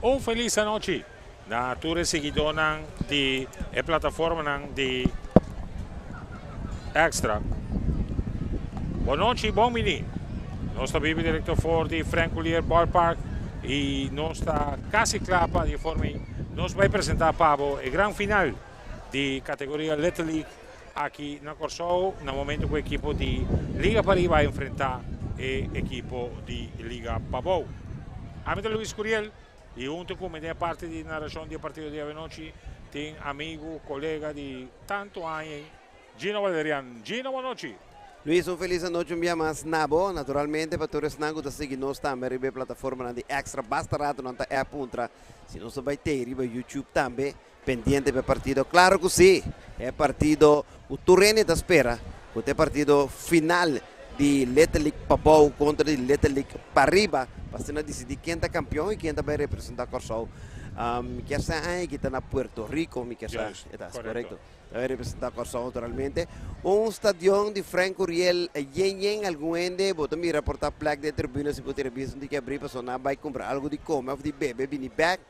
Un felis anochi na tur e siguidónan di e plataformanan di Extra. Bon nochi, bon bini. Nos ta biba direkto for di Frank Colier Ballpark i nos ta kasi kla pa di forma ei nos bai presentá pa bo e gran final di kategoria Little League aki na Kòrsou na momento ku ekipo di Liga Pariba a enfrentá e ekipo di Liga Pabou. Ami ta Luis Curiel i huntu ku mi den e parti di narashon di e partido di awenochi tin amigu, kolega di tantu aña ei, Gino Valerian. Gino, bon nochi. Luis, un felis anochi un bia mas na bo. Naturalmente pa tur esnan ku ta sigui nos tambe riba e plataformanan di Extra basta rato nan ta app puntra si nos ta bai tei riba YouTube tambe. Pendiente pa e partido? Claro cu si! E partido cu tur hende ta spera cu ta e partido final di Little League pabou contra di Little League pariba pa asina dicidi ken ta campeon y ken ta bay representa Corsou. Mi kier sa aña ki ta na Puerto Rico, mi kier sa, e ta corecto. Ta bay representa Corsou naturalmente. Un stadion di Frank Curiel yen yen algun hende bo ta mira por ta plek den tribuna si bo tira bisa un tiki abri pasobra nan a bay cumpra algo di come of di bebe bini bek.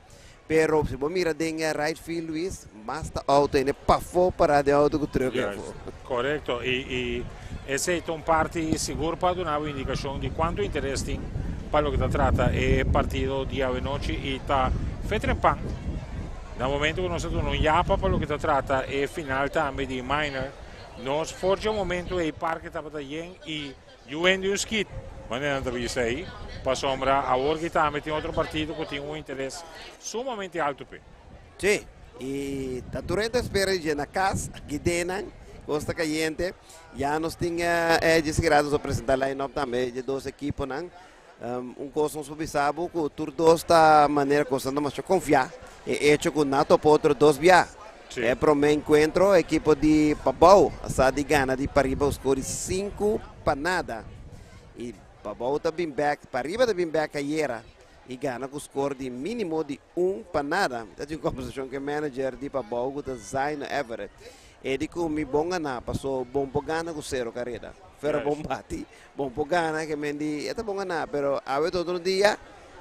Pero si bo mira den e right field Luis, mas ta auto hende pafó pará den auto ku truck Juist, afó. korekto. I esei ta un parti sigur pa duna bo indikashon di kuantu interes tin pa loke ta trata e partido di awenochi i ta fe trempan na momento ku nos ta duna un yapa pa loke ta trata e final tambe di minor. Nos for dje momento ei parke tabata yen i Yu hende un skit, manera nan ta bisa ei, pasobra awor ki tambe tin otro partido ku tin un interes sumamente altu p'e. Sí, i ta tur hende ta spera di dje na kas, aki den nan, kos ta kayente. Ya nos tin e dje sigrado nos a presenta line-up tambe dje dos ekiponan. Un kos nos por bisa bo ku tur dos ta manera kos nan ta masha konfiá. E echo ku nan topa otro dos bia. E promé enkuentro ekipo di Pabou a sa di gana di Pariba un skor di 5-0. I Pabou ta bin bèk, Pariba ta bin bèk ayera i gana ku skor di mínimo di 1-0. Ta tin un kòmbersashon ku e manager di Pabou ku ta Zaino Everett. E di ku mi bon ganá paso bon por gana ku sero kareda. Pero bon bati, bon por gana ke men di e ta bon ganá pero awe ta otro dia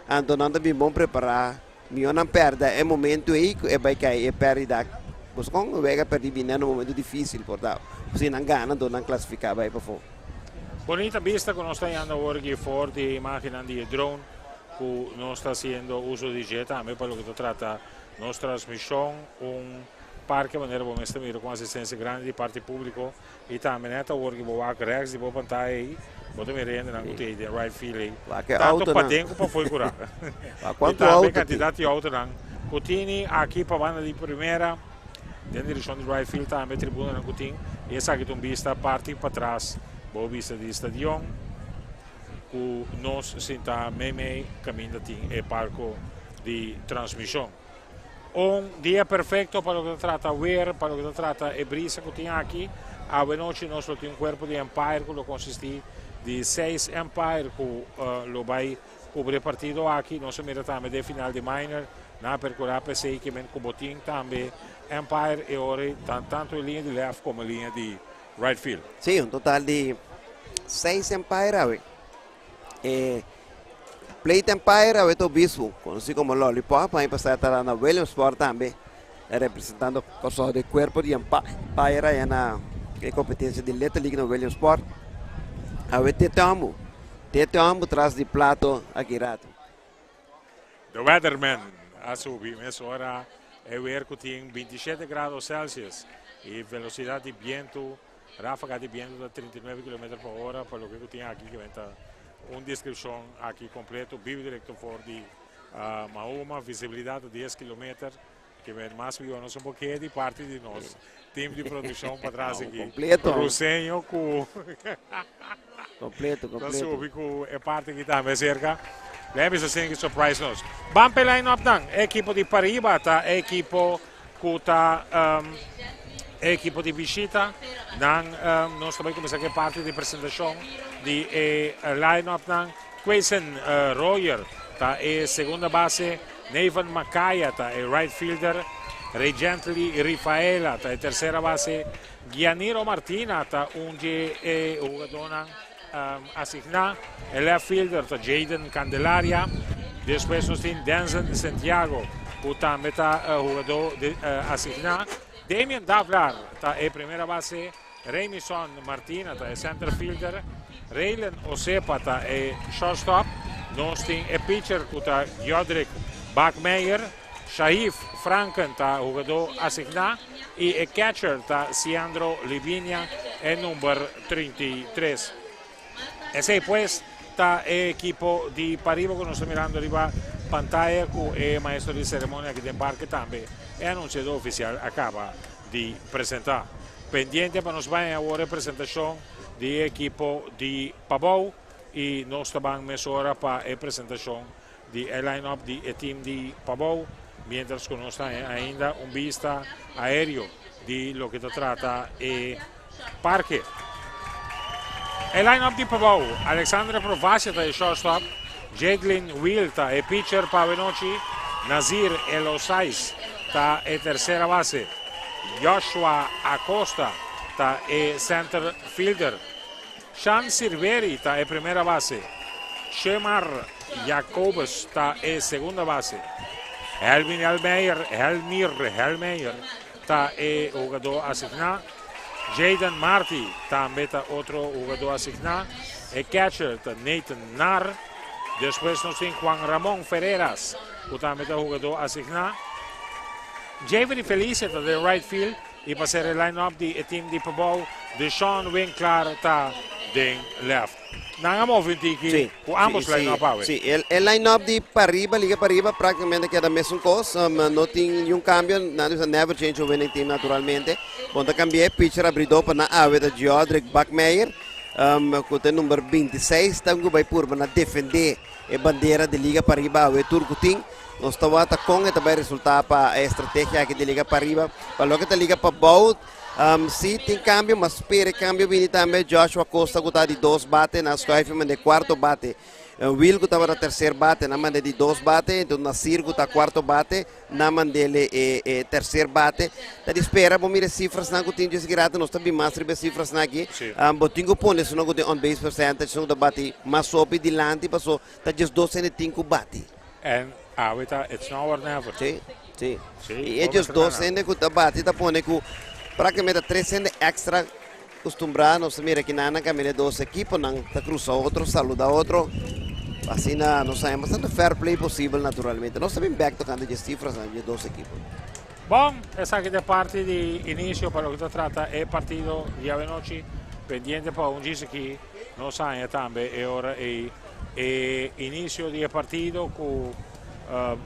anto nan ta bin bon prepará. Mihó nan pèrdè e momento ei ku e bai kai e pèrdida. Boso kon wega pèrdí bini na un momento difísil por ta. Si nan gana anto nan klasifiká bai pafó. Bonita bista ku nos ta yanda awor aki for di e imágennan di e drone ku nos ta hasiendo uso di dje tambe pa loke ta trata nos transmishon. Un parke manera bo mes ta mira ku un asistensia grandi di parti públiko i tambe nèt awor ki bo wak rèks di bo pantaya ei bo ta mira hendenan ku ta ei den right field ei tantu paden ku pafó i kurá. I tambe kantidat di outonan ku tini aki pa banda di primera den direkshon di right field tambe tribunanan ku tin i esaki ta un bista parti patras bo bista di stadion ku nos sinta meimei kaminda tin e palko di transmishon. Un dia perfecto pa loke ta trata weer, pa loke ta trata e brisa cu tin aki. Awe nochi nos lo tin un cuerpo di umpire cu lo consisti di seis umpire cu lo bay cubri e partido aki. Nos a mira tambe den final di minor, nan a percura p'esey ke men cu bo tin tambe umpire e ora ey tanto e liña di left como e liña di right field. Sí, un total di seis umpire awe. E Plate Empire awe ta obispo, konosí komo Lollipop, aña pasá ta na Williamsport tambe, representando Kòrsou den kuerpo di Empire aya na e kompetensia di Little League na Williamsport. Awe te òmbu, te òmbu tras di plato aki rato. The Weatherman a subi mesora e weer ku tin 27 grado Celsius i velosidat di bientu Ráfaga di bientu ta 39 kilometer pa ora, pa loke ku tin aki ke ta un deskripshon aki kompleto bibi direkto for di Mahoma, visibilidat ta 10 kilometer, ke men mas mihó nos un poke di parti di nos team di produkshon patras aki. Kompleto. Ruseño ku Kompleto, ta kompleto. subi ku e parti aki tambe aserka. Lei bisa sin ki surprise nos. Ban p'e line up nan. E ekipo di pariba ta e ekipo ku ta e ekipo di bishita. Nan nos ta bai kuminsá ku e parti di presentashon di e line-up nan. Quayson Royer ta e segunda base, Nevan Makaya ta e right fielder, Regently Rifaela ta e tersera base, Gianiro Martina ta un di e hugadónan asigná, e left fielder ta Jayden Candelaria. Despues nos tin Denzen Santiago, ku tambe ta hugadó asigná. Damian Davlar ta e primera base. Remison Martina ta e center fielder. Raylan Osepa ta e shortstop. Nos tin e pitcher ku ta Jodrick Bakmeijer. Shaif Franken ta hugadó asigná i e catcher ta Siandro Livinia, e number 33. Esei pues ta e ekipo di Pariba ku nos ta mirando riba pantaya ku e maestro di seremonia aki den parke tambe e anunsiadó ofisial a kaba di presentá. Pendiente pa nos bai awor e presentashon di e ekipo di Pabou i nos ta ban mesora pa e presentashon di e line-up di e team di Pabou, mientras ku nos ta haña ainda un bista aéreo di loke ta trata e parke. E line-up di Pabou, Alexandre Provacia ta e shortstop, Jadlin Wiel ta e pitcher pa awenochi, Nazir Elosais ta e tersera base, Joshua Acosta ta e center fielder, Shan Sirveri ta e primera base, Shemar Jacobus ta e segunda base, Helmin Helmeijer, Helmir Helmeijer ta e hugadó asigná, Jaden Marty tambe ta otro hugadó asigná, e catcher ta Nathan Nar, despues nos tin Juan Ramon Ferreras ku tambe ta hugadó asigná, Javery Felicia ta den right field, I pa sera e line-up di e team di Pabou, Deshaun Winklaar ta den left. Nan a move un tiki ku ambos line-up awe. Sí, e line-up di pariba, liga pariba, práktikamente keda mesun kos. No tin niun kambio. Nan ta bisa never change a winning team naturalmente. Bon ta kambia e pitcher abridó pa nan awe ta Geodrick Bakmeyer ku ta e number 26. Ta ku bai purba na defendé e bandera di liga pariba awe tur ku tin. Nos ta wata kon e ta bai resultá pa e estrategia aki di liga pariba. Pa loke ta liga pabou, si tin kambio, mas spera e kambio bini tambe. Joshua Costa ku ta di dos bate, nan skuif e manda e kuarto bate. Will ku tabata terser bate, nan manda e di dos bate. Enton Nasir ku ta kuarto bate, nan mand'el e e terser bate. Ta di spera, bo mira e sifrasnan ku tin dje rato, nos ta bin mas riba e sifrasnan aki. Bo tin ku pone esunnan ku tin on base percentage, esun ku ta bati mas hopi dilanti, paso ta djes dos hende tin ku bati. En awe ta it's now or never. Sí, sí. Sí, I ellos dos hende ku ta bati ta pone ku práktikamente tres hende extra kustumbrá. Nos ta mira kinan nan kaminda e dos ekiponan ta krusa otro, saluda otro. Asina nos haña bastante fair play posibel naturalmente. Nos ta bin bèk tokante dje sifrasnan dje dos ekipo. Bon, esaki ta e parti di inisio pa loke ta trata e partido di awenochi. Pendiente pa un djis aki nos haña tambe e ora ei. E inicio di e partido cu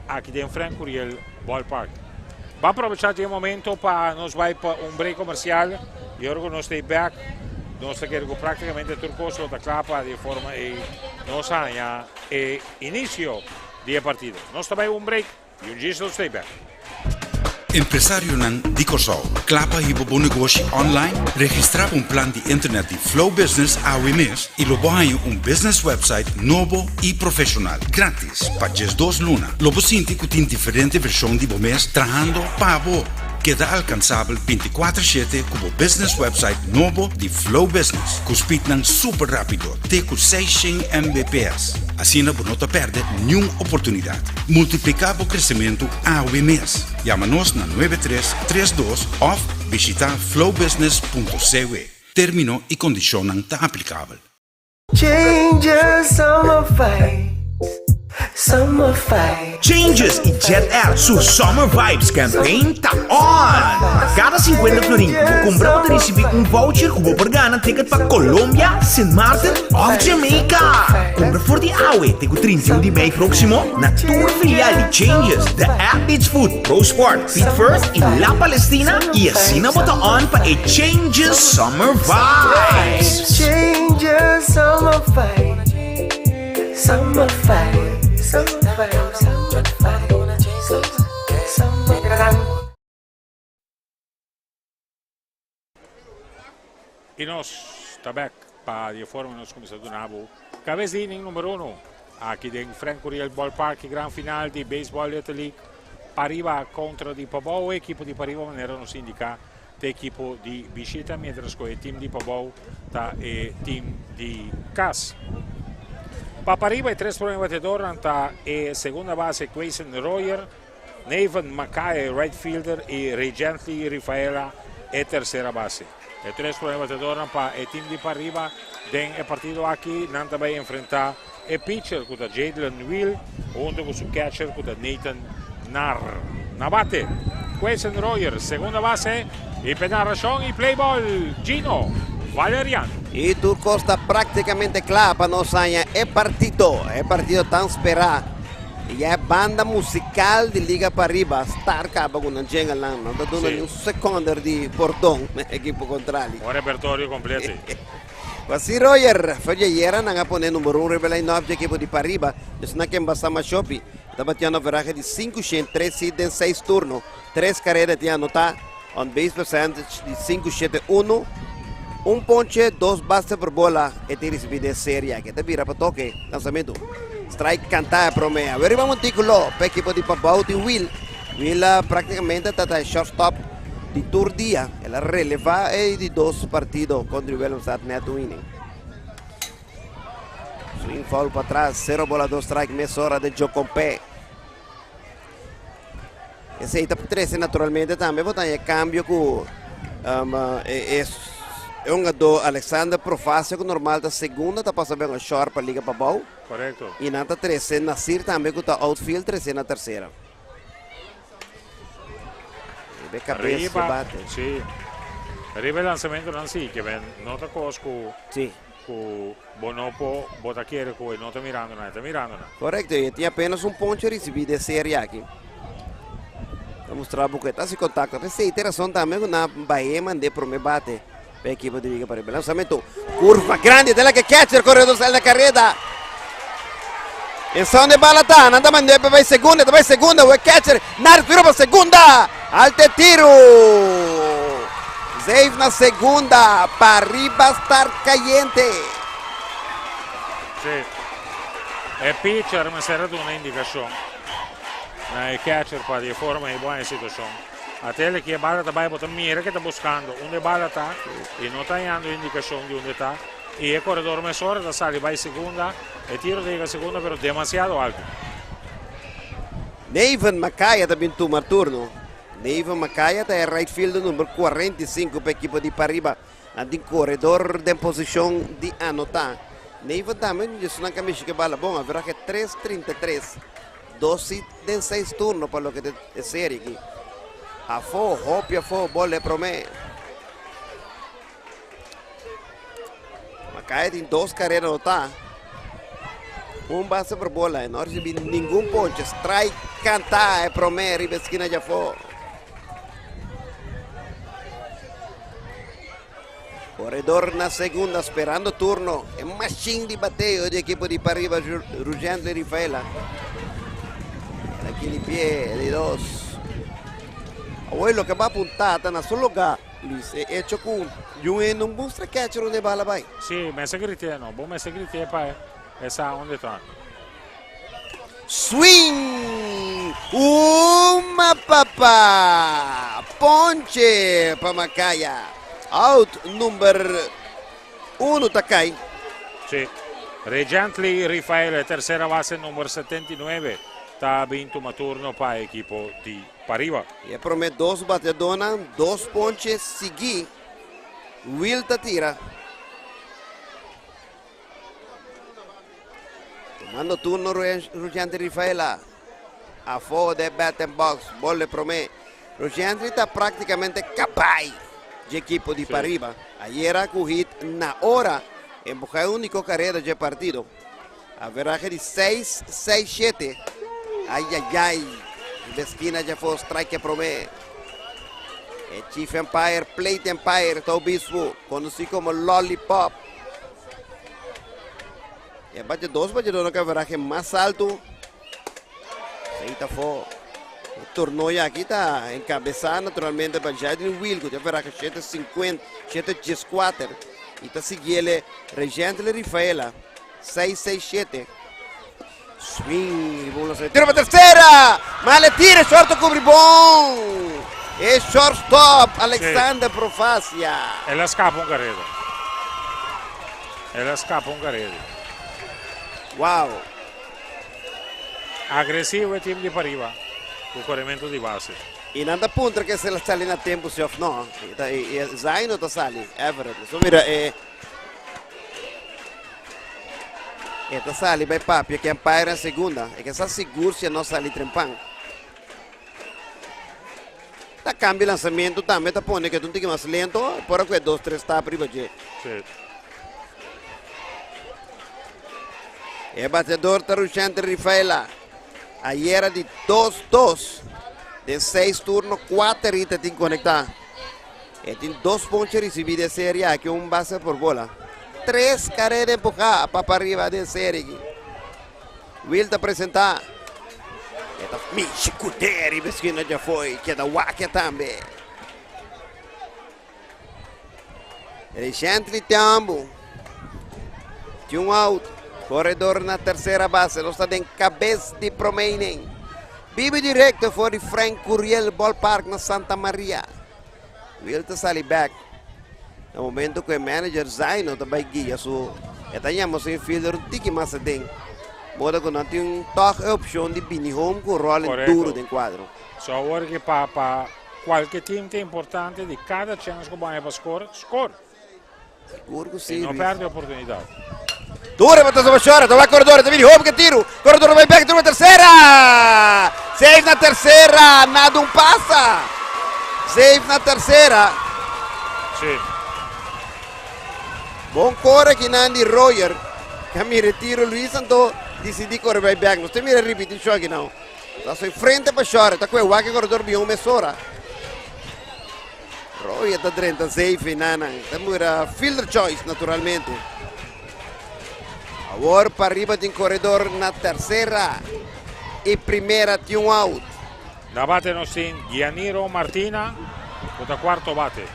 aki den Frank Curiel Ballpark. Ban aprovecha di e momento pa nos bai pa un break comercial y ora cu nos stay back nos ta kere cu practicamente tur cos lo ta cla pa di e forma ey nos haña e inicio di e partido. Nos ta bai un break. Y un djis nos stay back. Empresarionan di Kòrsou, kla pa hiba bo negoshi online? Registrá pa un plan di internet di Flow Business awe mes i lo bo haña un business website nobo i profeshonal, gratis, pa 12 luna. Lo bo sinti ku tin diferente vershon di bo mes trahando pa bo. Keda alkansabel 24/7 ku bo business website nobo di Flow Business, ku speednan super rápido, te ku 600 Mbps. Asina bo no ta pèrdè niun oportunidat. Multipliká bo kresementu awe mes. Yama nos na 9332 òf bishitá flowbusiness.cw. Término i kondishonnan ta aplikabel. Changes summer vibes, summer vibes. Changes i Jet Air su Summer Vibes campaign ta on! Pa kada 50 florin ku bo kumpra bo ta risibí un voucher ku bo por gana ticket pa Colombia, Sint Maarten òf Jamaica! Kumpra for di awe te ku 31 di mei próksimo na tur filial di Changes, The Athlete's Foot, Pro Sport, Feet First i La Palestina i asina bo ta on pa e Changes Summer Vibes! Changes Summer Vibes, Summer Vibes, Summer Vibes, Summer Vibes, Summer Vibes. I nos ta bek pa di e forma nos kuminsá duna bo kabes di inning number uno aki den Frank Curiel Ballpark, e gran final di Baseball Little League Pariba kontra di Pabou. E ekipo di Pariba manera nos indiká ta e ekipo di bishita mientras ku e tim di Pabou ta e tim di kas. Pa Pariba e tres prome batedornan ta e segunda base Quayson Royer, Nathan Mackay right fielder y Regently Rifaela e tercera base. E tres prome batedornan pa e team di Pariba den e partido aki nan ta bay enfrenta e pitcher cu ta Jadlen Wiel hunto cu su catcher cu ta Nathan Nar. Na bate Quayson Royer segunda base y pe narracion y play ball Gino Valeriano. Y tur cos ta practicamente cla pa nos haña e partido, e partido tan spera. Y ya e banda musical di Liga Pariba star caba cu nan jingle-nan. No ta duna ni un seconder di pordon na equipo contrali. Un repertorio completo. Así Roger, for di ayera nan a pone number 1 riba line-up di equipo di Pariba. Esnan ken basta mas shopi. Ta batiendo averahe di sinku shen tres hit den seis turno. Tres karera tin anotá. On base percentage di sinku shete unu. Un ponche, dos base por bola e tin risibí den serie aki. Ta bira pa toke lansamentu. Strike kantá e promé. Awe riba montíkulo pa ekipo di Pabou tin Will. Will práktikamente ta ta e shortstop di tur dia. El a relevá e di dos partido kontra Willemstad net un inning. Swing foul pa tras, sero bola dos strike mesora de Jocompé. Esei ta trece naturalmente tambe bo ta e cambio cu um, e, e, e hungador Alexander Profacio cu normal ta segunda ta pasa ben short pa liga pa bou. Correcto. Y nan ta trece Nasir tambe cu ta outfield trece na tercera. Riba e cabeza Riba, bate. sí. Riba e lanzamento nan sí, que ben no ta cos cu cu bo no por bo ta kere cu e no ta mirando na, e ta mirando na. Correcto, y e tin apenas un ponche ricibi den serie aki. Ta mustra bo cu e ta haci contacto. P'esey tin razon tambe cu nan bahe mande prome bate p'e ekipo di Liga Pariba. Lanzamento, curva grandi, ta laka catcher, corredor sali na careda. E son de bala ta, nan ta mande pe bay segunda, ta bay segunda, e catcher, Naris tiro pa segunda, alte tiro. Safe na segunda, Pariba star cayente. Sí. E pitcher mester a duna indicacion na e catcher pa di forma e buena situacion. Atele que e bala ta bay, bo ta mira que ta buscando unda e bala ta y no ta hallando indicacion di unda ta. Y e corredor mesora ta sali bay segunda. E tiro ta yega segunda pero demasiado alto. Neven Macaya ta bin tuma turno. Neven Macaya ta e right fielder number 45 pa ekipo di Pariba. Nan tin corredor den posicion di anota. Neven tambe esnan ka mishi ke bala bon. Averaje 3.33. Dos hit den seis turno pa loke ta e serie aki. Afo, hopi afo, bol e prome. Macaya tin dos carrera anotá. Un base por bola. E no recibi ningun ponche. Strike canta e prome riba esquina di afo. Corredor na segunda esperando turno. E machine di bateo di equipo di Pariba Rugente Rifaela. Aki di pie di dos. Awor loke bo a apunta ta na su lugar. Luis, e hecho cu Jun e no mustra catcher unda e bala bay. Sí, mester grité no. Bo mester grité pa e sa unda ta. Swing! Uma papa! Ponche pa Macaya. Out number uno ta cay. Sí. Regently Rifael, e tercera base number 79, ta bin tuma turno pa equipo di Pariba. E prome dos bateadornan, dos ponche sigui. Will ta tira. Tomando turno Rugentry Rifaela. Afo de batting box, bol e prome. Rugentry ta practicamente cabai di equipo di Pariba. Ayera cu hit na ora empuja e unico carrera dje partido. Averaje di 6, 6, 7. Ay, ay, ay. De esquina dje afo, strike e prome. E Chief Umpire, Plate Umpire, ta obispo, conoci como Lollipop. E bate dos batedornan ku averahe mas altu. Seita afó. E torneo aki ta enkabesá naturalmente pa Jadin Will ku tin averahe shete sinkuenta, shete dieskuater. I ta siguiele Regentle Rifaela seis seis shete. Swing riba un lanzamiento. Tiro pa tercera. Male tira, short ta cubri bon. E shortstop Alexander Profacia. El a scapa un carrera. El a scapa un carrera. Wow! Agresivo e team di Pariba ku korementu di base. I nan ta puntra ke si el a sali na tempu si of no. I Zaino ta sali, Everett. So mira e e ta sali bai papia ku umpire na segunda. E ke sa sigur si e no sali trempan. Ta cambia lanzamiento tambe ta pone que ta un tiki mas lento por a cu e dos tres tap riba dje. Sí. E bateador ta Rushente Rifaela. Ayera di 2-2. Den seis turno, kuater hit e tin conecta. E tin dos ponche ricibi den serie aki, un base por bola. Tres carrera empuja pa pariba den serie aki. Will ta presenta. E ta mishi ku deri beskina djafo'i keda wak tambe. Reshently Tambo. Tin un out. Corredor na tercera base. Nos ta den cabes di prome inning. Bibi directo for di Frank Curiel Ballpark na Santa Maria. Will ta sali back. Na momento ku e manager Zaino ta bai guia su e ta yama su infielder un tiki mas aden. Moda ku nan tin tòg e opshon di bini home ku un rolling Korekto. duro den kuadro. So awor ki pa pa kualke team ta importante di kada chèns ku bo haña pa skor, skor. Sigur ku I si, no Luis. pèrdè oportunidat. Duro e batazo pa short, ta wak koredor, ta bini home ke tiru. Koredor bai bek, tiro pa tersera! Safe na tersera, nada un pasa. Safe na tersera. Sí. Bon kore kinan di Royer. Ka mira e tiro Luis anto disidi kore bai bek. Nos ta mira ripitishon akinan. Ta soy frente pa short, ta kue wak e koredor bin un mesora. Royer ta drenta safe nanan. Ta mira fielder choice naturalmente. Awor pariba tin koredor na tersera i primera tin un out. Na bate nos tin Gianiro Martina ku ta kuarto bate.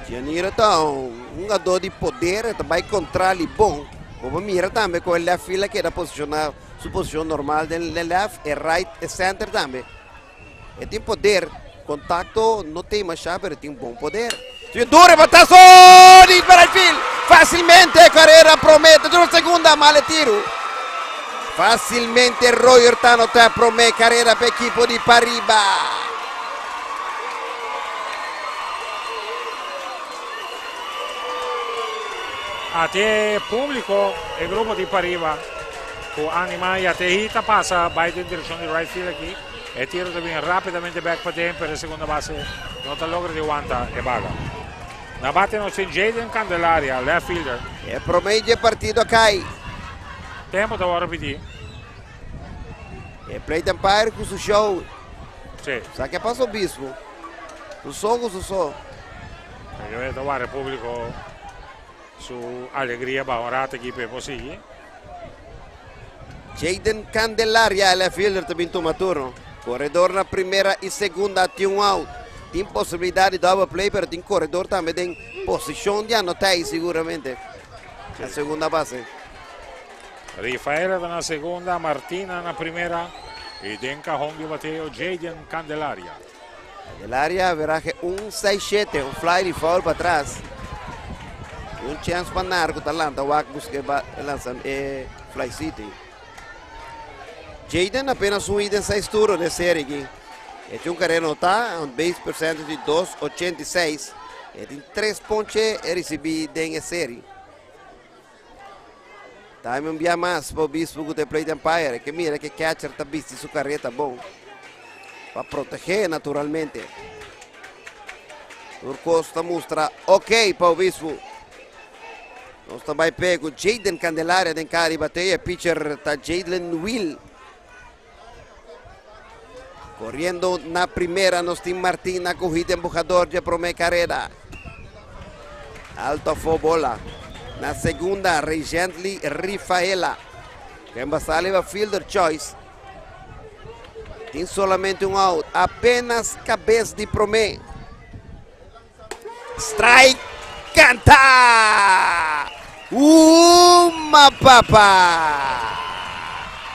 Gianiro ta un hungadó di poder, e ta bai kontra li bon. Bo por mira tambe ku e left field a keda posishoná su posishon normal den left, e right, e center tambe. E tin poder, kontakto no tin mashá pero e tin bon poder. Tin duro e batazo di right field. Fácilmente Carrera promé, ta duro segunda, mal e tiro. Fácilmente Royer ta anotá promé Carrera pa ekipo di Pariba. Ate públiko e grupo di Pariba ku anima i ate hit a pasa bai den direkshon di right field aki. E tiro ta bin rapidamente bek paden pero e segunda base no ta logra di wanta e baga. Na bate nos tin Jayden Candelaria, left fielder. E prome dje partido a kai. Tempo ta wòrdu pidi. E plate umpire ku su show. Sí. Sa ke pasa Obispo? Su so ku su so. E ta wara e publico su alegria baho un rato aki pa e por sigui. Jayden Candelaria, left fielder, ta bin tuma turno. Koredor na primera i segunda, tin un out. Tin posibilidat di double play, pero tin koredor tambe den posishon di anotá i siguramente na segunda base. Rifaela ta na segunda, Martina na primera i den kahon di bateo Jayden Candelaria. Candelaria averahe un seis shete, un fly di foul pa tras. I un chèns pa Narco ta lanta wak buska e ba e lansa e fly city. Jayden apenas un hit den seis turno den serie aki. E tin un karera notá, un base percentage di dos 86. E tin tres ponche e risibí den e serie. Time un bia mas pa Obispo ku ta e plate umpire. Ke mira ke catcher ta bisti su kareta bon pa protegé naturalmente. Tur kos ta mustra ok pa Obispo. Nos ta bai pe ku Jaden Candelaria den kara di batea. E pitcher ta Jaden Will. Koriendo na primera nos tin Martina ku hit embujador dje promé kareda. Alto afó bola. Na segunda Regently Rifaela. Ken ba sali ba fielder choice. Tin solamente un out. Apenas kabes di promé. Strike canta! Uma papa!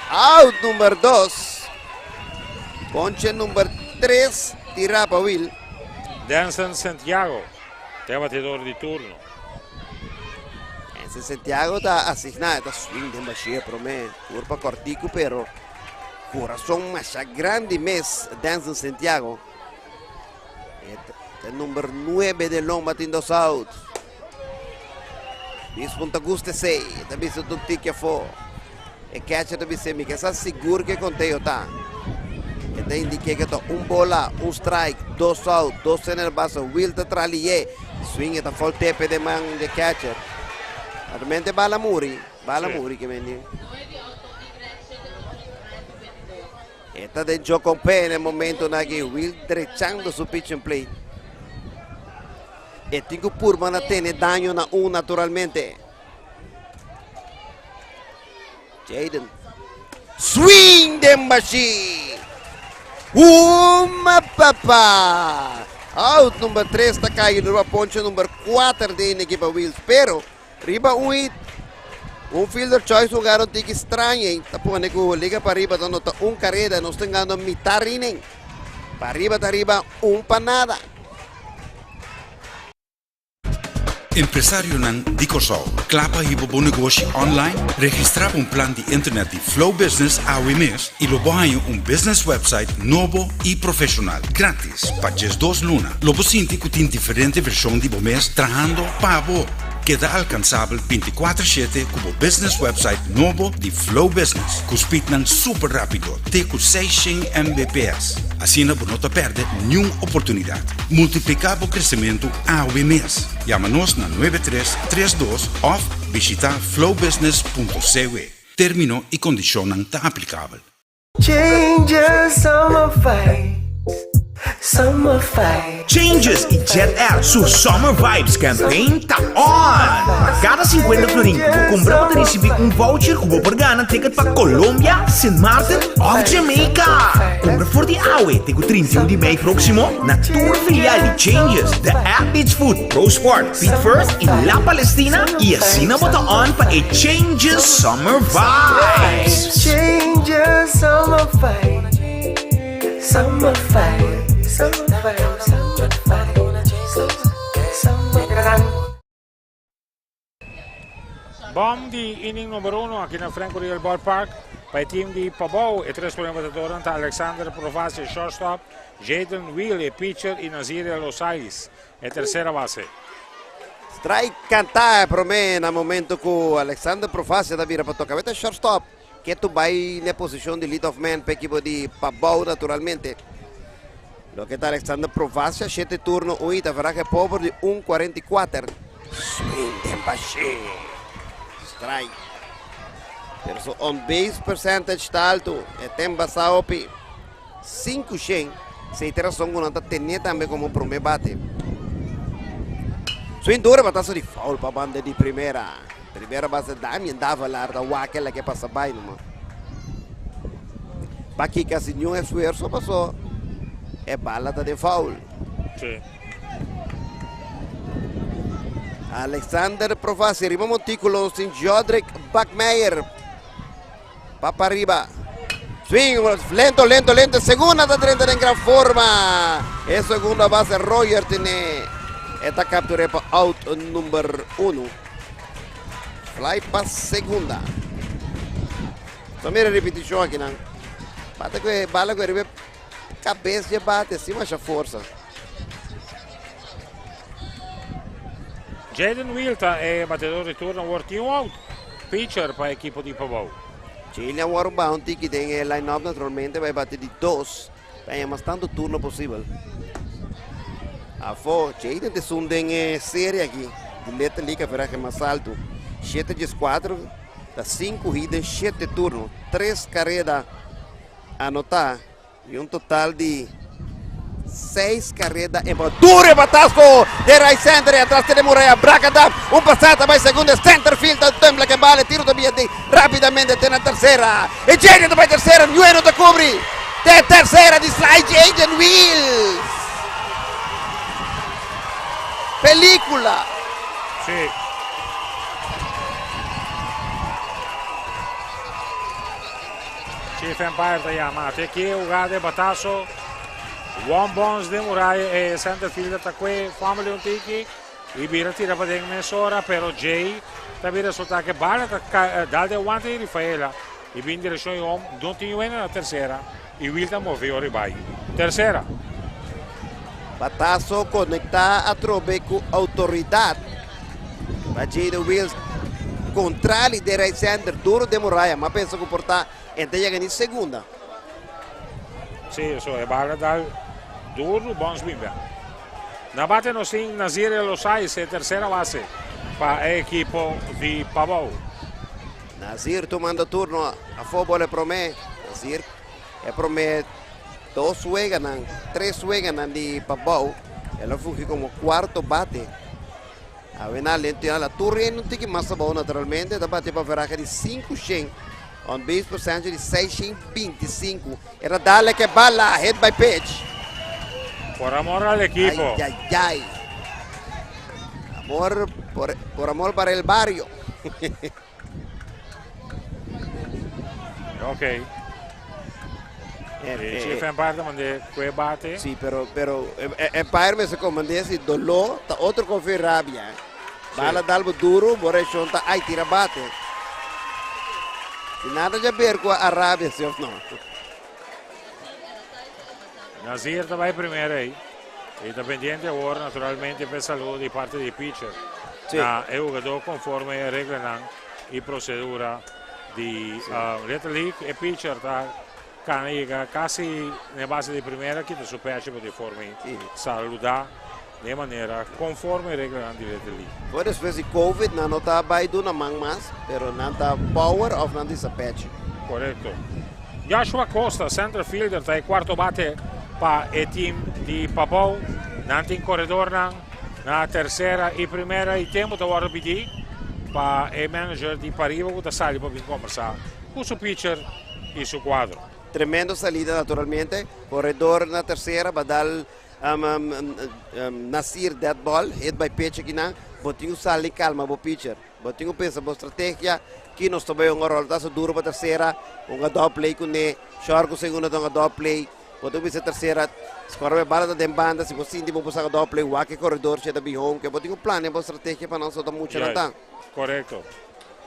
Out number dos. Ponche number tres tira pa Will. Denson Santiago, te batidor di turno. Ese Santiago ta asigná, e ta swing den bashia promé. Kurpa kòrtiku pero kurason masha grandi mes Denzel Santiago. E ta number nuebe den lomba tin dos out. Bispo ta gusta esei, e ta bisa tur tiki afó. E catcher ta bis'é, mi ke sa sigur ke konteo ta. E ta indiké ke ta un bola, un strike, dos out, dos center base, Will ta traha lié. Swing e ta foul tepe den man di e catcher. Naturalmente bala muri, bala muri ke men di. E ta den Jocon P na e momentonan aki, Will drechando su pitching plate. E tin ku purba na tene daño na un naturalmente. Jaden. Swing den bashi. Uma papa. Out number 3 ta kai riba poncho number 4 den ekipa Wheels. Pero riba un hit, un fielder choice un garo tiki straño ta pone ku Liga Pariba ta nota un kareda. Nos ta gando mitar inning. Pariba ta riba un pa nada. Empresarionan di Kòrsou, kla pa hiba bo negoshi online? Registrá pa un plan di internet di Flow Business awe mes i lo bo haña un business website nobo i profeshonal, gratis, pa 12 luna. Lo bo sinti ku tin diferente vershon di bo mes trahando pa bo. Keda alkansabel 24 shete ku bo business website nobo di Flow Business, ku speednan super rápido, te ku 600 Mbps. Asina bo no ta pèrdè niun oportunidat. Multipliká bo kresementu awe mes. Yama nos na 9332 òf bishitá flowbusiness.cw. Término i kondishonnan ta aplikabel. Changes, summer vibes, summer vibes. Changes i Jet Air su Summer Vibes campaign ta on! Pa kada 50 florin ku bo kumpra bo ta risibí un voucher ku bo por gana ticket pa Colombia, Sint Maarten òf Jamaica! Kumpra for di awe te ku 31 di mei próksimo na tur filial di Changes, The App Beach Food, Pro Sport, Feet First i La Palestina i asina bo ta on pa e Changes Summer Vibes! Changes, summer vibes, summer vibes, summer vibes, summer vibes, summer vibes. Bom di inning number 1 aki na Frank Curiel Ballpark. Pa e team di Pabou, e tres prome batadornan ta Alexander Provasi, shortstop, Jaden Wheel, e pitcher, i Nazir El Osais, e tersera base. Strike kantá e promé na momento ku Alexander Provasi ta bira pa toka beta shortstop. Ketu bai na e posishon di lead off man pa ekipo di Pabou naturalmente. Loke ta Alexander Provasi a shete turno un hit averahe pober di 1.44. Swing den bashé. Strike. Pero su on base percentage ta altu. E ten basá hopi. 5 shen. Esei ta e rason ku nan ta ten'é tambe komo promé bate. Swing duro bataso di foul pa banda di primera. Primera base Damien Davalar ta wak el a ke pasa bai numa. Paki kasi niun esfuerso paso e bala ta den foul. Sí. Alexander Provasi riba montículo sin Jodrick Bakmeyer. Pa pariba. Swing, lento, lento, lento. Segunda ta drenta den gran forma. E segunda base Roger tiene esta captura pa out number 1. Fly pa segunda. So mira repetition aki nan. Bate ku e bala ku riba kabes dje bate sin masha forsa. Jaden Wiel ta e batedor di turno awor tin un out. Pitcher pa ekipo di Pabou. Jalen awor baha un tiki den e line-up naturalmente bai bate di dos. Pa haña mas tantu turno posibel. Afó, Jaden ta esun den e serie aki di Little League averahe mas altu. 7-4 ta 5 hit den 7 turno. 3 kareda anotá i un total di 6 kareda en pa duro e batazo de right center e atras tiene muralla Bracadam un pasada bai segunda center field ta tembla ke bala tiro ta bia di rapidamente te na tercera e Jaden ta bai tercera Nueno ta cubri te tercera di slide Jaden Wills pelicula. Sí. Chief Empire ta yama. Te aki e hugada e batazo. One bounce den muraya e center fielder ta kue family un tiki y bira tira pa den mesora pero Jay Ta bin resulta ku e bala ta dal den wanta di Rifaela i bin direkshon di home. No tin wende na tersera i Wil ta move ora i bai tersera. Bataso konektá atrobe ku outoridat pa Jayden Wills kontrali den right center duro den muraya ma pensa ku por ta en ta yega ni segunda. Sí, so e bala dal duro bons bin bek. Na bate nos tin Nazir Elosais e tersera base pa e ekipo di Pabou. Nazir tumando turno afó bola e promé. Nazir e promé dos weganan, tres weganan di Pabou. El a fungi komo kuarto bate. Awe na lento ya la tur rende un tiki mas abou naturalmente. Ta bate pa averahe di 500. On base percentage di 625. Era dale ke bala, hit by pitch. Por amor al equipo. Ay, ay, ay. Amor por, por amor para el barrio. Ok. Eh, Chief Empire ta mande kue bate. Sí, pero, pero Empire me se comandé si dolor, ta otro con rabia. Bala dal bo duro, bo reaccion ta ay tira bate. Si nada ya ver cu a rabia, sí of no? Nazir ta bai primera ahí. Y ta pendiente awor naturalmente pa e saludo di parti di pitcher. Sí. Na e hugador conforme e reglanan y procedura di Little League. E pitcher ta cana yega casi na e base di primera, kita su pecho pa di forma y saluda den manera conforme e reglanan di Little League. Por despues di Covid nan no ta bay duna man mas, pero nan ta power of nan disa pecho. Correcto. Joshua Costa, center fielder, ta e cuarto bate pa e team di Pabou. Nan tin corredornan na tercera y primera y tempo ta wordo pidi pa e manager di Pariba cu ta sali pa bin conversa cu su pitcher y su cuadro. Tremendo salida naturalmente. Corredor na tercera, Badal Nasir dead ball, hit by pitch aki nan. Bo tin cu sali calma bo pitcher. Bo tin cu pensa bo strategia. Ki nos ta bay un rol taso duro pa tercera. Un double play cu ne. Short cu segunda ta un double play. Bo tin cu bisa tercera. Score be bala ta den banda. Si bo sinti bo por saca double play, wak e corredor che ta bin home. Ke bo tin cu planea bo strategia pa nan so ta mucha nan ta. Correcto.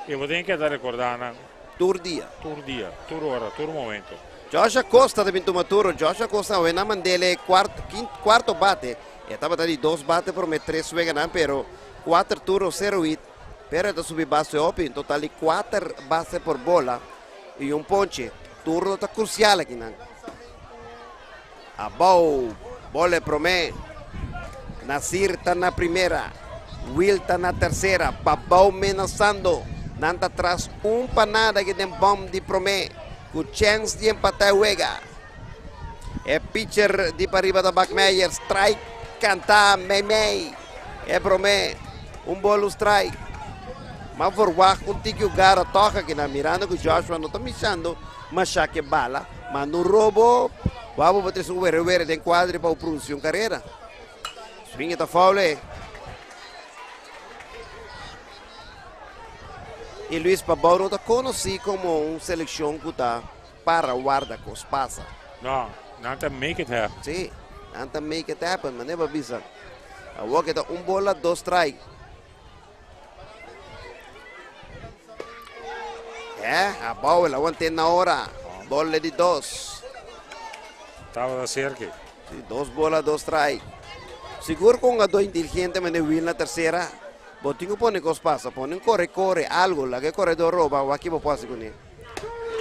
Y bo tin keda recorda nan. Tur dia. Tur dia, tur ora, tur momento. Josh Acosta ta bin tuma turo. Josh Acosta awe nan mandele cuarto, quinto, cuarto bate. E tabata di dos bate prome tres weganan, pero cuater turo, cero hit. Pero e ta subi base hopi, en total di cuater base por bola y un ponche. Turno ta crucial aki nan. Abou, bola e prome. Nasir ta na primera. Will ta na tercera. Pabou menasando. Nan ta tras un pa nada aki den bom di prome. Cu chens di empata e wega. E pitcher di pariba ta Bakmeyer. Strike canta mei mei. E prome. Un bolo strike. Ma verwacht un tiki gara toch aki nan. Mirando cu Joshua no ta mishando masha ke bala. Manda un robo. Wou bo trese un were were den cuadro pa produci un carrera. Swing ta foul. Y Luis Pabao no ta conoci como un seleccion cu ta para warda cos pasa. No, nan ta make it happen. Si, nan ta make it happen, ma never bisa. Awor ta un bola, dos strike. Abou, el aguanté na ora. Bola di dos. Tabata cerca. Si, dos bola, dos strike. Sigur cu un hungador inteligente, mane Will na tercera. Bo tin cu pone cos pasa. Pone un core, core, algo. Laga e corredor roba. Wak bo pasa cu ne.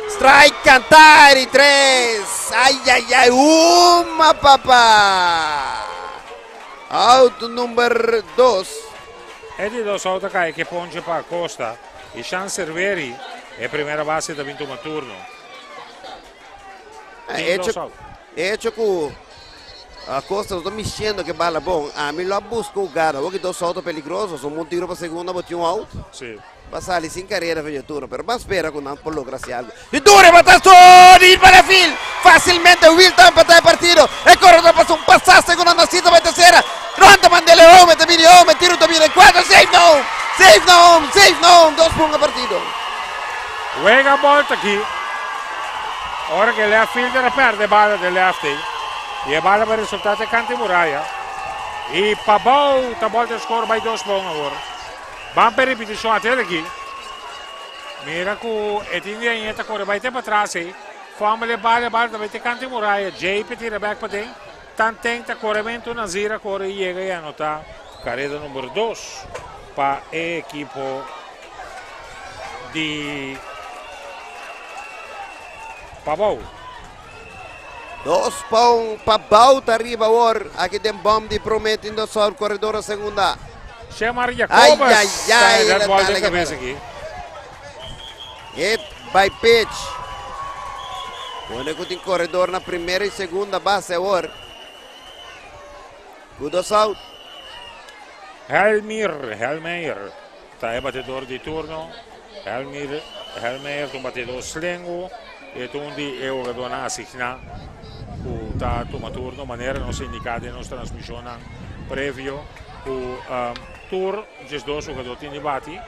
Strike canta di tres. Ay, ay, ay. Uma, papa. Out number 2. E di dos out a cay cu ponche pa Costa. Y Sean Cerveri, e primera base ta bin tuma turno. E Tin dos hecho, out. hecho cu Acosta no ta mishiendo cu bala bon. Ami lo busca un gana. Porque dos out peligroso. Son un tiro pa segunda, bo tin un out. Pa sali sin carera pa turno. Pero ban spera cu nan por logra haci algo. Di dure batazo! Di para field! Facilmente Will ta empata e partido. E corredor pasa un pasa segundo Narciso pa tercera. Ronda mandele home, ta bini home, tiro ta bini cuatro, safe na home! Safe na home, safe na home, dos punga partido. Wega volta aki. Ora cu left fielder a perde bala di lefty. Y e bala pa resulta te canta muraya. Y Pabou ta volta score by 2 bon awor. Ban pa e ripitishon atel aki. Mira ku e tin di aña ta kore bai te patras ei. Fumble e bala, e bala ta bai te kanta e muraya. JP tira bek paden. Tanten ta korementu Nazir a kore i yega i anotá kareda number dos pa e ekipo di Pabou. Dos pa un Pabou ta riba awor. Aki den bòm di promé tin dos out koredor a segunda. Shemar Jacobus ta e red ball den kabes aki. Hit by pitch. Pone ku tin koredor na primera i segunda base awor. Ku dos out. Helmir Helmeyer ta e batedor di turno. Helmir Helmeyer ta un batedor slengu. E ta un di e hugadornan asigná ku ta tuma turno manera nos a indiká den nos transmishonnan previo ku tur 12 hugador tin di bati.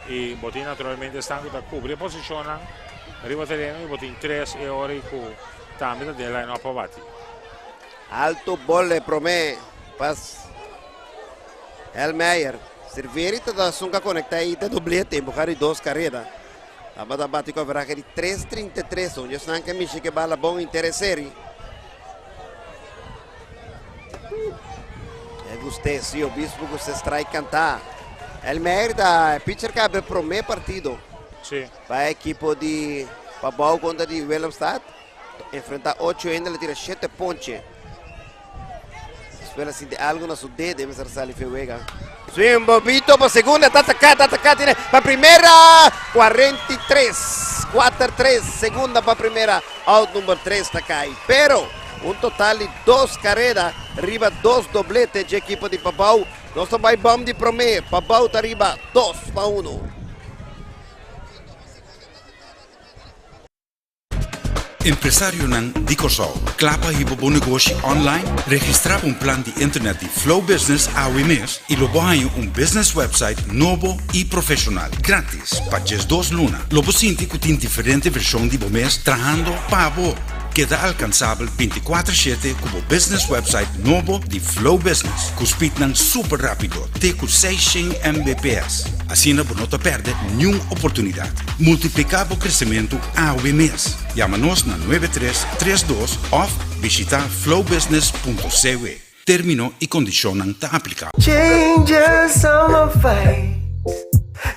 I bo tin naturalmente esnan ku ta kubri e posishonnan riba tereno i bo tin tres e ora i ku tambe ta den line-up pa bati. Alto bol e prome pas Helmeyer. Silveri ta da esun ka konekta i ta doblete empuha di dos kareda. Tabata bati ku averahe di 3.33. Un di esnan ke mishi ke bala bon intereseri. E gust'é, si Obispo gust'é strike kantá. Elmeyer ta e pitcher ku abri promé partido Sí. pa e ekipo di Pabou kontra di Willemstad. Enfrentá ocho hende, el a tira shete ponche. Despues el a sinti algu na su dede, mester a sali fe wega. Swing Bobito pa segunda, ta ataká, ta ataká, tiene pa primera, 43, 4-3, segunda pa primera, out number 3 ta kai. Pero un total di dos kareda riba dos doblete dje ekipo di Pabou. Nos ta bai bom di promé, Pabou ta riba 2-1. Empresarionan di Kòrsou, kla pa hiba bo negoshi online? Registrá pa un plan di internet di Flow Business awe mes i lo bo haña un business website nobo i profeshonal, gratis, pa 12 luna. Lo bo sinti ku tin diferente vershon di bo mes trahando pa bo. Keda alkansabel 24/7 ku bo business website nobo di Flow Business, ku speednan super rápido te ku 600 Mbps. Asina bo no ta pèrdè niun oportunidat. Multipliká bo kresementu awe mes. Yama nos na 9332 òf bishitá flowbusiness.cw. Término i kondishonnan ta apliká. Changes, summer vibes,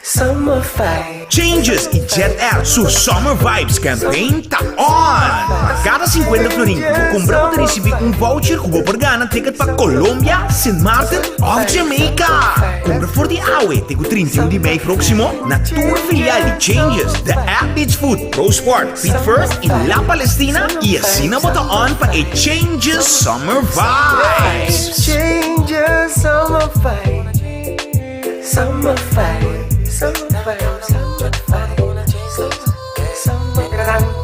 summer vibes. Changes i Jet Air su Summer Vibes Campaign ta on! Pa kada 50 florin ku bo kumpra bo ta risibí un voucher ku bo por gana ticket pa Colombia, Sint Maarten òf Jamaica! Kumpra for di awe te ku 31 di mei próksimo na tur filial di Changes, The Athlete's Foot, Pro Sport, Feet First i La Palestina i asina bo ta on pa e Changes Summer Vibes! Changes, summer vibes, summer vibes, summer vibes, summer vibes, summer vibes.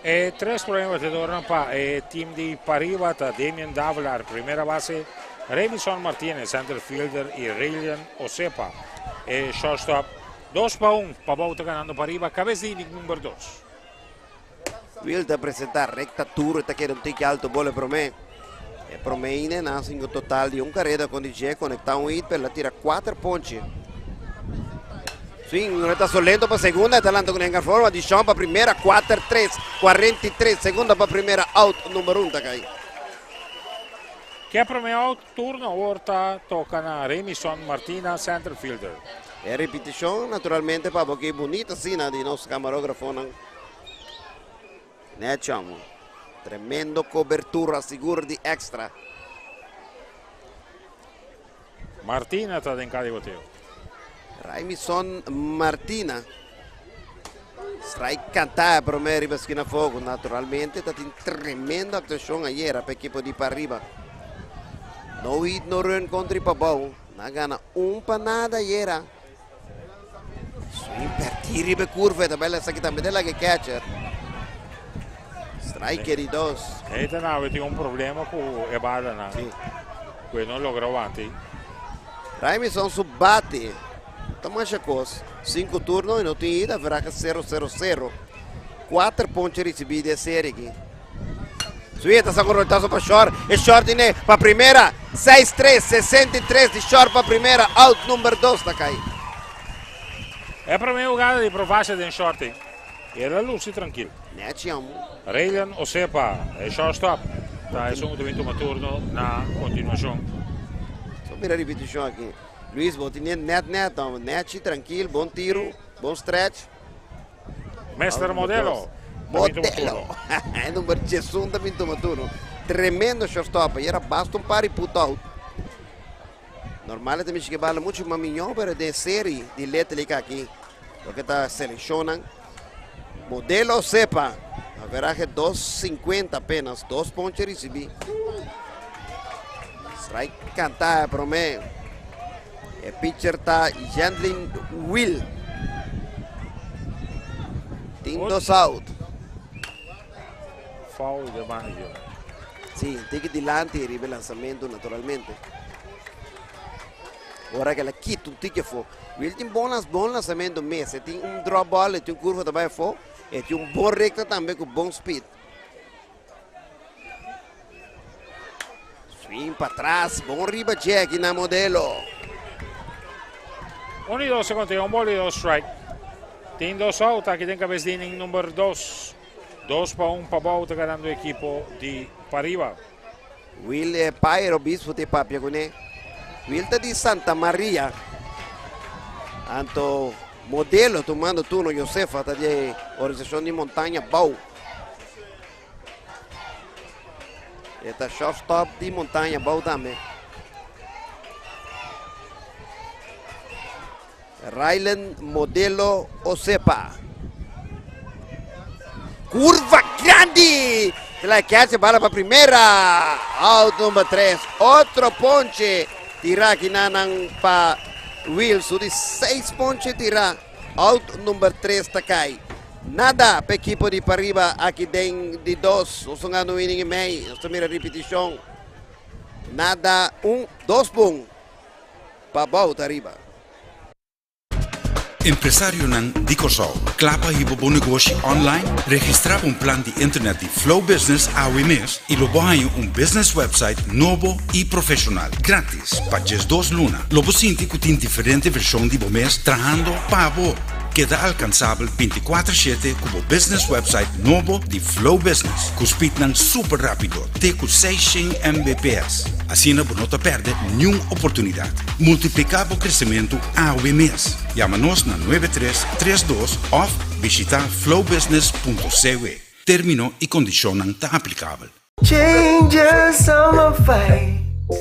E tres prome batedornan pa e team di Pariba ta Damian Davelaar, primera base, Remison Martinez, center fielder i Railian Osepa, e shortstop. 2-1, Pabou ta ganando Pariba, kabes di inning number 2. Will ta presenta recta duro, ta keda un tiki alto bola e prome. E prome inning nan sin un total di un careda con DJ conecta un hit, pero la tira 4 ponche. Swing, un retazo lento pa segunda, ta lanta con en forma di Sean pa primera, 4-3, 43, segunda pa primera, out number 1 ta kai. Ke prome out turno awor ta toka na Remison Martina, center fielder. E repeticion naturalmente pa porque bonita sina di nos camarógrafonan. Net chamo. Tremendo cobertura sigur di extra. Martina ta den cada boteo. Raimison Martina. Strike canta prome riba esquina fogo. Naturalmente ta tin tremendo actuación ayer pa equipo di Pariba. No hit, no run contra Pabou. Na gana 1-0 ayer. Swing perdi riba curva, tabela esaki tambe de la que catcher. Strike di dos. Esta nave tin un problema ku e bala nan. Sí. Ku no logra aguante. Raimison su bate. Toma cos. Cinco turno y no tin hit, average 0-0-0. Cuatro ponche recibí de serie aquí. Sui ta saka un roltazo pa short. E short tine pa primera. 6-3, 63 di short pa primera. Out number 2 ta kai. E promé hugada di Provacia den short. El a lusi trankil. Nechi amo. Raylan Osepa, e shortstop, ta esun ku ta bin tuma turno na kontinuashon. So mira ripetishon aki. Luis, bo tine net net, no? Nechi, trankil, bon tiru, bon stretch. Mester Modelo. Modelo. E number 11 ta bin tuma turno. Tremendo shortstop. E era basta un par di put out. Normal ta mishi ke bala mucho mas miñó, pero den serie di Little League aki, loke ta seleccionnan. Modelo Sepa, averaje 2.50 apenas, dos ponche recibi. Strike canta prome. E pitcher ta Jendlin Will. Tin dos out. Foul de manager. Sí, tiki dilanti riba e lanzamento naturalmente. Ora que la quita un tiki afo. Will tin bon, lans, bon lanzamento mes. E tin un drop ball, e tin un curva tambe afo. E tin un bon recta tambe cu bon speed. Swing pa atras, bon riba Jackie na modelo. 1 y 2 se contiene un ball y dos strike. Tin dos out aki den cabes di inning number 2. 2 pa 1 Pabou ta ganando ekipo di Pariba. Will e Pairo Obispo te papia kuné. Will ta di Santa Maria. Anto modelo tumando turno Josefa ta di organisashon di Montaña Bou. E ta shortstop di Montaña Bou tambe. Rylan Modelo Osepa. Curva grande! La catch bala pa primera. Out number 3. Otro ponche. Tira aki nanan pa Will. Su di 6 ponche tira. Out number 3 ta kai. Nada pa ekipo di Pariba aki den di dos. Nos ta un inning i mei. Nos ta mira ripetishon. Nada, un, dos bon. Pabou ta riba. Empresarionan di Kòrsou, kla pa hiba bo negoshi online? Registrá pa un plan di internet di Flow Business awe mes i lo bo haña un business website nobo i profeshonal, gratis, pa 12 luna. Lo bo sinti ku tin diferente vershon di bo mes trahando pa bo. Keda alkansabel 24/7 ku bo business website nobo di Flow Business, ku speednan super rápido, te ku 600 Mbps. Asina bo no ta pèrdè niun oportunidat. Multipliká bo kresementu awe mes. Yama nos na 9332 òf bishitá flowbusiness.cw. Término i kondishonnan ta aplikabel. Changes, summer vibes,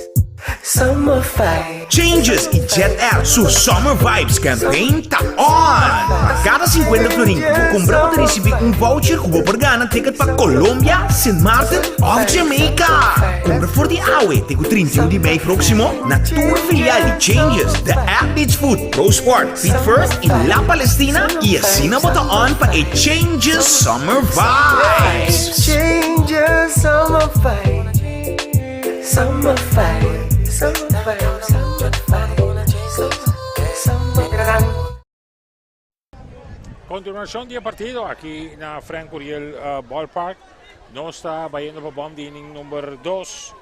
summer vibes. Changes i Jet Air su Summer Vibes campaign ta on! Pa kada 50 florin ku bo kumpra bo ta risibí un voucher ku bo por gana ticket pa Colombia, Sint Maarten òf Jamaica! Kumpra for di awe te ku 31 di mei próksimo na tur filial di Changes, The Athlete's Foot, Pro Sport, Feet First i La Palestina i asina bo ta on pa e Changes Summer Vibes! Changes, summer vibes, summer vibes, summer vibes, summer vibes, summer vibes. Kontinuashon di e partido aki na Frank Curiel Ballpark. Nos ta bayendo pa bòm di inning number 2.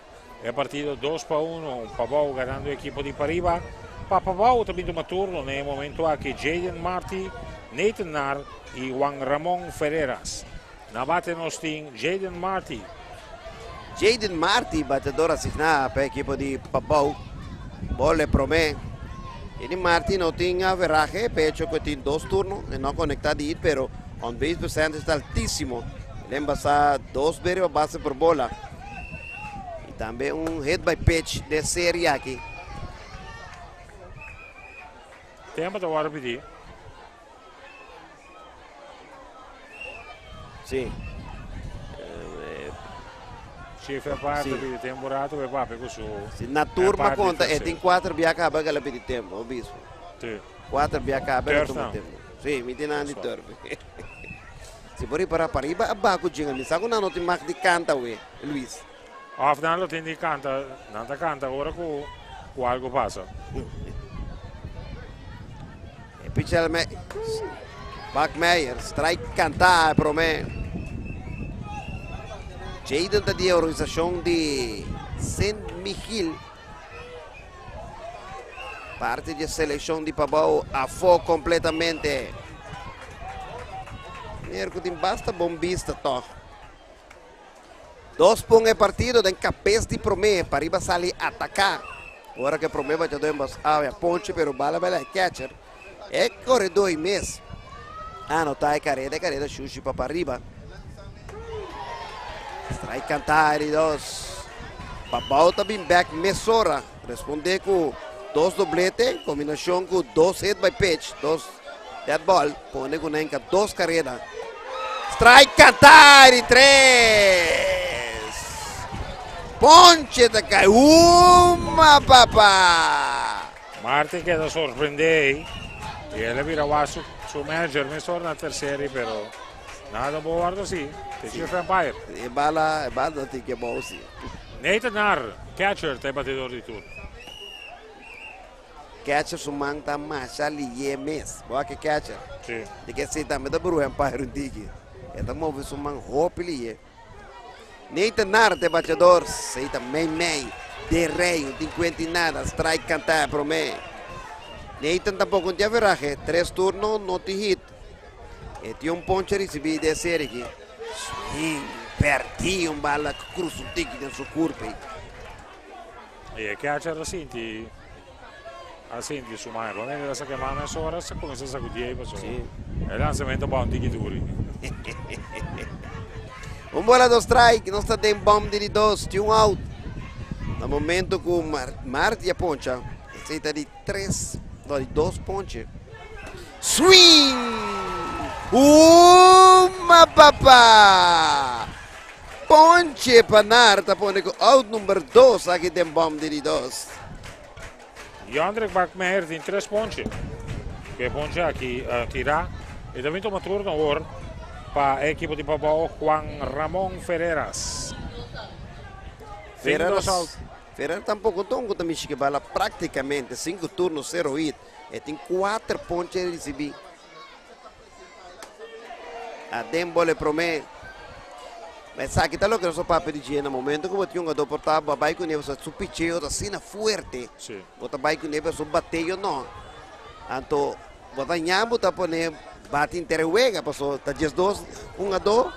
E partido 2 pa 1. Pabou ganando ekipo di Pariba. Pa Pabou ta bin tuma turno na e momento aki Jaden Marty, Nathan Nar i Juan Ramon Ferreras. Na bate nos tin Jaden Marty. Jaden Marty, batedor asigná pa ekipo di Pabou. Ball e promé. Jaden Marty no tin averahe, pecho ku tin dos turno, e no konektá di hit, pero on base percentage ta altísimo. El a embasá dos bes riba base por bola. I tambe un hit by pitch den serie aki. Tempo ta wòrdu pidí. Sí. Chief e parte pidi tempo rato pe papia ku su. Si na turma konta e tin kuater bia kaba ku el a pidi tempo, obispo. Sí. Kuater bia kaba el a tuma tempo. Sí, mi tin nan di turf. Si bo ripará pariba abako jingle, mi sa ku nan no tin mag di kanta awe, Luis. Of nan lo tin di kanta, nan ta kanta ora ku ku algo pasa. E pitcher me Buckmeyer, strike kantá e promé. Jaden ta di organisashon di Sint Michiel. Parti di selekshon di Pabou afó kompletamente. Meneer ku tin basta bon bista tòg. Dos pon e partido den kabes di promé pariba sali ataká. Ora ku e promé bachadó en bas awe a ponche pero bala bala e catcher. E koredó i mes a anotá e kareda, e kareda shushi pa pariba. Strike kantá e di dos. Pabou ta bin bèk mesora. Respondé ku dos doblete, kombinashon ku dos hit by pitch, dos dead ball. Pone ku nan ka dos kareda. Strike kantá e di tres. Ponche ta kai. Uma papa! Martin keda sorprendé ei i el a bira wak su su manager mesora na tercera pero nada bo wordo si te chief umpire. E bala e bala ta tin ke bou si. Nathan Naar, catcher, ta e batidor di turno. Catcher su man ta masha liye mes. Bo a ke catcher? Si. Di ke si tambe ta bruha umpire un tiki. E ta move su man hopi liye. Nathan Naar ta e bachador, sei ta mei mei den rei, no tin kuenta i nada, strike kantá e promé. Nathan tampoko no tin averahe, tres turno no tin hit. E tin un ponche risibí den e serie aki. Swing, pèrdí un bala ku krusa un tiki den su kurpa ei. I e catcher a sinti a sinti su man. Cuando el a saca e man mesora sa cuminsa sacudi ei pasobra e lanzamento a bao un tiki duri. Un bola dos strike, nos ta den bom di di dos, tin un out. Na momento cu Marti a poncha, esey ta di tres, no di dos ponche. Swing! Uma papa! Ponche pa Nar ta pone ku out number dos aki den bom di di dos. Jandrik Bakmeyer tin tres ponche. Ku e ponche aki tirá e ta bin tuma turno awor pa e ekipo di Pabao Juan Ramon Ferreras. Tin dos out. Ferreras tampoko un ku ta mishi ku e bala praktikamente sinku turno sero hit. E tin kuater ponche risibí. Aden bole prome. Ma esaki ta loke nos a papia di dje na momento ku bo tin un jugador por ta bo a bai kuné pasobra su picheo ta asina fuerte. Bo ta bai kuné pero su bateo no. Anto bo ta ña bo ta pone bati henter e wega pasobra ta diesdos hungador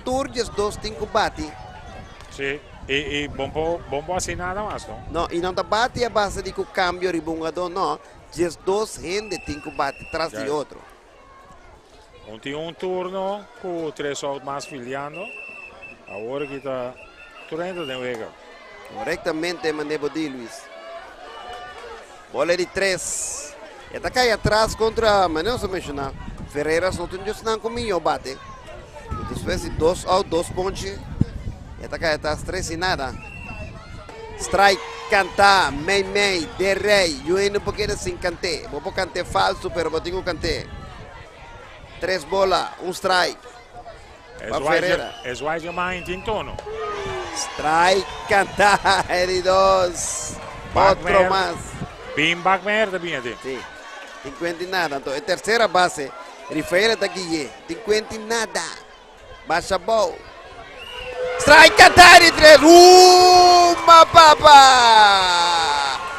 tur diesdos tin ku bati. Sí, i i bon por bon por hasi nada mas no. No, i nan ta bati a base di ku kambio riba un hungador no. 12 hende tin ku bati tras di otro. Un tin un turno ku tres out mas filiando. Awor aki ta tur hende den wega. Korektamente mane bo di Luis. Bola di tres. E ta kai atras kontra mane nos a menshoná Ferreras no tin diosnan ku mihó bate. Despues di dos out dos ponche e ta kai atras tres i nada. Strike kantá mei mei de rei yu hende por keda sin kant'é. Bo por kant'é falsu pero bo tin ku kant'é. Tres bola, un strike pa Ferrera. Es wai dje main tin tono. Strike kantá e di dos. Otro mas. Bin Bakmeer ta bin aden. Sí. Tin kuenta i nada. Anto e tersera base Rifaela ta gui'é. Tin kuenta i nada. Basha bou. Strike kantá di tres. Uma papa!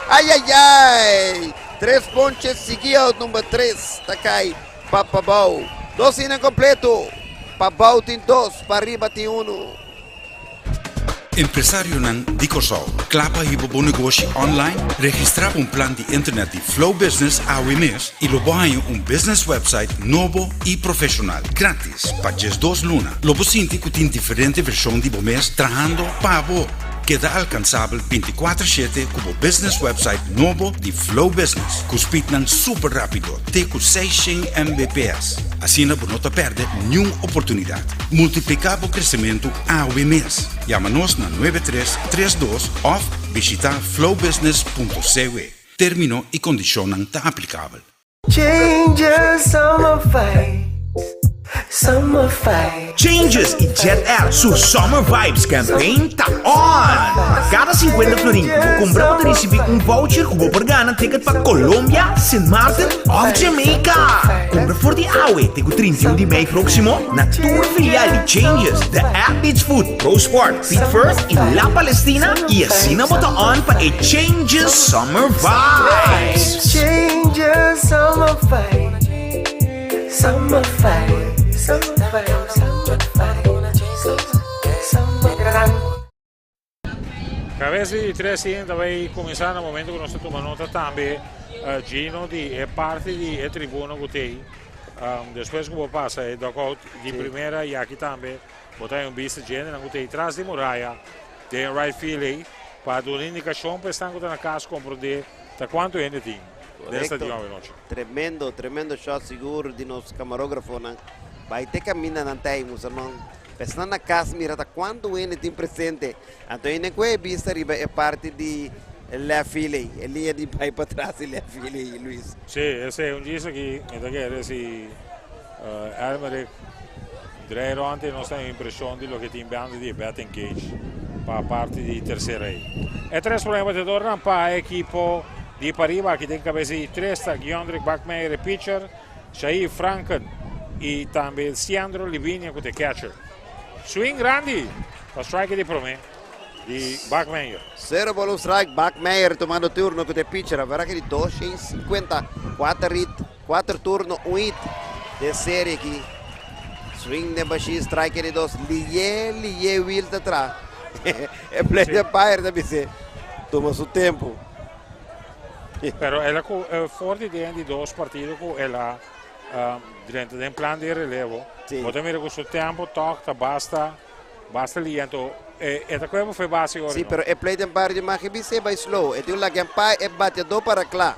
Ai ai ai! Tres ponche sigui out number tres ta kai pa Pabou. Dos inning kompleto. Pabou tin dos, pariba tin unu. Empresarionan di Kòrsou, kla pa hiba bo negoshi online? Registrá pa un plan di internet di Flow Business awe mes i lo bo haña un business website nobo i profeshonal, gratis, pa 12 luna. Lo bo sinti ku tin diferente vershon di bo mes trahando pa bo. Keda alkansabel 24 shete ku bo business website nobo di Flow Business, ku speednan super rápido te ku 600 Mbps. Asina bo no ta pèrdè niun oportunidat. Multipliká bo kresementu awe mes. Yama nos na 9332 òf bishitá flowbusiness.cw. Término i kondishonnan ta aplikabel. Changes on my face. Summer vibe. Changes y Jet Air su Summer Vibes Campaign ta on! Pa cada 50 florin cu bo cumpra bo ta ricibi un voucher cu bo por gana ticket pa Colombia, Sint Maarten of Jamaica! Cumpra for di awe te cu 31 di mei proximo na tur filial di Changes, The Athlete's Foot, Pro Sport, Feet First y La Palestina y asina bo ta on pa e Changes Summer Vibes! Changes Summer Vibes. Summer vibe, summer vibe, summer vibe, summer vibe. Cabes di tres inning ta bay cuminsa na momento cu nos ta tuma nota tambe Gino di e parti di e tribuna cu tey. Despues cu bo pasa e dugout di primera y aki tambe bo ta hay un bista djendenan cu tey tras di muraya den right field ey pa duna indicacion pa esnan cu ta na cas comprende ta cuanto hende tin den stadion awenochi. Tremendo, tremendo shot sigur di nos camarografonan. Bai te caminda nan ta ey musa non. Pesnan na cas mira ta cuanto hende tin presente. Anto hende cu e bista riba e parti di left field ey. E liña di bai patras di left field ey, Luis. Si, esey un djis aki mi ta kere si Elmerick draai rond y nos ta impresion di loke tin banda di e batting cage pa parti di tercera ey. E tres prome batedornan pa e ekipo di pariba aki den cabeza di tres ta Giondrick Bakmeyer e pitcher, Shair Franken y tambe Siandro Livinia cu ta e catcher. Swing grandi pa strike di prome di Bakmeyer. Cero ball un strike, Bakmeyer tomando turno cu ta e pitcher. Averaje di 250, cuater hit, cuater turno, un hit den serie aki. Swing den bashi, strike di dos. Liye, liye Will ta tra. E plate umpire ta bis'é tuma su tempo. Pero el a cu for di den di dos partido cu el a drenta den plan di relevo. Bo ta mira cu su tempo toch ta basta, basta liento. E ta cuerpo fue base ora. Sí, pero e plate umpire di mag bis'é bay slow. E tin un laga umpire e bateador para cla.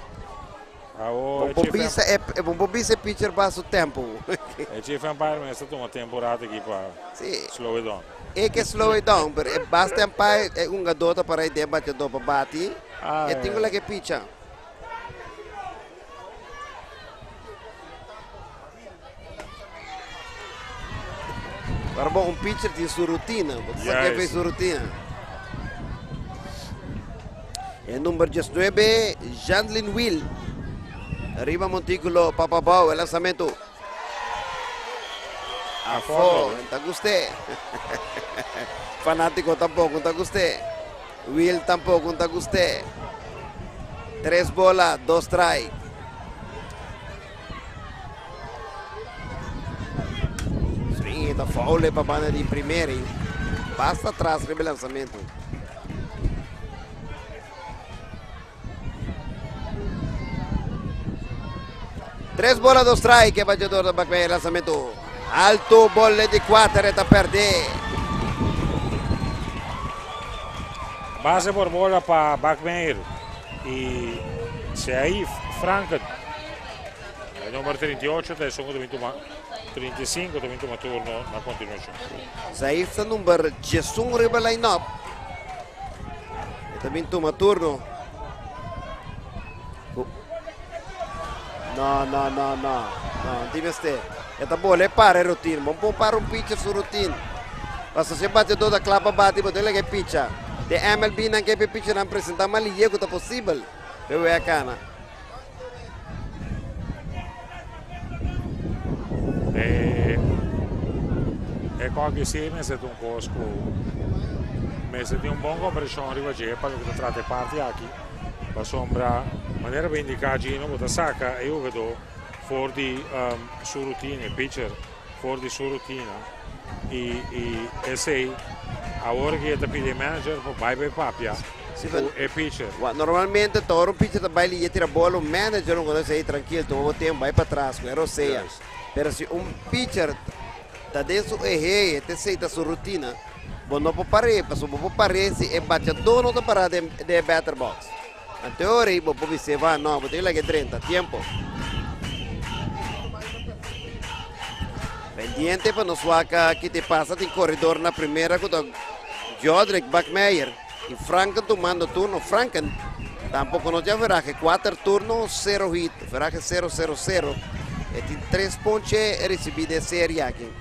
Awo, e chief bisa e, e bon por bisa e pitcher ba su tempo. E chief umpire mester tuma tempo rato aki pa Sí. slow it down. E ke slow it down, pero e basta umpire e hungador ta para e den bateador pa bati. Ah, E tin ku eh. laga e picha. Pero bon, un pitcher tin su rutina. Bo ta sa ke Juist. su rutina. E number 19, Jandlin Will. Riba montículo, Papa Bau, el lanzamiento. Afó, ta gust'é. Fanático tampoco ta gust'é. Will tampoco ta gust'é. Tres bola, dos strike. Swing ta foul pa banda di primera. Basta atras riba lanzamiento. Tres bola, dos strike. E bateador da Bakmeyer lanzamiento. Alto, bola di cuater, ta perde. Base por bola pa Bakmeyer. Y Seif Franken. E number 38 ta esun cu ta 35 ta tuma turno na continuacion. Saif ta number 11 riba line-up. E tambe tuma turno. No, no, no, no. No, debe ser. E ta bola para e routine. Ban para un pitcher su routine. Paso si bateador ta cla pa bati, bo tin cu pitcha. De MLB nan ke pitcher nan presenta mas lihe cu ta posibel. Pero e cana. E coque si mester un cos cu mester tin un bon comprension riba dje pa loke ta trata e parti aki. Pasobra manera bo indica Gino, bo ta saca e jugador for di su rutina, e pitcher for di su rutina. Y esey awor cu ta pidi e manager pa bay bay papia cu e pitcher. Normalmente tur un pitcher ta bay y tira bola, un manager no conoce ey trankil, tuma tempo, bay pa atras, cu sea. Pero si un pitcher ta den su ehe, te sei ta su rutina, bo no por para, paso bo por para si e bateador no ta para den batter box. En teoria, bo por bisa, va, no, bo tin like 30, tempo. Pendiente pa nos wak kico ta pasa den coredor na primera cu Jodrick Bachmeyer y Franken tumando turno. Franken tampoco no tin average 4 turno, 0 hit, average 0-0-0. E tin tres ponche risibí den serie aki.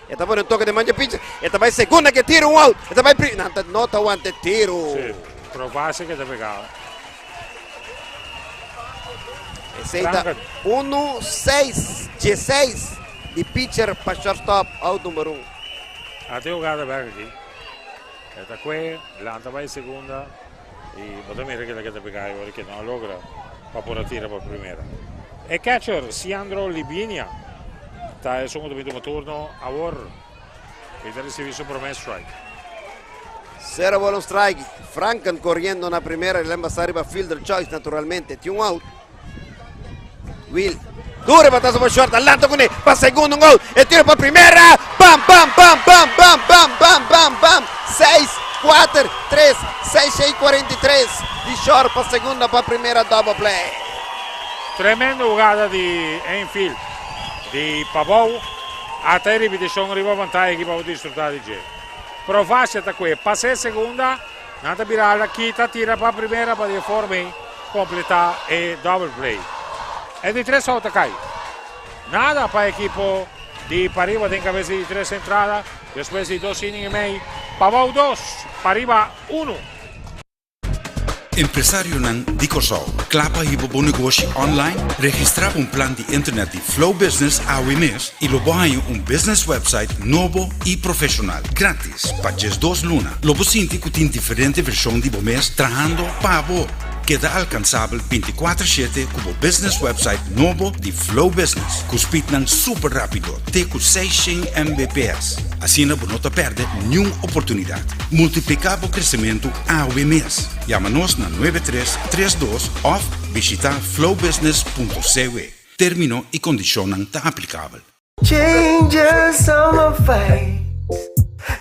E ta pone un toke den man dje pitcher. E ta bai segunda ke tiro un out. E ta bai pri nan ta no ta wanta e tiro. Sí, Provase ke ta pegado. Esei ta unu seis dieseis di pitcher pa shortstop out number un. Ate hugada bek aki. E ta kue, lanta bai segunda y bo ta mira kila ke ta pega ora ke no a logra pa por a tira pa primera. E catcher Siandro Libinia ta esun ku ta bin tuma turno awor. E ta ricibi su prome strike. Cero bola un strike. Franken coriendo na primera. El a riba fielder choice naturalmente. Tin un out. Will. Dure batazo pa short. Lanta con pa segundo un out. E tiro pa primera. Bam, bam, bam, bam, bam, bam, bam, bam, bam. 6, 4, 3, 6, 6, 43. Di short pa segunda pa primera double play. Tremendo hugada di infield di Pabou. Ata e ripeticion riba pantaya aki pa bo disfruta di dje. Provacia ta kue pase segunda, nan ta bira ala kita tira pa primera pa di e forma ei completa e double play. E di tres out ta kai. Nada pa ekipo di Pariba den cabeza di tres entrada despues di dos inning y mei. Pabou dos, Pariba uno. Empresarionan di Kòrsou, kla pa hiba bo negoshi online? Registrá pa un plan di internet di Flow Business awe mes i lo bo haña un business website nobo i profeshonal, grátis, pa djesdos luna. Lo bo sinti ku tin diferente vershon di bo mes trahando pa bo. Keda alkansabel bintikuater shete ku bo business website nobo di Flow Business, ku speednan super rápido te ku seisshen Mbps. Asina bo no ta pèrdè niun oportunidat. Multipliká bo kresementu awe mes. Yama nos na 9332 òf bishitá flowbusiness.cw. Término i kondishonnan ta aplikabel. Changes summer vibes,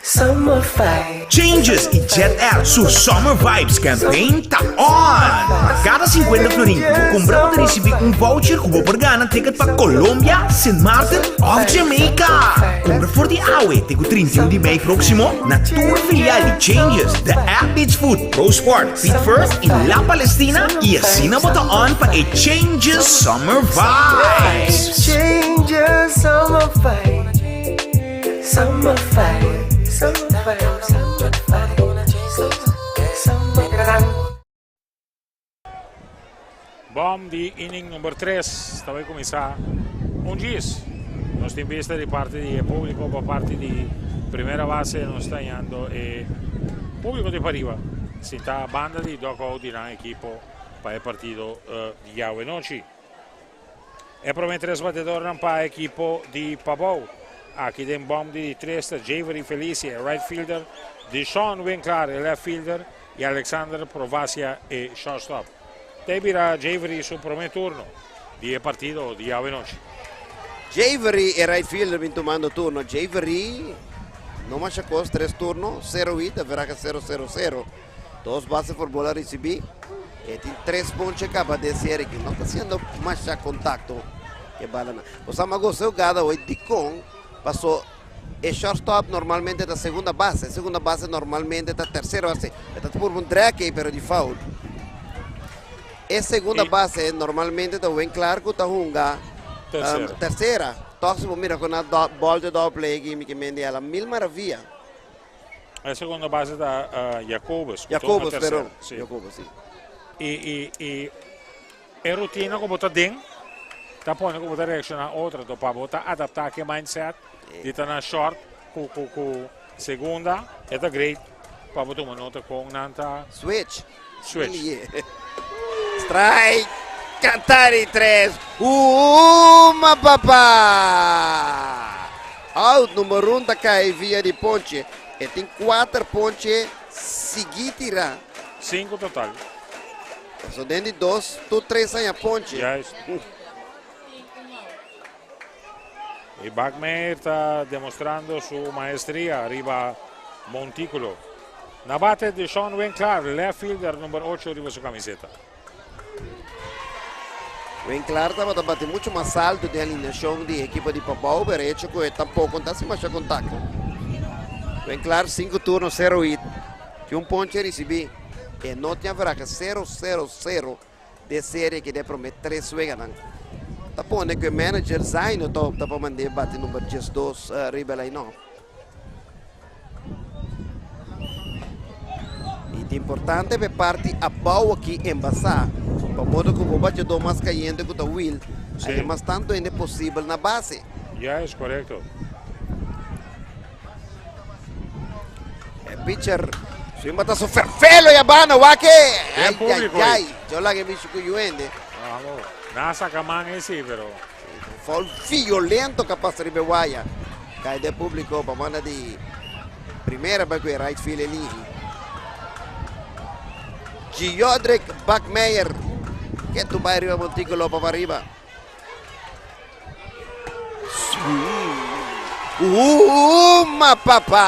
summer vibes. Changes i Jet Air su Summer Vibes Campaign ta on! Pa kada 50 florin ku bo kumpra bo ta risibí un voucher ku bo por gana ticket pa Colombia, Sint Maarten òf Jamaica! Kumpra for di awe te ku 31 di mei próksimo na tur filial di Changes, The App Beach Food, Pro Sport, Feet First i La Palestina i asina bo ta on pa e Changes Summer Vibes! Changes Summer Vibes, Summer Vibes, Summer Vibes, Summer Vibes, Summer Vibes. Bom di inning number 3 ta bai kuminsá un djis. Nos tin bista di parti di e públiko pa parti di primera base nos ta hañando e públiko di pariba sintá banda di dugout di nan ekipo pa e partido di awe nochi. E prome tres batedornan pa ekipo di Pabou. Aki den bom di di tres ta Javery Felicia, e right fielder, Deshaun Winklar, e left fielder, i Alexander Provacia, e shortstop. Ta bira Javery su prome turno di e partido di awe nochi. Javery, e right fielder, bin tumando turno. Javery no masha kos, tres turno, 0 hit, average 0-0-0. Dos base por bola risibí. E tin tres ponche kaba den serie ku no ta hasiendo masha kontakto ku e balanan. Bo sa mi a gosta e hugada hoy dikon paso e shortstop normalmente ta segunda base, e segunda base normalmente ta tersera base. E ta purba un drag ei pero di foul. E segunda base normalmente ta Winklar ku ta hunga tersera. Tòg si bo mira ku na bòl di double play aki mi ke mende a la mil maravia. E segundo base ta Jacobus. Jacobus, pero. Sí. Jacobus, sí. I, i, i e rutina ku bo ta den, ta pone ku bo ta reakshoná otro. Anto pa bo ta adaptá ku e mindset di ta na short ku, ku, ku segunda, e ta great pa bo tuma nota kon nan ta. Switch. Switch. Strike. Katari tres. Uma papá. Out number 1 ta kai via di ponche. E tin kuater ponche sigui tirá. Sinku total. So den di dos tur tres aña ponche. Juist. I Bakmeyer ta demostrando su maestria riba montículo. Na bate Deshaun Winklar, left fielder number 8 riba su camiseta. Winklar tabata bati mucho mas alto den alineacion di ekipo di Pabao, pero hecho cu e tampoco no ta haci masha contacto. Winklar 5 turno 0 hit. Tin un ponche ricibi. E no tin average 0-0-0 de serie ki den prome tres weganan. Ta pone ku e manager Zaino ta opta pa mand'é bati number 12 riba e line-up. I ta importante pa e parti abou aki embasá, pa modo ku bo bachadó mas kayente ku ta Will, haña mas tantu hende posibel na base. Ya, es korekto. E pitcher swing bata su ferfelo ya banda wak e. Den Ay, ay, público ay. ahí. Yo laga e bicho ku yuende. Vamos. Nada saca man ahí sí, pero Foul violento capaz riba e waya. Kai den público pa banda di primera pa ku e right field eligi. Giodrick Bakmeyer ke tu bai riba montículo pa pariba. Uma papa!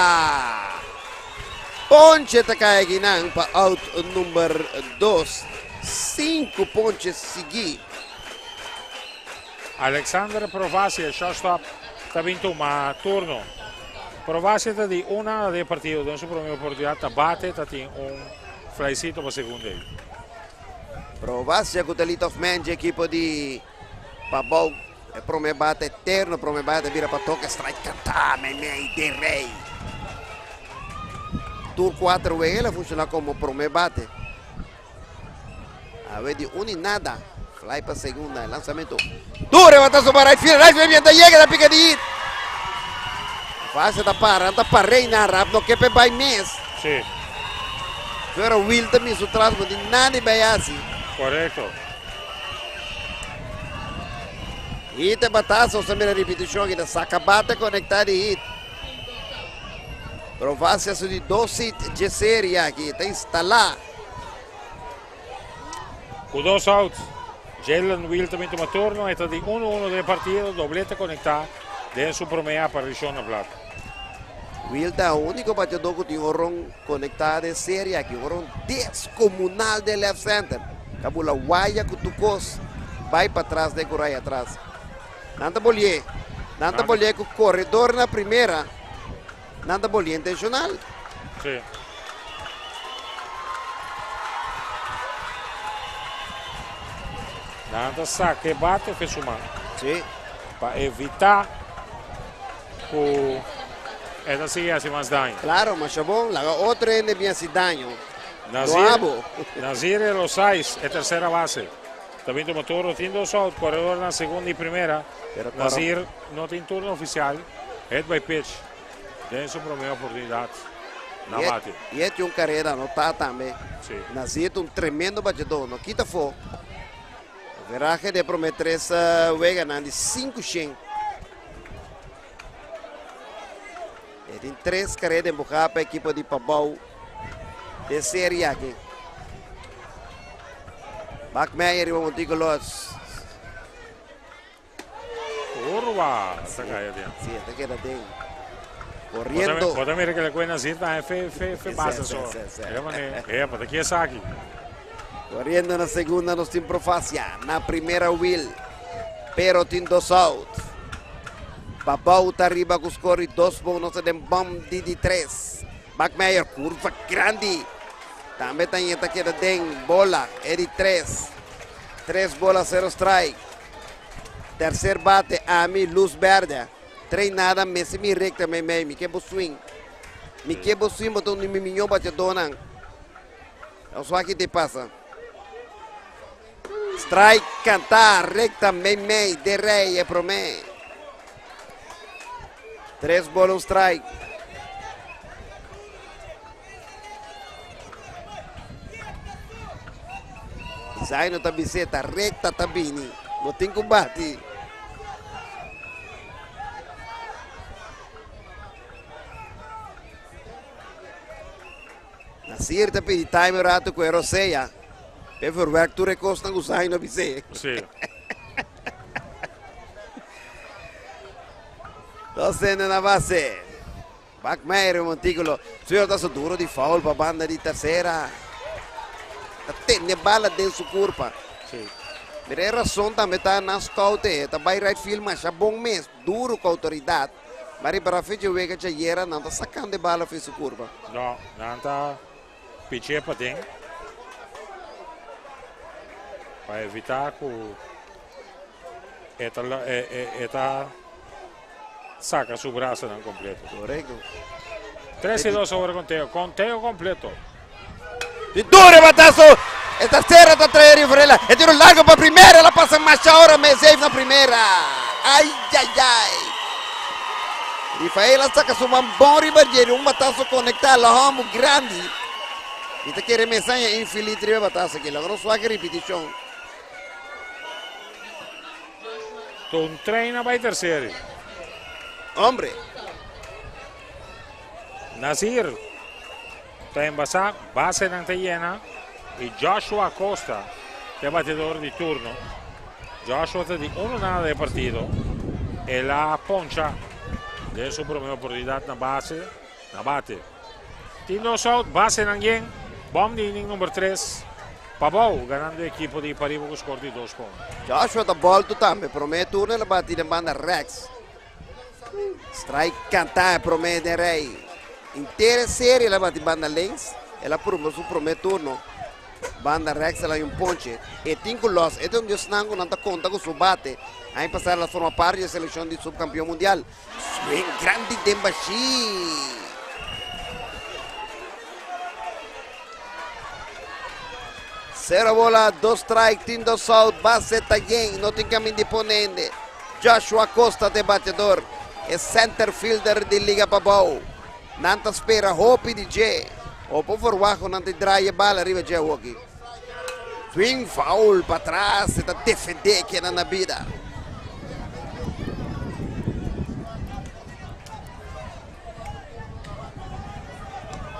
Ponche ta kai akinan pa out number 2. 5 ponche sigui. Alexander Provacia, shortstop, ta bin tuma turno. Provacia ta di un nada den partido, den su prome oportunidad ta bate, ta tin un flycito pa segunda ei. Provacia cu ta lead off man dje ekipo di Pabou. E prome bate eterno, prome bate bira pa toca strike canta meimei den rey. Tur cuatro wega el a funciona como prome bate. Awe di un y nada. Fly pa segunda, el lanzamento. Duro, batazo pa right field. Right field bien ta yega, ta pica di hit. Fase ta para, ta pa reina rap, no kepe bay mes. Sí. Pero Will ta mi su tras, no tin nada bay hasi. Correcto. Hit e batazo, sa mira repeticion aki, ta saca bate conecta di hit. Pero Vase su di dos hit dje serie aki, ta instala. Ku dos outs, Jalen Will ta bin tuma turno. E ta di 1-1 den e partido, doblete konektá den su promé aparishon na plat. Will ta e úniko bateadó ku tin un ron konektá den serie aki, un ron deskomunal den left center. Ta bula waya ku tur kos bai patras den ku rai atras. Nan ta bolié, nan ta bolié ku koredor na primera. Nan ta boli intencional. Sí. Nan ta saca e bate fe su man. Sí. Pa evita cu e ta sigui haci mas daño. Claro, masha bon. Laga otro hende bin haci daño. Nazir, No abo. Nazir Elosais, e tercera base. Ta bin tuma turno, tin dos out, corredor na segunda y primera. Pero Nazir no tin turno oficial. Hit by pitch den su prome oportunidad na bate. Y e tin un carera anota tambe. Sí. Nazir ta un tremendo bachedor, no kita afo. Averaje de prome tres weganan di sinku shen. E tin tres carera empuja pa ekipo di Pabou den serie aki. Bakmeyer riba Monticulo. Curva ta caya den. Sí, ta keda den. Corriendo. Bo ta mira que le cuena así ta fe fe fe base so. E mane, e pa ta ki esaki. Corriendo na segunda nos tin Profacia, na primera Will. Pero tin dos out. Pabou ta riba cu score di dos bon, nos ta den bom di di tres. Bakmeyer, curva grandi. Tambe ta ta keda den bola, e di tres. Tres bola, cero strike. Tercer bate, ami, luz berde. Trei nada, mester mi recta mei mei. Mi ke bo swing. Mi ke bo swing, bo ta un di mi miño bateadornan. Nos wak ki te pasa. Strike canta, recta mei mei, de rey e prome. Tres bola, un strike. Zaino ta bis'é, ta recta ta bini, no tin cu bati. Nasir ta pidi time un rato cu e rosea p'e verwerk tur e cosnan cu Zaino a bis'é. Sí. Dos hende na base. Bakmeyer e montículo. Suyo ta su duro di foul pa banda di tercera. Ta tene bala den su curpa. Sí. Mira e razón tambe ta nan scout e. Ta bay right field masha bon mes. Duro cu autoridad. Ma riba Rafi dje wega djayera nan ta sacando e bala fi su curpa. No, nan ta pich'é paden. Pa evita cu. E ta, e, e, e ta saka su brasanan kompleto. Korekto. 3 i 2 awor konteo. Konteo kompleto. Di duro batazo. E tersera ta trae Rivarella. E tiro largo pa primera. El a pasa mas awor. Safe na primera. Ai, ai, ai. Rafaela saka su man bon riba dje. Un batazo konektá. Lomo grandi. I ta kere mesaña infield riba batazo aki. Logra un suave repetishon. Un trein a bai tersera. Hombre. Nazir ta embasá, basenan ta yena i Joshua Acosta, ku ta batidó di turno. Joshua ta di 1-0 di partido. El a poncha den su promé oportunidat na base, na bate. Tin dos out, basenan yen, bòm di inning number 3. Pabou, ganando ekipo di Pariba ku score di 2 punto. Joshua ta bòltu tambe. Promé turno el a bati den banda rechts. Strike kantá promé den rei. Henter serie el a bati banda links. El a promé su promé turno. Banda rechts el a un ponche. E tin ku los. E ta un diosnan ku nan ta konta ku su bate. Aña pasá el a forma parti di e selekshon di subkampeon mundial. Swing grandi den bashí. 0 bola, 2 strike, tin 2 out, base ta yen, no tin kaminda di pone. Joshua Costa ta batidó, e center fielder di Liga Pabou. Nan ta spera hopi di dje. O por verwacht nan ta draai bala riba dje aki. Swing foul patras, ta defendé ku na bida.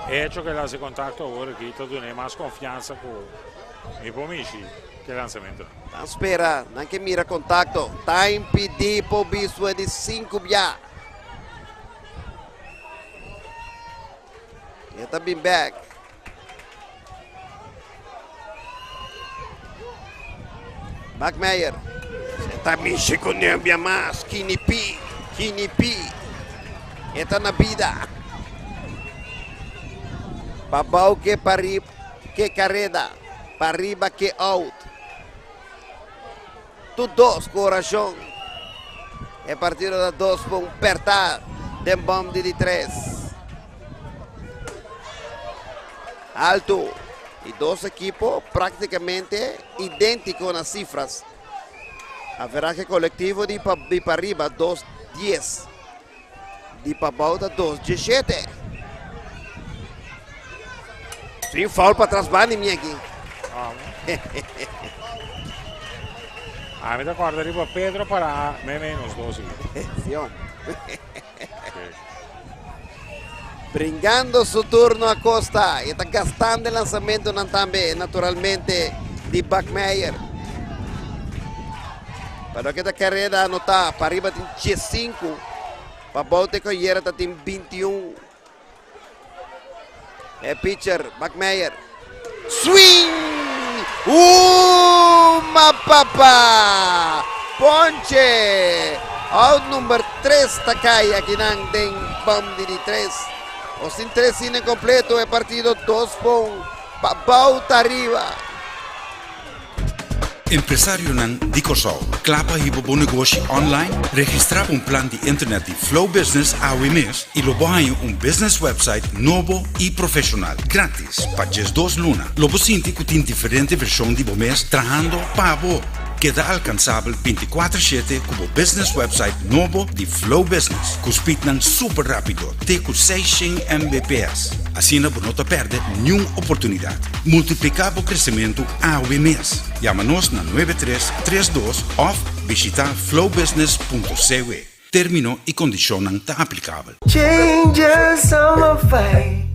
Hecho ku el a hasi kontakto awor aki, ta duna mas konfiansa ku mi por mishi ku lansamentu. Ta spera, nan ke mira kontakto. Time PD po biswe di 5 bia. E ta bin back. Backmeyer. Ta mishi ku nubia mas. Kinipi. Kinipi. E ta na bida. Pabou ke pariba ke kareda. Pariba ke out. Tur dos kurason. E partido ta 2 pa 1 pèrtá den bòm di 3. Alto. I dos ekipo práktikamente idéntiko na sifra. Averahe kolektivo di, di Pariba 2-10. Di Pabou 2-17. Tin foul patras bani mi aki. Ami ta kòrda riba Pedro para menos 2. Si, Bringando su turno Acosta. I ta gastando e lansamentu tambe, naturalmente, di Backmeyer. Pero ku e kareda anotá, Pariba tin 5, Pabou te ku ayera tin 21. E pitcher, Backmeyer. Swing! Uma papa! Ponche! Out number 3 ta kai aki nan den bòm di 3. Nos tin 3 inning kompleto, e partido 2 pa 1. Pabou ta ariba. Empresarionan di Kòrsou. Kla pa hiba bo negoshi online? Registrá un plan di internet di Flow Business awe mes i lo bo haña un business website nobo i profeshonal. Gratis, pa 12 luna. Lo bo sinti ku tin diferente vershon di bo mes trahando pa bo. Keda alkansabel 24/7 ku bo business website nobo di Flow Business. Ku speednan super rápido, te ku 600 Mbps. Asina bo no ta pèrdè ningun oportunidat. Multipliká bo kresementu awe mes. Yama nos na 9332 òf bishitá flowbusiness.cw. Término i kondishonnan ta aplikabel. Changes, summer fight.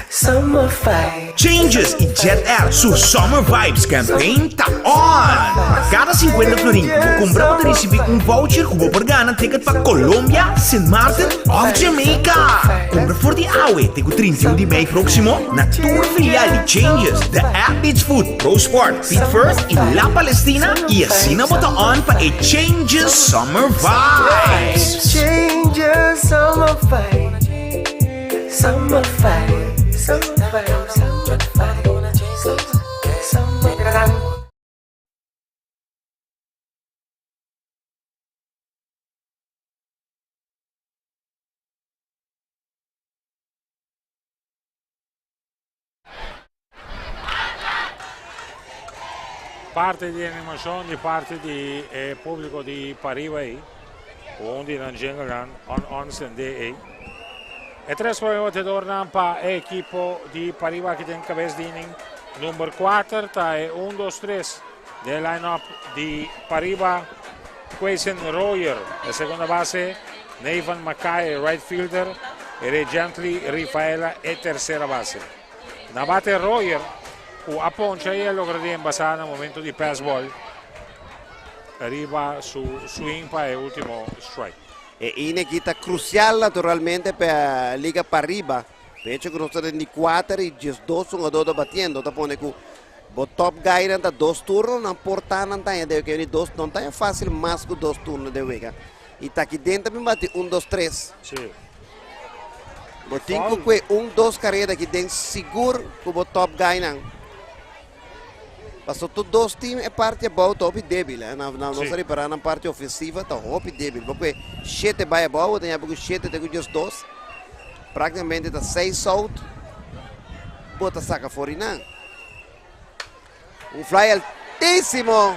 Summer fight. Changes i Jet Air, su Summer Vibes campaign ta on! Kada 50 florin ku bo kumpra, bo ta risibí un voucher ku bo por gana ticket pa Colombia, St. Martin òf Jamaica. Kumpra for di awe, te 31 di mei próksimo, na tur filial di Changes, The Athlete's Foot, Pro Sport, Feet First i La Palestina i asina bo ta on pa e Changes Summer Vibes. Changes, summer fight. Summer fight. Summer fight. Summer fight. Summer fight. Parti di animashon di parti di e públiko di pariba ei. Un di nan jingle nan on on sende ei. E tres promé batedornan pa e ekipo di pariba aki den kabes di inning number 4 ta e 1, 2, 3 den line-up di pariba. Quayson Royer, e segunda base, Nathan Mackay, right fielder, e Ray Gently Rifaela, e tercera base. Na bate Royer, ku a poncha i a logra di embasá na momento di pass ball riba su swing pa e ultimo strike. E inning aki ta crucial naturalmente pa Liga Pariba. Pecho ku nos ta den di kuater i 12 hungadó ta batiendo. Ta pone ku bo top guy nan ta dos turno nan por ta nan taña den wega. Dos no taña fácil mas ku dos turno den wega. I ta aki den ta bin bati un, dos, tres. Bo tin ku kue un, dos kareda aki den sigur ku bo top guy nan. Paso tur dos team e parti abou ta hopi débil. Eh? Na, na, nos a ripará nan parti ofensiva ta hopi débil. Bo kue shete bai abou, bo ta ña ku shete te ku just dos. Práktikamente ta seis out. Bo ta saka for di nan. Un fly altísimo.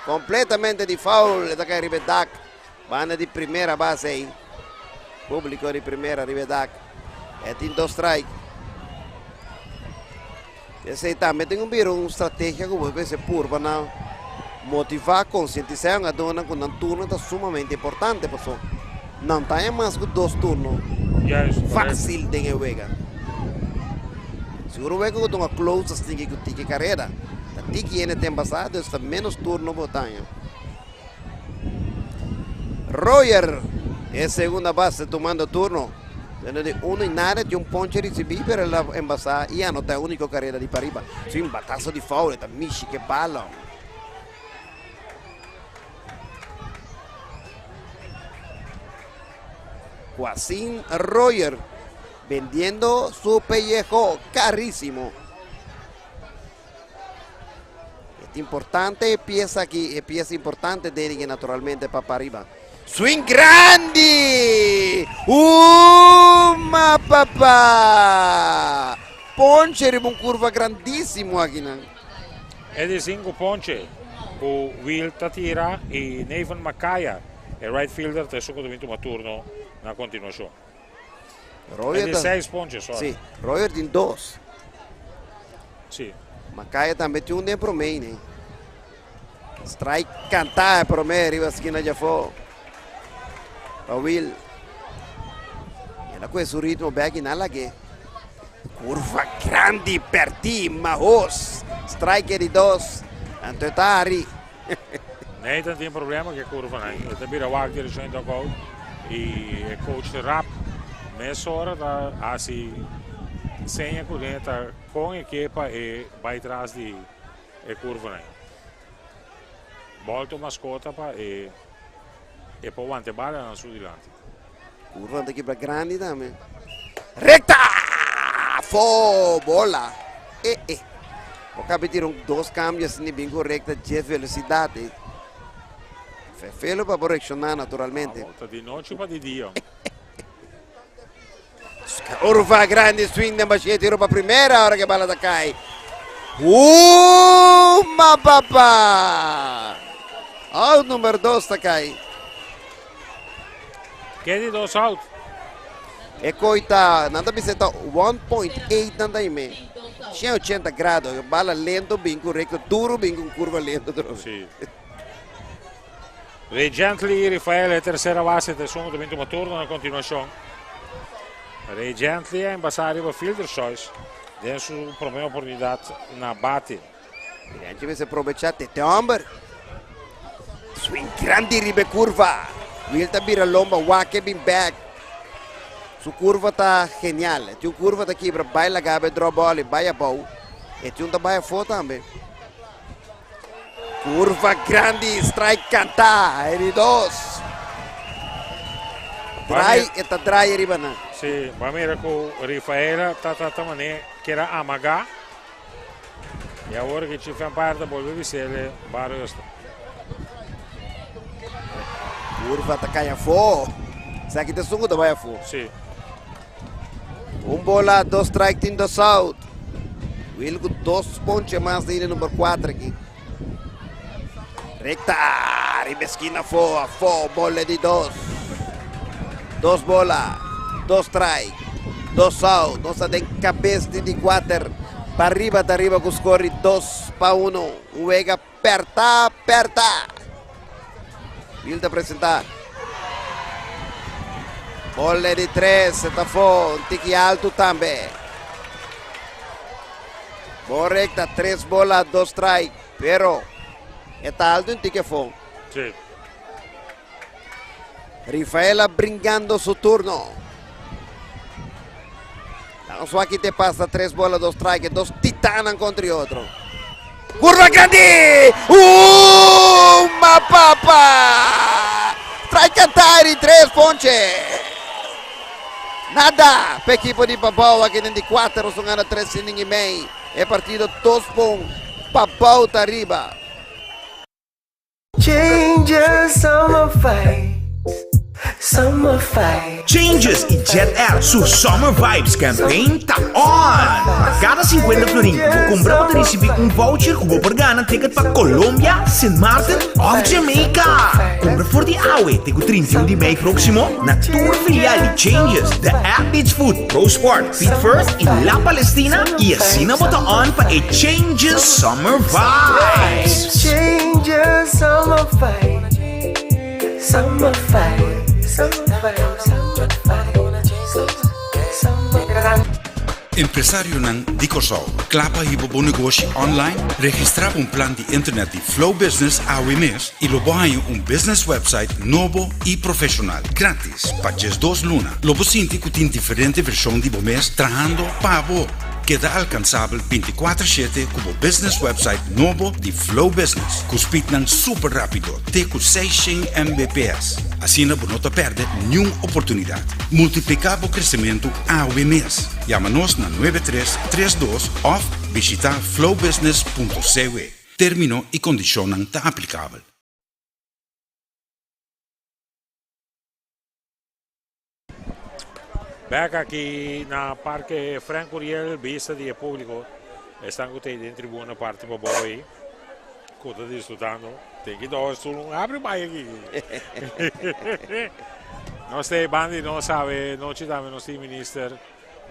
Kompletamente di foul. E ta kai riba e dak. Banda di primera base ei. Públiko di primera riba e dak. E tin dos strike. Esei tambe tin un bira un strategia ku bo mester purba na motivá, konsientisá e hungadónan ku nan turno ta sumamente importante pasobra nan ta haña mas ku dos turno fásil den e wega. Sigur un wega ku ta un close ta stinki ku tiki kareda, ta tiki hende ten pasá, dus ta ménos turno bo ta haña. Royer e segunda base tumando turno. Dentro di uno y nada tin un ponche ricibi pero el a embasa y anota e unico carrera di pariba. Si un batazo di foul e ta mishi ke bala. Joacim Royer vendiendo su pellejo carísimo. E importante e pieza aki, e pieza importante den naturalmente pa pariba. Swing grandi! Uma papá! Ponche riba un curva grandísimo aki nan. E di sinku ponche ku Will ta tira i Nathan Makaya, e right fielder, ta esun ku ta bin tuma turno na kontinuashon. Royer E di ta, seis ponche, sorry. sí, Royer tin dos. Sí. Makaya tambe tin un den promé ne. Strike kantá e promé riba skina djafó. Pa Will. El a kue su ritmo bek i nan lag'é. Kurva grandi pèrdí Mahos. Strike e di dos. Anto e ta hari. Nathan tin problema ku e kurvanan. E ta bira wak direkshon di dugout i e coach rap mesora ta hasi seña ku den ta kon e ke pa e bai tras di e kurvanan. Bòlto maskota pa e e por wanta e balanan su dilanti. Kurva ta kibra grandi tambe. Rekta! Fo! Bola! E e. Bo kabi tira un dos kambio asina bin ku rekta dje velosidat ei. Fefelo pa bo reakshoná naturalmente. Abo ta di nochi pa di dia. Curva grandi swing den bashé tiro pa primera ora ke bala ta kai. Uma papa! Out number dos ta kai. Ke di dos out? E koi ta, nan ta bisa ta 1.8 nan ta ime. 180 grado, bala lento bin ku recto duro bin ku curva lento. Sí. Ray Gently, Rafael e tercera base, ta esun ku ta bin tuma turno na kontinuashon. Ray Gently a embasá riba fielder's choice den su promé oportunidat na bate. Mirianchi mester probechá tete hòmber. Swing grandi riba e kurva. Will ta bira lomba wak e bin bèk. Su kurva ta genial. E tin un kurva ta kibra bai laga e drop ball i bai abou. E tin un ta bai afó tambe. Curva grandi, strike canta, e di dos. Draai, e ta draai riba nan. Sí, ba mira ku Rifaela ta trata mané kier a amagá. I awor ku Chief Umpire ta bolbe bisele ba rusta. Curva ta kai afó. Esaki ta esun ku ta bai afó. Sí. Un bola, dos strike, tin dos out. Will ku dos ponche mas den number 4 aki. Recta, riba esquina afó, afó, bola di dos. Dos bola, dos strike, dos out. Nos ta den kabes di di kuater. Pariba ta riba ku score di 2-1. Un wega perta, perta. Bill ta presentá. Bola di tres, ta afó, un tiki altu tambe. Bon recta, tres bola, dos strike, pero e ta altu un tiki afó. Rifaela bringando su turno. Vamos aki te pasa tres bola, dos strike, dos titanan contra otro. Curva grandi! Ma papa! Strike cantá di tres ponche. Nada pa ekipo di Pabou aki den di kuater, nos gana tres inning i mei. E partido 2-1, Pabou ta riba. Changes summer fight, summer fight. Changes i Jet Air su Summer Vibes Campaign ta on! Pa kada 50 florin ku bo kumpra bo ta risibí un voucher ku bo por gana ticket pa Colombia, Sint Maarten òf Jamaica! Kumpra for di awe te ku 31 di mei próksimo na tur filial di Changes, The Athlete's Foot, Pro Sport, Feet First i La Palestina i asina bo ta on pa e Changes Summer Vibes! Changes summer fight, summer fight, summer fight, summer fight, summer Empresarionan di Kòrsou, kla pa hiba bo negoshi online? Registrá pa un plan di internet di Flow Business awe mes i lo bo haña un business website nobo i profeshonal, gratis, pa 12 luna. Lo bo sinti ku tin diferente vershon di bo mes trahando pa bo. Keda alkansabel 24/7 ku bo business website nobo di Flow Business, ku speednan super rápido te ku 600 Mbps. Asina bo no ta pèrdè niun oportunidat. Multipliká bo kresementu awe mes. Yama nos na 9332 òf bishitá flowbusiness.cw. Término i kondishonnan ta aplikabel. Bek aki na Parke Frank Curiel, bista di e públiko. Esnan ku ta den tribuna parti pabou ei, ku ta disfrutando. Tin ki dos tur un abri bai aki. Nos ta e banda di nos awe nochi tambe nos tin minister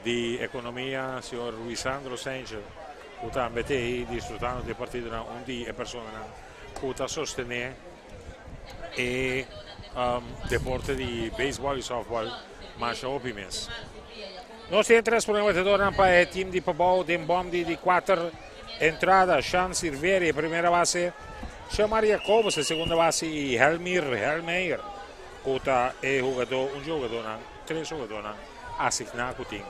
di Ekonomia, señor Ruisandro Sanchez, ku tambe ta ei disfrutando di e partidonan, un di e personanan ku ta sostené e deporte di beisbòl i sòftbòl masha hopi mes. Nos tin tres prome batedornan pa e team di Pabou den bòm di di kuater entrada. Sean Silveri e primera base, Shamar Jacobus e segunda base i Helmir Helmeyer ku ta e hugadó, un dje hugadónan, tres hugadónan asigná ku tin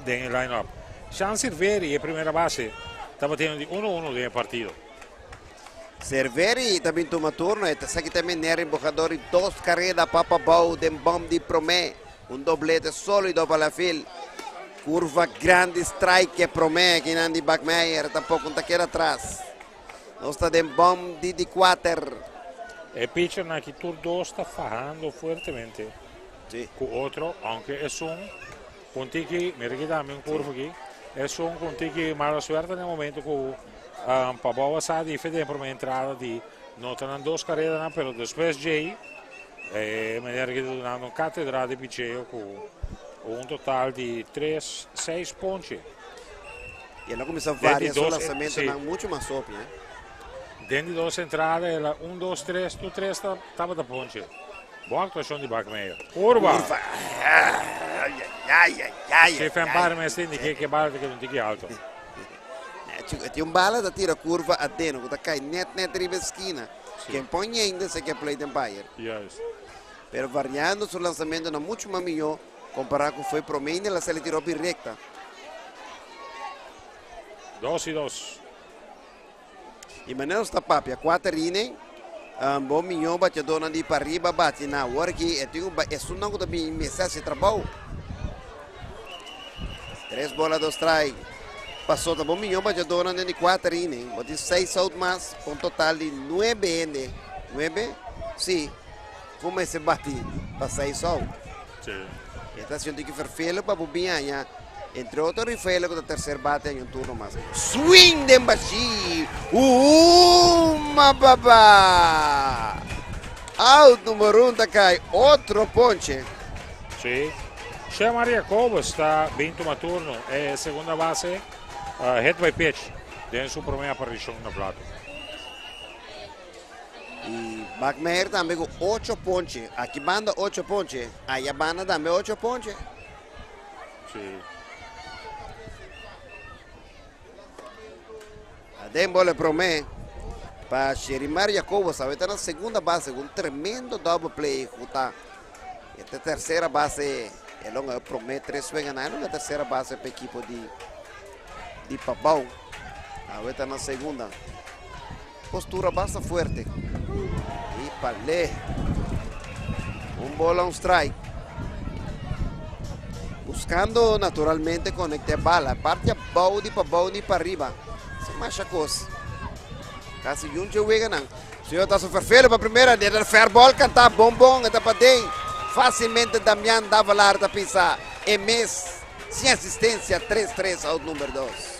den e line-up. Sean Silveri e primera base ta batiendo di uno uno den e partido. Cerveri ta bin tuma turno. E ta esaki ta meneer embojador y dos careda pa Pabou den bom di prome. Un doblete solido pa Lafil. Curva grandi, strike prome kinan di Bakmeyer. Tampoco ta keda atras. Nos ta den bom di di kuater. E pitchernan aki tur dos ta fajando fuertemente ku otro, aunke esun ku un tiki, mira aki tambe un curva aki, esun ku un tiki mala suerte na e momento ku Pabou a sa di den prome entrada di nota nan dos karedanan, pero despues djei e meneer aki ta dunando un katedra di picheo ku un total di tres, seis ponche. I el a kuminsá varia su lansamentunan muchu mas hopi. Den di dos entrada el a un, dos, tres, tur tres tabata ponche. Bon aktuashon di Bakmeyer. Kurva! Kurva! Ai, ai, ai, ai, Chef Empire mester indiké ke bala ta keda un tiki alto. E tin un bala ta tira kurva adeno ku ta kai net net riba e skina. Ken pon yende se ke plate umpire. Juist. Pero variando su lansamentonan mucho mas mihó kompará ku foi promé inda el a sali tira hopi rekta. 2-2. I manera nos ta papia kuater inning, bo mihó bateadónan di pariba bati na awor aki e tin un esunnan ku ta bin mester hasi trabou. Tres bola dos strike. Pasó ta bo mihó bateadónan den di kuater inning. Bo tin seis out mas pa un total di nuebe hende. Nuebe? Sí. Ku mester bati pa seis out. Sí. E ta hasi un tiki ferfelo pa bo bin haña. Entre otro Rifelo ku ta tercer bate haña un turno mas. Swing den bashí! Uma baba! Out number un ta kai otro ponche. Sí. Shemar Jacobus ta bin tuma turno. E segunda base hit by pitch den su prome aparishon na plato. Y Bakmeyer tambe ku ocho ponche. Aki banda ocho ponche. Aya banda tambe ocho ponche. Sí. Aden bola prome pa Sherimar Jacobus. Awe ta na segunda base ku un tremendo double play ku ta e tercera base. E longa prome tres wenganan. E longa tercera base pa ekipo di di Pabao. Awe ta na segunda. Postura basta fuerte. Y palé. Un bola, un strike. Buscando naturalmente conecta bala. Parte abao di pabao ni pa riba. Se masha cos. Casi yunche weganan. Señor ta su vervelen pa primera. De fair ball canta bon bon. Eta pa den. Fácilmente Damian Davalar ta pisa. E mes. Sin asistencia. 3-3 out number 2.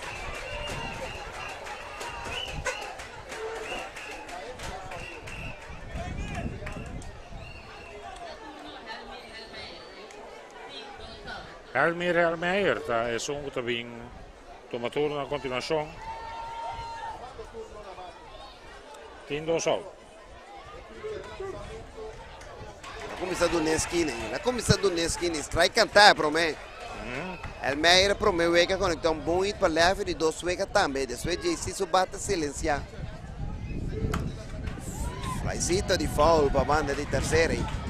Elmir Elmeyer ta esun ku ta bin tuma turno a kontinuashon. Tin dos out. A kuminsá duna eskina. A kuminsá duna eskina. Strike kantá promé. Elmeyer promé wega konektá un bon hit pa left di dos wega tambe. Despues JC su bate silensiá. Flycito di foul pa banda di tercera.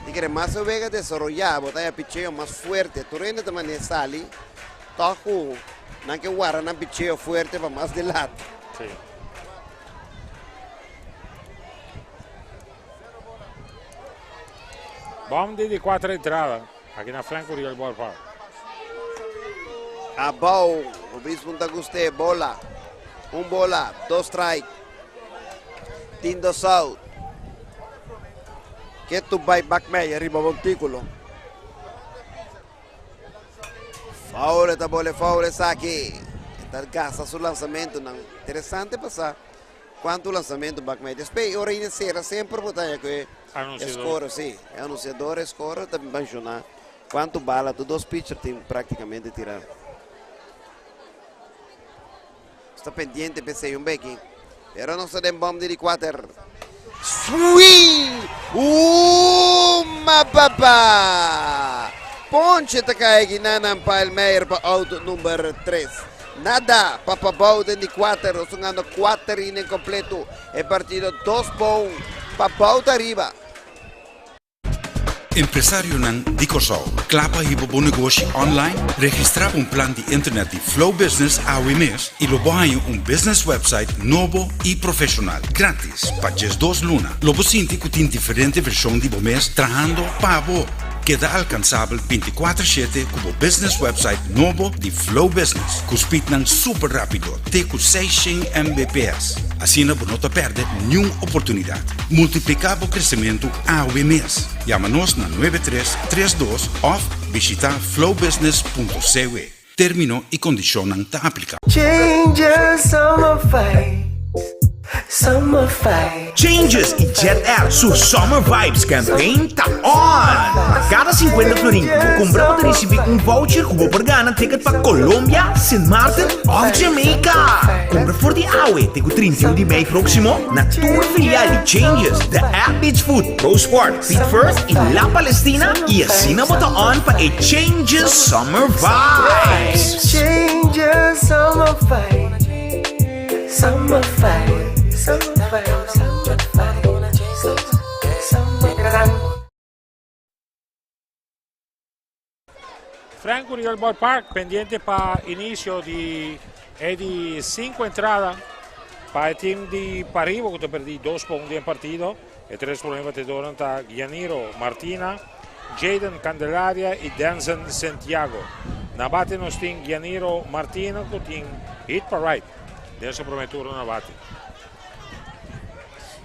Di kere mas e wega desaroyá, bo ta haña picheo mas fuerte. Tur hende ta manera sali tòg ku nan ke wara nan picheo fuerte pa mas dilat. Sí. Bom di di cuatro entrada aki na Frank Curiel Ballpark. Abou, Obispo ta guste, bola. Un bola, dos strike. Tin dos out. Ketu bai Bakmeyer riba montículo. Foul ta bole foul esaki. Ta gasta su lanzamento nan. Interesante pasa cuanto lanzamento Bakmeyer. Después ora ina cera semper botalla que Anunciador. score, sí. E anunciador score ta menciona cuanto bala tu dos pitcher tin prácticamente tirar. Está pendiente PC un beki. Pero no está den bom di cuater. Swing! Uma papa! Ponche ta kai nanan pa Elmeyer pa out number 3. Nada, Papa Bouw den di cuater. Sungando cuater inning completo. E partido 2 pa 1. Pa Bouw ariba. Empresarionan di Kòrsou. Kla pa hiba bo negoshi online? Registrá un plan di internet di Flow Business awe mes i lo bo haña un business website nobo i profeshonal. Gratis pa 12 luna. Lo bo sinti ku tin diferente vershon di bo mes trahando pa bo. Keda alkansabel 24/7 ku bo business website nobo di Flow Business. Ku speednan super rápido, te ku 600 Mbps. Asina bo no ta pèrdè niun oportunidat. Multipliká bo kresementu awe mes. Yama nos na 9332 òf bishitá flowbusiness.cw. Término i kondishonnan ta apliká. Changes, summer fight, summer fight. Changes i Jet Air su Summer Vibes campaign ta on! Pa kada 50 florin ku bo kumpra bo ta risibí un voucher ku bo por gana ticket pa Colombia, Sint Maarten òf Jamaica! Kumpra for di awe te ku 31 di mei próksimo na tur filial di Changes, The App Beach Food, Pro Sport, Feet First i La Palestina i asina bo ta on pa e Changes Summer Vibes! Changes, summer fight, summer fight, summer fight, summer fight, summer fight. Frank Curiel Ballpark pendiente pa inisio di e di 5 entrada pa e team di Pariba ku ta perdí 2-1 den partido. E tres promé batedornan ta Gianiro Martina, Jaden Candelaria i Denzen Santiago. Na bate nos tin Gianiro Martina ku tin hit pa right den su promé turno na bate.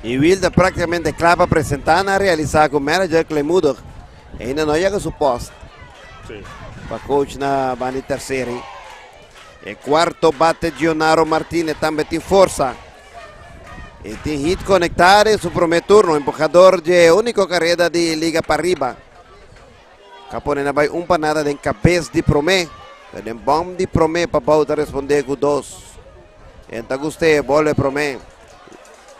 I Wilda práktikamente kla pa presentá na realisá ku manager Clemudo ainda no yega su post. Sí. Pa coach na bani tercera. E cuarto bate Gionaro Martinez tambe tin forsa. E tin hit conectar en su primer turno. Empujador de único carrera de Liga Pariba. Capone na bay un panada den cabez di prome. Den bom di prome pa Bouta responde cu dos. Enta guste bole prome.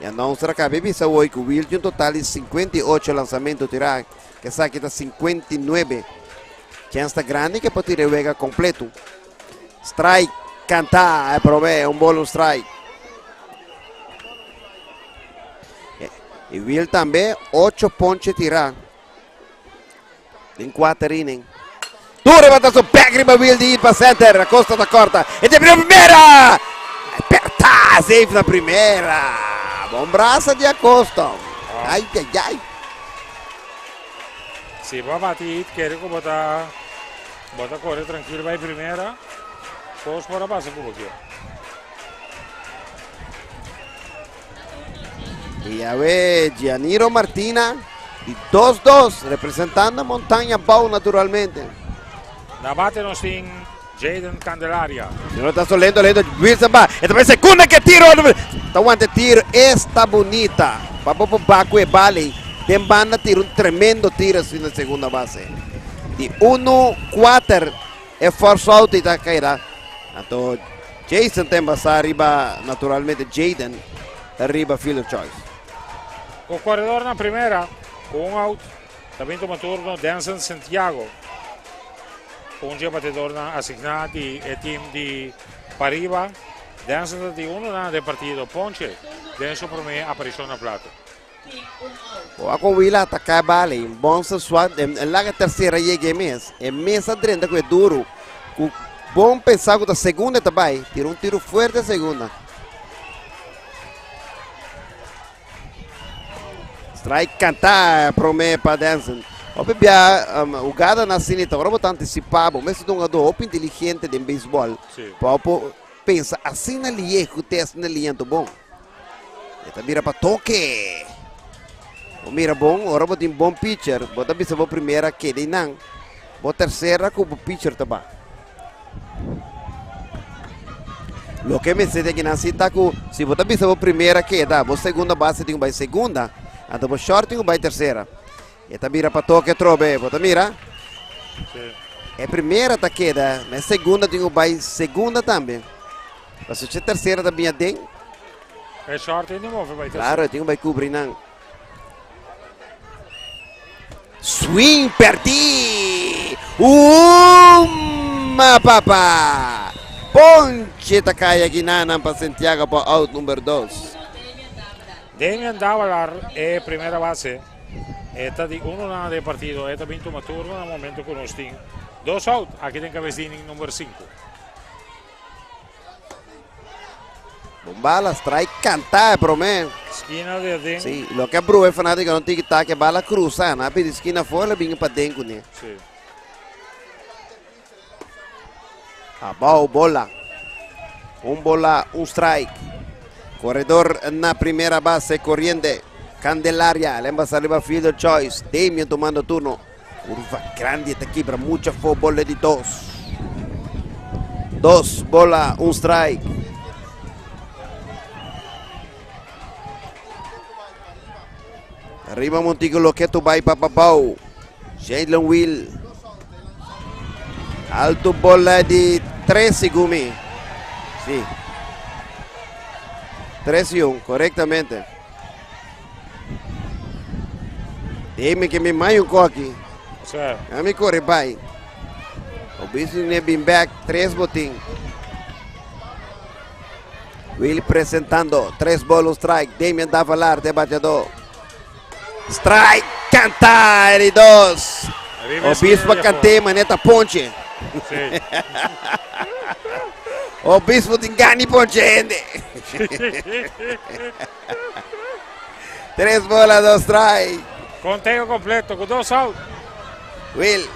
E announcer a caba bisa hoy cu Will tin un total di 58 lanzamento tira. Que esaki ta 59. Chens ta grandi que por tira e wega completo. Strike canta e prome, un bol un strike. E Will tambe 8 ponche tira. Den cuater inning. Duro batazo back riba Will di ir pa center. Acosta ta corta. E te primera! Aperta! Safe na primera. Bon brasa di Acosta. Ai, ai, ai. Si bo a bati hit, kere ku bo ta bo ta kore trankil bai primera, kos por a pasa ku bo kier. Y awe Gianiro Martina di 2-2, representando Montaña Bou naturalmente. Na bate nos tin Jaden Candelaria. No está lento, lento. Wilson va. Esta vez segunda que tiro. Está aguante tiro. Esta bonita. Papo por Baco e Bali. Den banda tiro un tremendo tiro así en la segunda base. Di 1-4. E force out y ta caerá. Anto Jason tem basa arriba naturalmente Jaden. Arriba fielder choice. Con corredor na primera, con un out. También toma turno Denson Santiago. Un dia batedor na asigná di e team di Pariba. Denson ta di uno na den partido. Ponche den su promé aparishon na plato. Oa con Willa ataca e bala y bon sa swat en laga tercera yega e mes. E mes a drenta cu e duro. Cu bon pensa cu ta segunda ta bay. Tira un tiro fuerte segunda. Strike canta prome pa Denson. Hopi bia hugada na sinita. Ora bo ta anticipa bo mes un jugador hopi inteligente den baseball. Pa bo pensa asina lié cu te asina liento bon. E ta mira pa toque. Bo mira bon, ora bo tin bon pitcher, bo ta bisa bo primera kede nan. Bo tercera cu bo pitcher ta ba. Loke mester di akinan si ta cu si bo ta bisa bo primera keda, bo segunda base tin cu bay segunda, anto bo short tin cu bay tercera. E ta mira pa toque atrobe, bo ta mira? E primera ta keda, ma e segunda tin cu bay segunda tambe. Pasobra si tercera ta bin aden. E short tin di move bay tercera. Claro, e tin cu bay cubri nan. Swing perdi! Uma papa! Ponche ta cay aki nanan pa Santiago pa out number 2. Damian Davalar e primera base. E ta di uno na den partido. E ta bin tuma turno na momento cu nos tin dos out aki den cabes di inning number 5. Bon bala, strike canta e prome. Skina de aden. Sí, lo que brua e fanático no tiki take bala cruza, na pidi skina fora, le binga pa den kuné. Abao bola. Un bola, un strike. Corredor na primera base, corriente. Candelaria, lemba arriba fielder choice. Damien tomando turno. Curva grande, ta quebra mucha fo, bola di dos. Dos bola, un strike. Arriba Montigo Loqueto vai para Papau. Jalen Will. Alto bola di 3 segumi. Sí. 3 y 1, correctamente. Dime que mi mai un coqui. A mi corre bai. Obispo ne bin back, 3 botín. Will presentando, 3 bolos strike. Damian Davalar de bateador. Strike, canta, el 2. Obispo cante, maneta ponche. Obispo tin gani ponche, gente. 3 bolas, 2 strike. Conteo completo con 2 out. Will.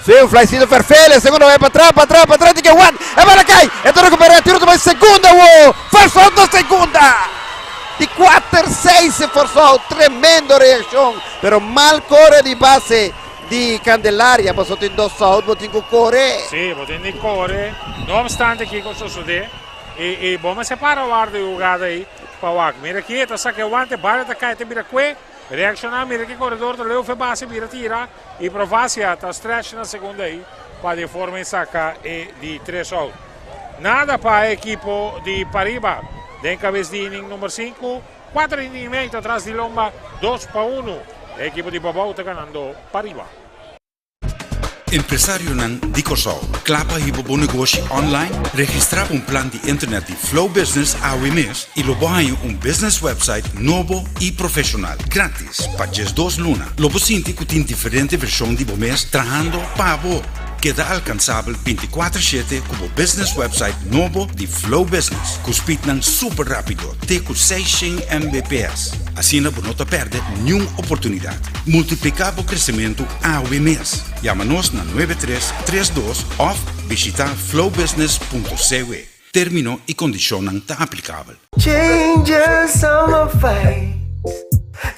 Sí, un flycito Ferfele, segundo va para atrás, para atrás, para atrás, tiene que one, e va cae, esto recupera, tiro toma segunda, wow, forzó segunda. Di 4-6 se forzó, tremendo reacción, pero mal corre di base. di Candelaria, paso tin dos out, bo tin ku kore. Sí, bo tin di kore, no obstante kiko sosodé, i i bo mester para warda e hugada ei pa wak. Mira aki e ta saka e wante, bala ta kai ta bira kue, reakshoná, mira ki koredor ta leu fe base bira tira i Provacia ta stretch na segunda ei pa di forma e saka e di tres out. Nada pa e ekipo di Pariba den kabes di inning number sinku. Cuater inning y medio atras di lomba, 2-1. E ekipo di Pabou ta ganando Pariba. Empresarionan di Kòrsou, kla pa hiba bo negoshi online? Registrá pa un plan di internet di Flow Business awe mes i lo bo haña un business website nobo i profeshonal, gratis pa 12 luna. Lo bo sinti ku tin diferente vershon di bo mes trahando pa bo. Keda alkansabel bintikuater shete ku bo business website nobo di Flow Business, ku speednan super rápido te ku 600 Mbps. Asina bo no ta pèrdè niun oportunidat. Multipliká bo kresementu awe mes. Yama nos na 9332 òf bishitá flowbusiness.cw. Término i kondishonnan ta aplikabel. Changes summer vibes,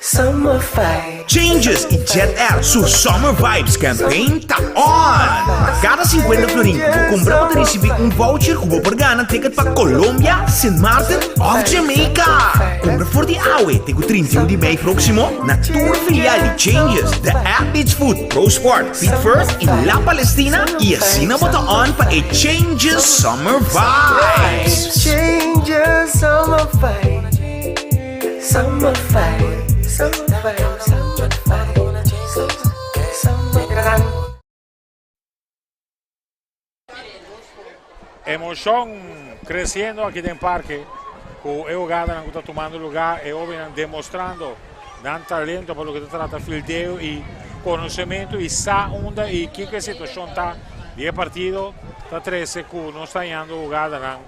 summer vibes. Changes i Jet Air su Summer Vibes Campaign ta on! Pa kada 50 florin ku bo kumpra bo ta risibí un voucher ku bo por gana ticket pa Colombia, Sint Maarten òf Jamaica! Kumpra for di awe te ku 31 di mei próksimo na tur filial di Changes, The Athlete's Foot, Pro Sport, Feet First i La Palestina i asina bo ta on pa e Changes Summer Vibes! Changes Summer Vibes, Summer Vibes, Summer Vibes, Summer Vibes, Summer Vibes. Emocion creciendo aki den parke cu e hugadanan cu ta tumando lugar, e hobennan demostrando nan talento pa loke ta trata fildeo y conocemento y sa unda y kiko e situacion ta di e partido ta trece cu nos ta hañando hugadanan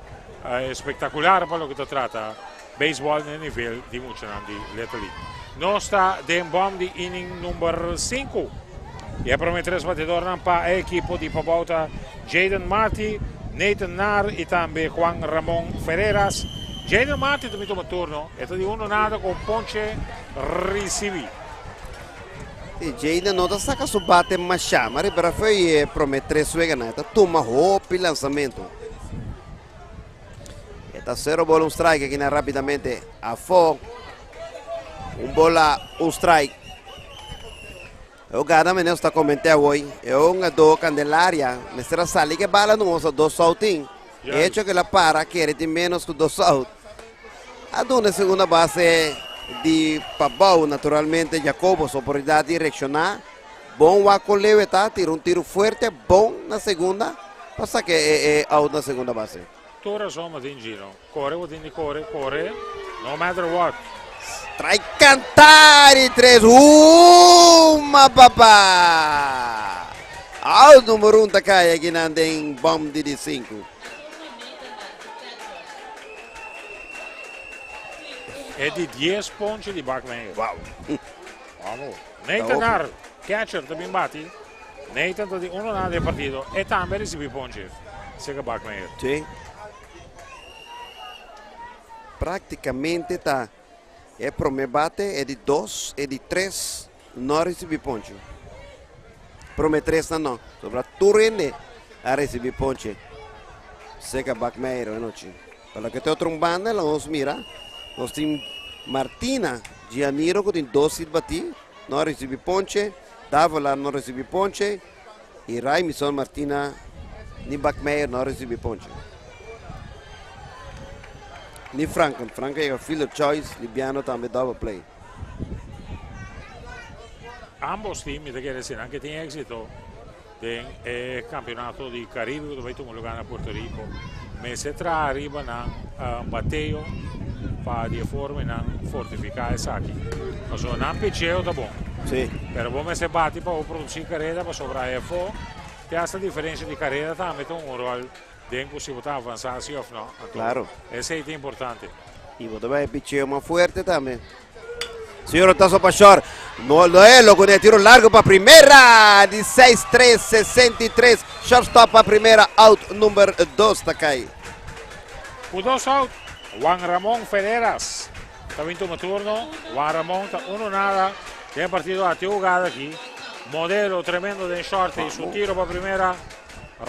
espectacular pa loke ta trata baseball na e nivel di muchanan di Little League. Nos ta den bom di inning number 5. Y e prome tres batidornan pa e ekipo di Pabou ta Jaden Marty, Nathan Naar y tambe Juan Ramon Ferreras. Jaden Marty tambe tuma turno. E ta di uno nada cu un ponche ricibi. Si, Jaden no ta saca su bate masha, ma riba Rafael e prome tres weganan e ta tuma hopi lansamento. E ta cero bola un strike aki na rapidamente afo. Un bola un strike. E hogada meneer ta comenté hoy. E hungador Candelaria mester a sali ke bala no osa dos outing. E hecho que la para kere tin menos ku dos out. A duna segunda base di Pabou naturalmente Jacobos oportunidad di reacciona. Bon wak con Lewe ta tira un tiro fuerte bon na segunda pa saca e e out na segunda base. Tur razon bo tin Gino. Core bo tin di core, core no matter what. Strike cantari tres huma papa. Out numero un ta cay aki nan den bom di di sinku. E di 10 ponche di Bakmeyer. Wow. Vamos. Nathan Hart, catcher, ta bin bati. Nathan ta di uno na den partido. E tambe a ricibi ponche cerca Bakmeyer. Sí. Prácticamente ta e prome bate, e di dos, e di tres no a ricibi ponche. Prome tres nan no. Sobra tur hende a ricibi ponche cerca Bakmeyer anochi. Pa loke ta otro un banda, lo nos mira, nos tin Martina Gianiro ku tin dos hit batí, no a risibí ponche, Davola no a risibí ponche i Raimison Martina ni Bakmeyer no a risibí ponche. Ni Franken, Franken yega fielder choice, Libiano tambe double play. Ambos team mi ta kere si nan ke tin éxito den e campeonato di Caribe cu ta bay tuma lugar na Puerto Rico. Mester traha riba nan bateo pa di e forma nan fortifica esaki. Pasobra nan picheo ta bon. Sí. Pero bo mester bati pa bo produci careda pasobra afo te hasta diferencia di careda tambe ta un rol den cu si bo ta avansa si of no. Anto, Claro. Esey ta importante. Y bo ta bay picheo mas fuerte tambe. Señor Otazo pa short. No lo es, lo con el tiro largo pa primera. Di 6-3, 63. Shortstop pa primera. Out number 2 ta cai. Ku dos out, Juan Ramon Ferreras ta bin tuma turno. Juan Ramon ta 1-0 den partido ati hugada aki. Modelo tremendo den short y su tiro pa primera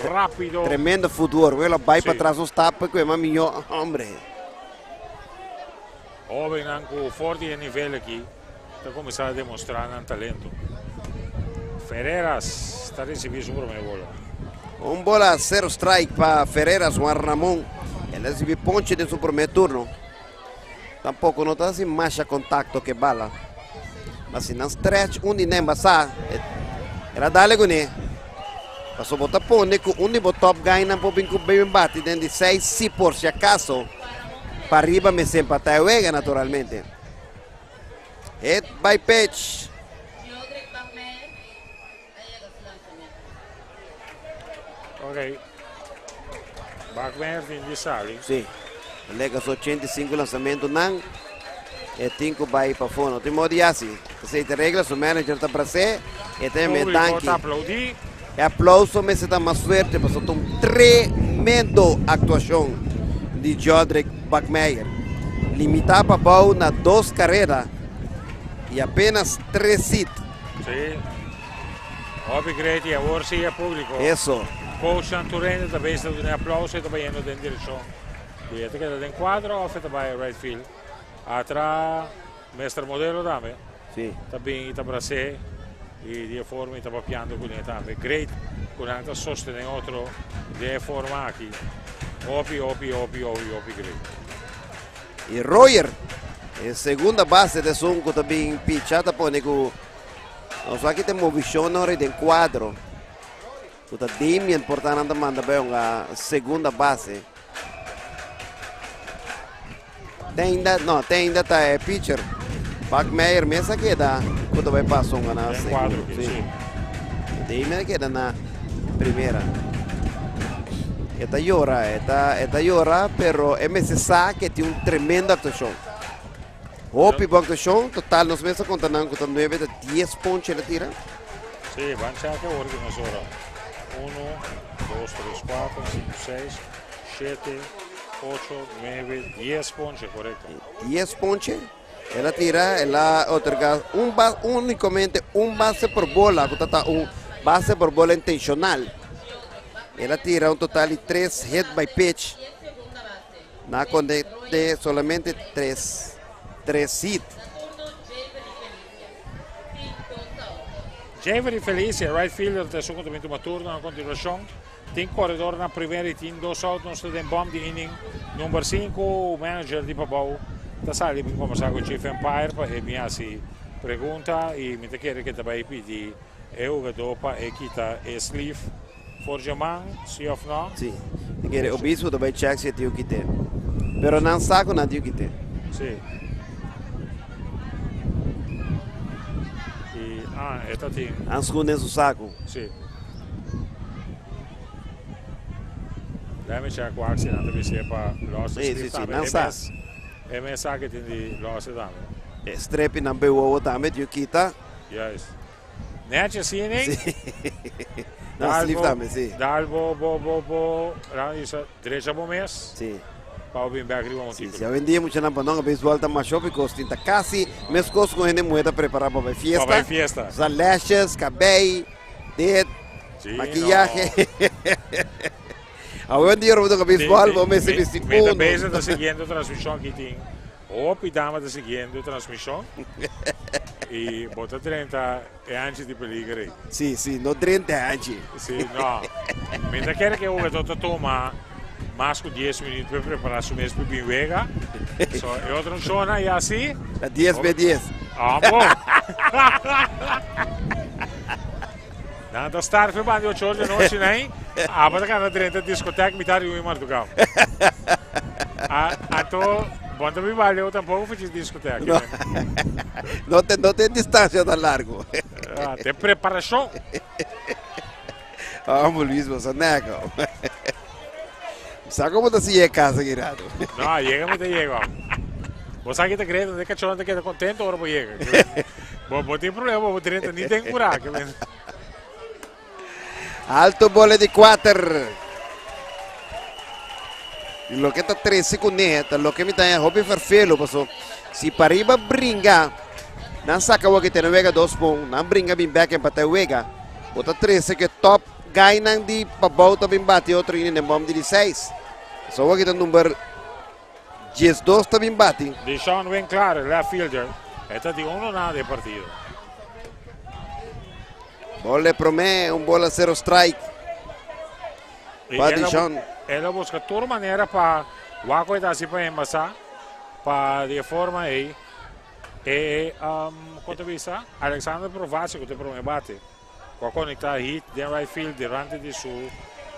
rapido. Tremendo footwork. El a bai pa tras un stap ku e mamiño hombre. Hobennan ku for di e nivel aki ta kuminsá demostrá nan talento. Ferreras ta risibí su promé bola. Un bola sero strike pa Ferreras Juan Ramon. El a risibí ponche den su promé turno. Tampoco no ta hasi masha contacto ke bala. Ma si nan stretch un di nan basa, el a dale kuné. Paso bo ta pone ku un di bo top guynan por bin ku bin bati den di seis si por si acaso pariba mester empatá e wega naturalmente. Hit by pitch. Ok. Bakmeyer tin di sali. Sí. Legas 85 lanzamento nan. E tin ku bai pa fono. Tin modi asi. Esei ta regla, su manager ta brasé. E ta me Público danki. ta aplaudí. E aplauso mester ta mas fuerte pasobra ta un tremendo actuacion di Jodrick Bakmeyer. Limita pa bou na dos carrera y apenas tres hit. Sí. Hopi great y awor sí e público. Eso. Coach Santurende ta bezig ta duna aplauso y ta bayendo den direccion di e ta keda den cuadro of e ta bay right field. Atra Mester Modelo tambe. Sí. Ta bin y ta bras'é y di e forma y ta papiando kuné tambe. Great ku nan ta sostené otro den e forma aki. Hopi, hopi, hopi, hopi, hopi great. Y Royer, e segunda base de esun ku ta bin picha ta pone ku nos aki ta movishon ora den kuadro. Ku ta Damien por ta nan ta manda bai un segunda base. Teinda, no, teinda ta e pitcher. Bakmeyer mes a keda ku ta bai pasa un na segunda. Sí. Damien a keda na primera. E ta yora, e ta, e ta yora, pero e mester sa ke tin un tremendo aktuashon. Hopi bon aktuashon, total nos mes a konta nan ku ta 9 ta 10 ponche el a tira. Sí, ban chèk awor ki nos ora. Uno, dos, tres, kuater, sinku, seis, shete, ocho, nuebe, dies ponche, korekto. 10 ponche. El a tira, el a otorga un ba únicamente un base por bola, ku ta ta un base por bola intencional. El a tira un total di 3 hit by pitch. Na conecte solamente 3, 3 hit. Javery Felicia, right fielder, ta esun ku ta bin tuma turno a kontinuashon. Tin koredor na primera i tin dos out. Nos ta den bòm di inning number 5. Manager di Pabou ta sali bin kombersá ku Chief Umpire pa e bin hasi pregunta i mi ta kere ke ta bai pidi e hugadó pa e kita e sleeve for dje man, si òf nò. Si, mi kere obispo ta bai check si e tin kit'é. Pero nan sa ku nan tin kit'é. Si. I, ah, e ta tin. Nan skun den su saku. Si. Let me check wak si nan ta bis'é pa los Sí, sleeve sí, sí, tambe. nan E sa. mes, e mes sa ke tin di los tambe. E strepi nan be wowo tambe tin kita. Juist. Netjes asina, Sí. Nan Dal sleeve bo, tambe, sí. dal bo, bo, bo, bo, nan bisa, drecha bo mes. Sí. Pa bo bin bek riba Sí, montículo. si awendia muchanan pa nan beisbol ta masho because tin ta casi meskos ku hende muhe ta prepara pa bai fiesta. Pa bai fiesta. Usa lashes, kabei, dit, Sí, makiyahe. no. Awendia ora bo toka beisbol bo mester bisti Mi ta uno. bezig ta siguiendo transmishon aki tin hopi dama ta siguiendo transmishon i bo ta drenta e hanchi di peliger ei. Sí, sí, no drenta e hanchi. Sí, no. Mi ta kere ke hugador ta tuma mas ku dies minuut pa prepara su mes pa bin wega. So e otro shona ya si. Ta dies be dies. Ah, bon. Nan ta start fe banda di ocho or di anochi nai. Aba ta kana drenta discoteca mitad di un marduga. A, anto, bon ta biba leu tampoco fe discoteca. No, no te, no te distancia tan largo. Ah, te preparacion. Vamos Luis, bo sa nego. Sa como ta sigue casa aquí rato. No, llega mi te llega. Bo sa que te crees, de cachorro te queda contento ahora bo llega. Bo bo tin problema, bo drenta ni ten cura. Alto bola di 4. Y loke ta 13 kuné, ta loke mi ta hopi vervelo, paso si pariba bringa. Nan saka awor ki tene wega dos pon, nan bringa bin bek empatá e wega. Bo ta trese ku e top guynan di pabou ta bin bati otro inning den bòm di di seis. So awor ki ta number 12 ta bin bati. Deshaun Winklaar, left fielder, e ta di uno nada e partido. Bola e promé, un bola sero strike. Pa Deshaun. El a buska tur manera pa wak ku e ta hasi pa embasá pa di e forma ei. E kon ta bisa Alexander Provazzi ku ta e prome bate ku a konektá hit den right field durante di su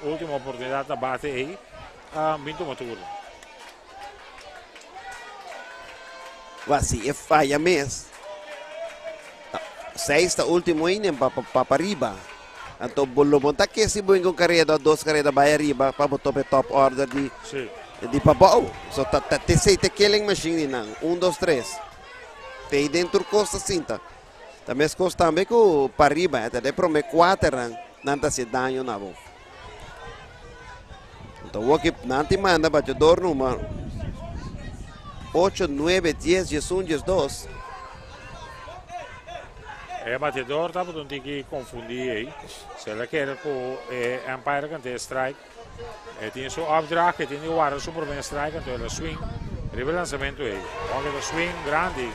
ultimo oportunidat na bate ei a bin tuma turno. Wa si e faya mes. Seis ta ultimo inning pa pa pariba. Anto bo lo bon ta ke si bo hinka un kareda o dos kareda bai ariba pa bo topa e top order di di pabou. So ta ta tesei ta e killing machine di nan. Un dos tres. Te ei den tur kos ta sinta. Ta meskos tambe ku pariba e ta den prome kuaternan nan ta hasi daño na bo. Anto awor ki nan tin manda bateador number ocho, nuebe, dies, diesun, diesdos. E batedor tabata un tiki confundí ei. Se el a kere ku e umpire kant'é strike. E tin su opdracht, e tin di warda su promé strike, anto el a swing riba e lanzamentu ei. Bon keda swing grandi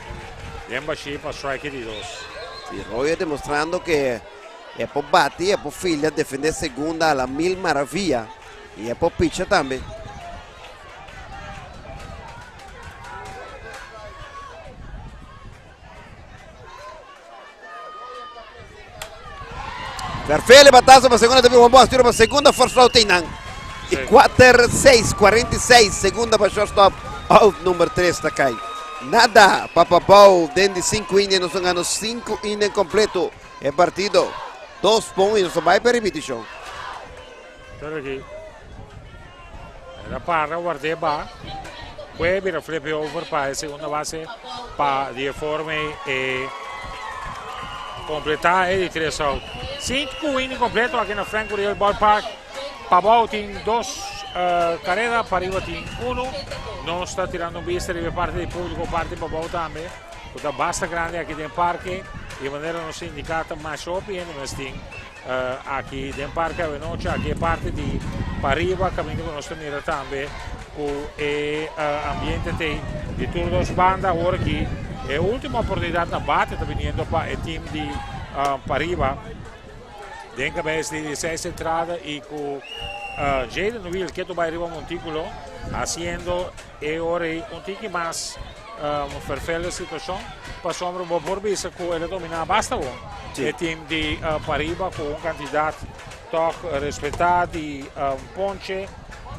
den bashí pa strike di dos. Si, Roy a demostrando ke e por bati, e por filia, defendé segunda a la mil maravilla i e por picha tambe. Vervele batazo pa segunda también Juan Bosch tiro pa segunda force out einan. E 4 6 46 segunda pa shortstop out number 3 ta kai. Nada pa Pabou den di 5 inning nos gano 5 inning completo e partido. Dos pon y nos bai pa repetition. Pero aquí Era para guardé ba. Puede bira flip over pa e segunda base pa di e forma e completá e di tres out. Cinco inning completo aki na Frank Curiel Ballpark. Pabou tin dos uh, carrera, pariba tin uno. Nos ta tirando un bista riba parte di público, parte pabou tambe. Ku ta basta grande aki den parke. Y manera nos indica ta mas hopi hende mes tin Aki den parke awenochi, aki e parti di pariba kaminda ku nos ta mira tambe ku e ambiente t'ei di tur dos banda. Awor aki e ultimo oportunidat na bate ta biniendo pa e team di pariba den kabes di di seis entrada i ku Jayden Wiel ke ta bai riba montikulo hasiendo e ora ei un tiki mas fervel e situacion pasobra bo por bisa cu el a domina basta bon e team di pariba cu un cantidad toch respeta di ponche.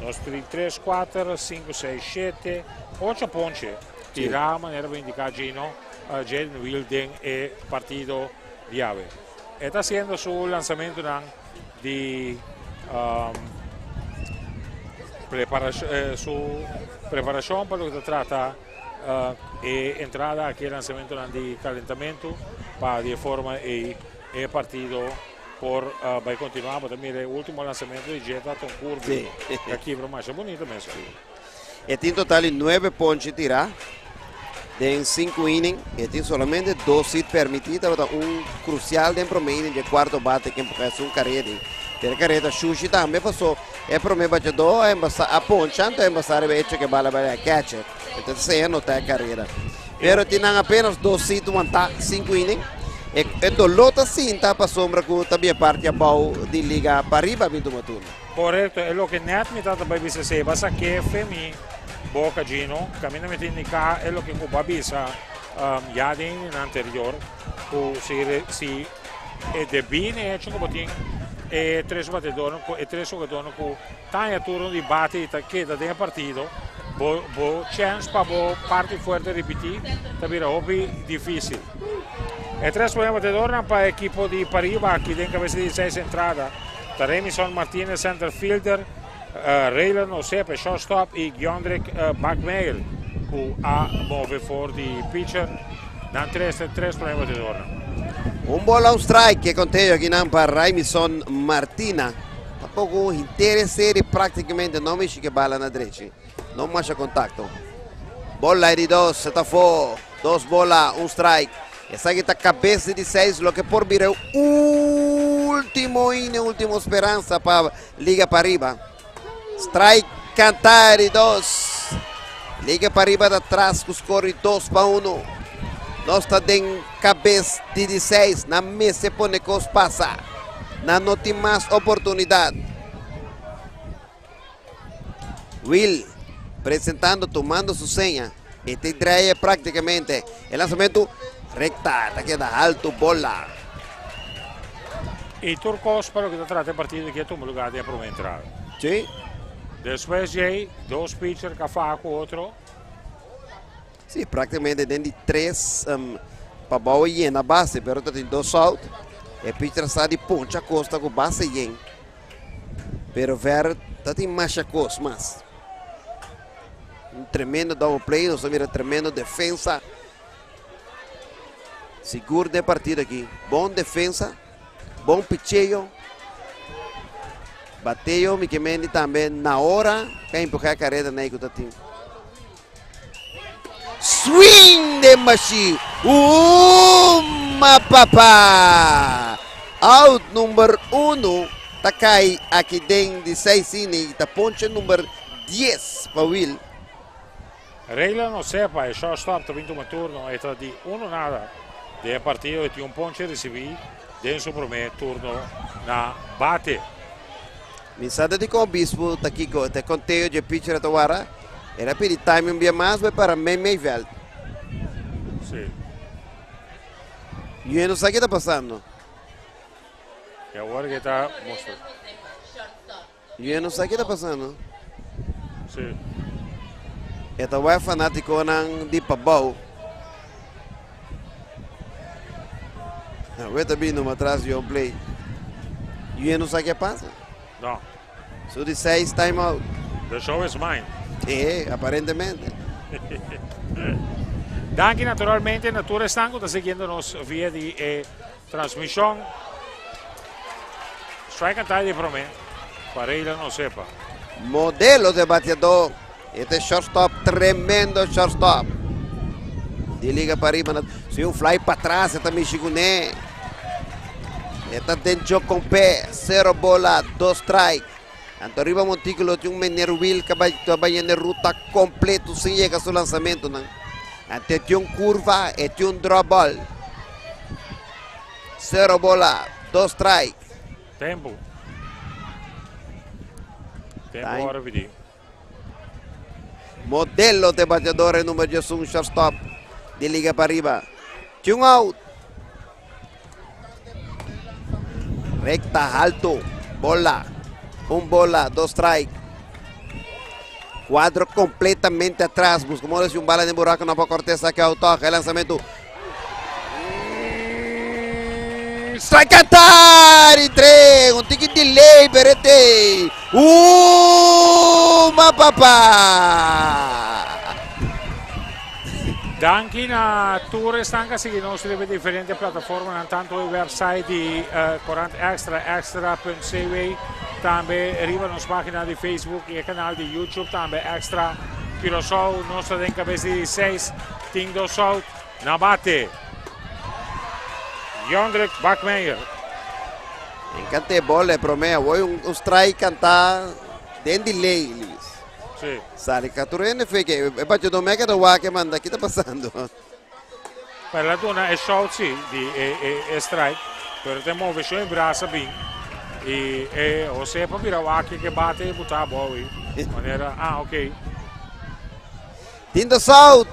Nos tin tres, cuater, cinco, seis, shete, ocho ponche tira manera bo indica Gino, Jaden Wiel den e partido di awe. E ta haciendo su lanzamentonan di su preparacion pa loke ta trata e entrada aki e lanzamentonan di calentamentu pa di e forma ey e partido por bay continua. Bo ta mira e ultimo lanzamento di dje ta un curve ta kibra masha bunito mes. E tin total di nuebe ponche tirá den sinku inning. E tin solamente dos hit permití. Tabata un krusial den promé inning dje kuarto bate ken por hasi un kareda ei. Pero e kareda shushi tambe pasó e promé bachadó a embasá a poncha anto a embasá riba e hecho ku e bala bai a catcher. Entonces esei a notá e kareda. Pero tin nan apenas dos hit wantá sinku inning. E e doló ta sinta pasobra ku ta bien parti abou di liga pariba bin tuma turno. Korekto, e loke nèt mi tabata bai bisa esei, basa ke fe mi boka Gino, kaminda mi ta indiká e loke ku bo a bisa ya den ininan anterior, ku si si e debí na e hecho ku bo tin e tres batedornan ku e tres hugadornan ku ta haña turno di bate i ta keda den e partido, bo bo chèns pa bo parti fuerte ripití ta bira hopi difísil. E tres promé batedornan pa e ekipo di Pariba aki den kabesa di seis entrada. Ta Remison Martinez, center fielder, Raylan Osepe, shortstop, y Giondrick Bakmeyer cu a move for di pitcher. Nan tres ta e tres prome batedornan. Un bola un strike e conteo akinan pa Raimison Martina. Tampoco henter e serie practicamente no mishi ke bala na drechi. No masha contacto. Bola e di dos, ta afo. Dos bola, un strike. Esaki ta kabes di di seis loke por bira e ultimo inning, ultimo speransa pa Liga Pariba. Strike kanta di dos. Liga Pariba ta tras ku skor di 2-1. Nos ta den kabes di di seis. Nan mester pone kos pasa. Nan no tin mas oportunidat. Will presentando, tomando su seña. E te draai prácticamente. E lanzamiento recta, ta keda alto bola. I tur kos pa loke ta trata e partido aki a tuma lugá den e promé entrada. Sí. Despues djei, dos pitcher ka faha ku otro. Sí, prácticamente den di tres um, pa bou yena base, pero ta tin dos out. E pitcher sa di poncha costa ku base yen. Pero ver ta tin masha kos mas. Un tremendo double play, nos a mira tremendo defensa. Sigur den partido aki. Bon defensa, bon picheo. Bateo Mickey Mendy tambe na hora ka empuja e carrera na ku ta tin. Swing den mashi. Uma papa. Out number 1 ta kai aki den di 6 inning ta ponche number 10 pa Will. Regla no sepa, e shortstop ta bin tuma turno, e ta di 1-0 den e partido, e tin un ponche ricibi den su prome turno na bate. Mi sa ta di con Obispo ta kiko, ta conteo dje pitcher ta wara, el a pidi time un bia mas bai para mei mei veld. Sí. Yo no sa ke ta pasando. E awor ke ta mustra. Yo no sa ke ta pasando. Sí. E ta wak fanaticonan di pabou. Awe ta bini atras di home plate. Yo no sa ke pasa. No. Su di seis time out. The show is mine. Sí, aparentemente. Danki naturalmente na tur esnan ku ta siguiendo nos via di e transmishon. Strike and tie di promé. Pa Reylan Osepa. Modelo de bateador. Este shortstop, tremendo shortstop. Di Liga Pariba. Si un fly pa atras, ta mishi kuné. E ta den con pé. 0 bola, 2 strike. Anto riba montículo tin un meneer Will ku ta bai den ruta kompleto sin yega su lanzamento. No. Anto tin un kurva i tin un drop ball. 0 bola, 2 strike. Tempu. Tempu Time. ora pidi. Modelo de bateador number 11 shortstop di Liga Pariba. Tin un out. Recta alto. Bola. Un bola, dos strike. Cuadro completamente atras. Busca si un bala den buraco no pa Cortés saca auto. El lanzamiento. Strike cantar y tres. Un tiki delay, perete. Uma papá. Danki na tur esnan ku sigui nos riba diferente plataforma, tantu e website di Corant Extra, extra.cw, tambe riba nos página di Facebook i e kanal di YouTube tambe Extra Curaçao, nos ta den kabes di 6, tin dos out, na bate. Jondrik Bachmeier. Encante bola, promé. Voy un strike canta den delay, Luis. Sí. Sali Caturene fe que e bateador mega do wak manda, kiko ta pasando? Pero el a duna e shot si, di e strike, pero tin moveshon e brasa bin. I e José pa mira wak ku bate buta bou manera, ah, ok. Tin dos out.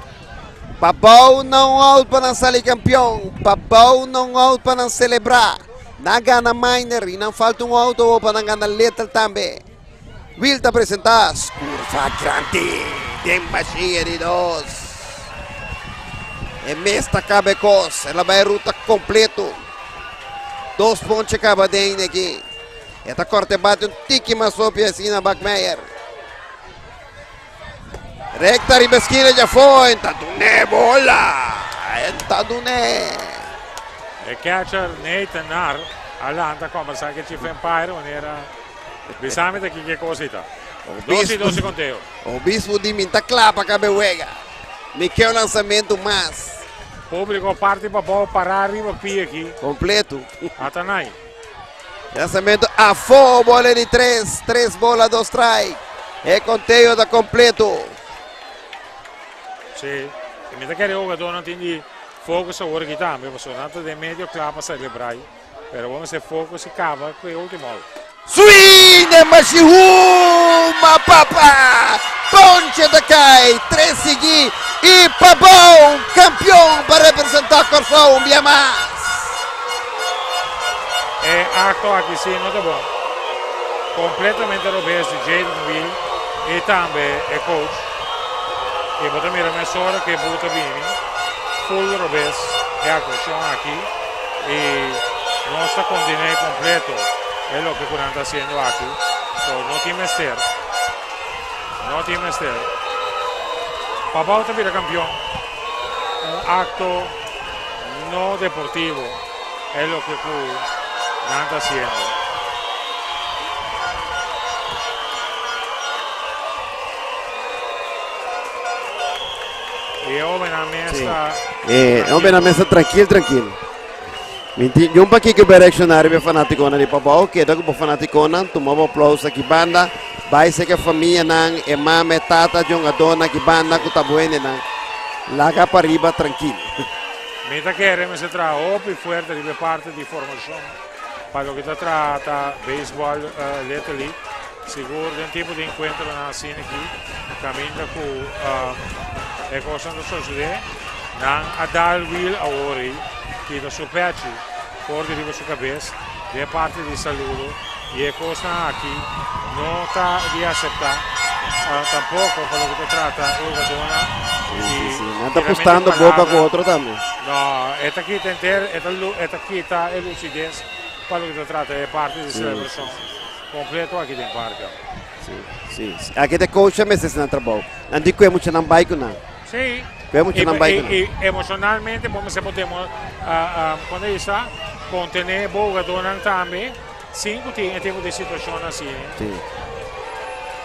Pabou na un out pa nan sali kampeon. Pabou na un out pa nan selebrá. Nan gana minor i nan falta un out pa nan gana little tambe. Will ta presentá. Kurva grandi. Den bashia di dos. E mes ta kabe kos. El a bai ruta kompleto. Dos ponche kaba den aki. E ta korte bate un tiki mas hopi asina Bachmeier. Recta riba skina ya foi. Ta dune bola. Ta dune. E catcher Nathan Nar a lanta kombersá ku Chief Empire manera bisami ta ki kosita. 2-2 konteo. Obispo di mi ta kla pa kaba wega. Mi ke lanzamento mas. Públiko parti pabou pará riba pia aki. Kompleto. Ata nai. Lanzamento afó, bola di tres, tres bola, dos strike. E konteo ta kompleto. Sí, i mi ta kere hugadónan tin di focus awor aki tambe, pasobra nan ta den medio kla pa selebrá, pero bo mester focus i kaba ku e último out. Swing den mashi huma papa! Ponche ta kai, tres sigui i Pabou kampion pa representá Kòrsou un bia mas. E akto aki si no ta bon. Kompletamente robes di Jayden Wiel i tambe e coach. I bo ta mira mesora ku e buta bini full robes e aktuashon aki i nos ta kondené kompleto e loke ku nan ta hasiendo aki. So no tin mester. No tin mester. Pabao ta bira kampion. Un akto no deportivo e loke ku nan ta hasiendo. E hobennan mes ta. E hobennan mes ta trankil trankil. Mi tin un pakiko be reacciona riba e fanaticonan di Pabao. Keda cu bo fanaticonan, tuma bo aplauso aki banda. Bai seka e famianan, e mama, e tata, djongadónan aki banda cu ta bo hendenan. Laga pariba trankil. Mi ta kere mester traha hopi fuerte riba e parti di formacion pa loke ta trata baseball Little League. Sigur den tipo di encuentronan asina aki caminda cu e cosnan ta sucede. Nan a dal wiel awor ei kita su pechi for di riba su cabes den e parti di saludo y e cosnan aki no ta di acepta tampoco pa loke ta trata e hugadornan y Nan ta pustando boca cu otro tambe. No, e ta kita enter, e ta kita e lucidez pa loke ta trata e parti di celebracion completo aki den parke. Si, si, si. Aki ta coach a mester haci nan trabou. Nan tin cu e muchanan bay cu nan. Sí. Cu e muchanan bay cu nan. Y emocionalmente bo mester por demo, cuando bisa, contene bo hugadornan tambe sin cu tin e tipo di situacion así. Sí.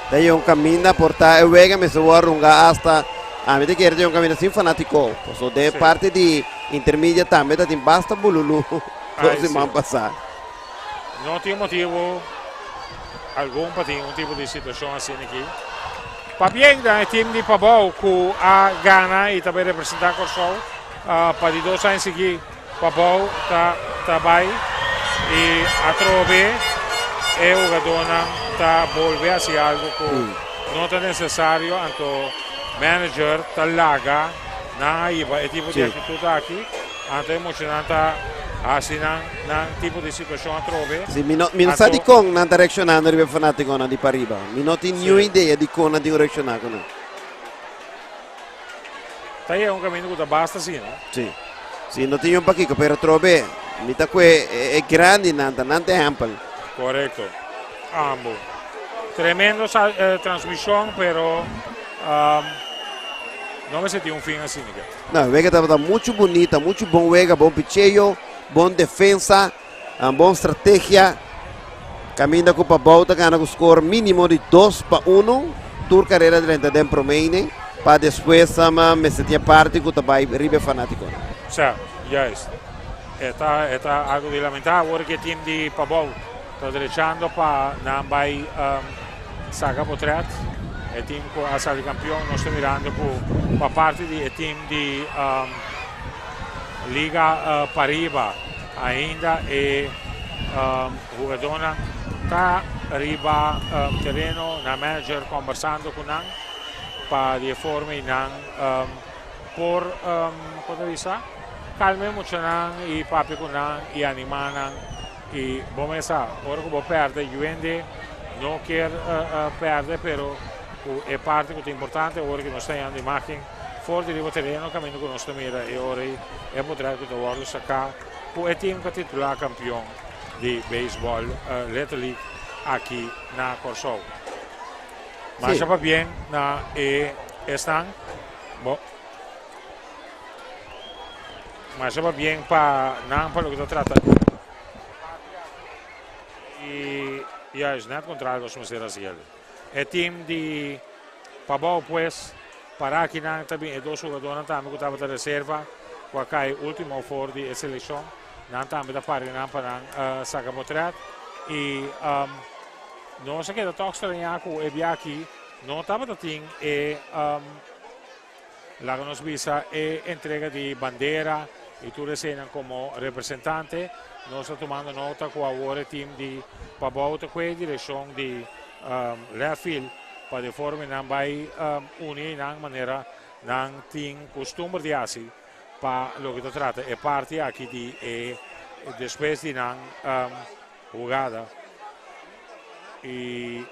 Ta un caminda por ta e wega mester word hunga hasta, ami ta kere ta un caminda sin fanatico. Paso den Sí. parti di intermedia tambe ta tin basta bululu dos Ay, sí. siman pasa. No tin motibo algun pa tin un tipo di situacion asina aki. Pabien na e team di Pabou cu a gana y ta bay representa Corsou pa di dos aña sigui. Pabou ta ta bay y atrobe e hugadornan ta bolbe haci algo cu no ta necesario anto manager ta laga nan a hiba e tipo di actitud aki anto e muchanan ta haci nan nan tipo di situacion atrobe. Si, mi no, mi no sa dikon nan ta reakshonando riba e fanatikonan di pariba. Mi no tin niun idea dikon nan tin ku reakshoná ku nan. Ta yega un kaminda ku ta basta asina. Si. Si, no tin niun pakiko, pero atrobe mi ta kue e grandinan ta nan ta ehèmpel. Korekto. Ambo. Tremendo transmishon, pero no mester tin un fin asina ke. No, e wega tabata muchu bunita, muchu bon wega, bon picheo, bon defensa. Un bon strategia. Caminda cu Pabou ta gana cu score minimo di 2-1. Tur carera drenta den prome inning. Pa despues mester tin e parti cu ta bay riba e fanaticonan. Sa, juist. E ta, e ta algo di lamenta awor cu e team di Pabou ta drechando pa nan bay saca potret. E team cu a sali campeon nos ta mirando cu pa parti di e team di Liga Pariba. Ainda e hugadónan ta riba tereno, nan manager kombersando ku nan pa di e forma i nan por kon ta bisa kalma e muchanan i papia ku nan i animá nan i bo mes sa ora ku bo pèrdè yuende no kier pèrdè pero ku e parti ku ta importante ora ku nos ta yanda imágen. For di riba tereno kaminda ku nos ta mira e ora ei e potret ku ta wòrdu saká ku e tim ku a titulá kampion di beisbòl Little League aki na Kòrsou. Masha pabien na e esnan. Bo Masha pabien pa nan pa loke ta trata i juist nèt kontrario nos mester hasi el. E tim di Pabou pues. Para akinan ta bin e dos hugadónan tambe ku tabata reserva. ku a kai último for di e selekshon. Nan tambe ta pari nan pa nan saka potret. I nos a keda tòg strañá ku e bia aki no tabata tin e laga nos bisa e entrega di bandera i tur eseinan komo representante. Nos ta tumando nota ku awor e tim di Pabou ta kue direkshon di left field pa di forma nan bai uni einan manera nan tin kustumber di hasi pa loke ta trata e parti aki di e despues di nan hugada. I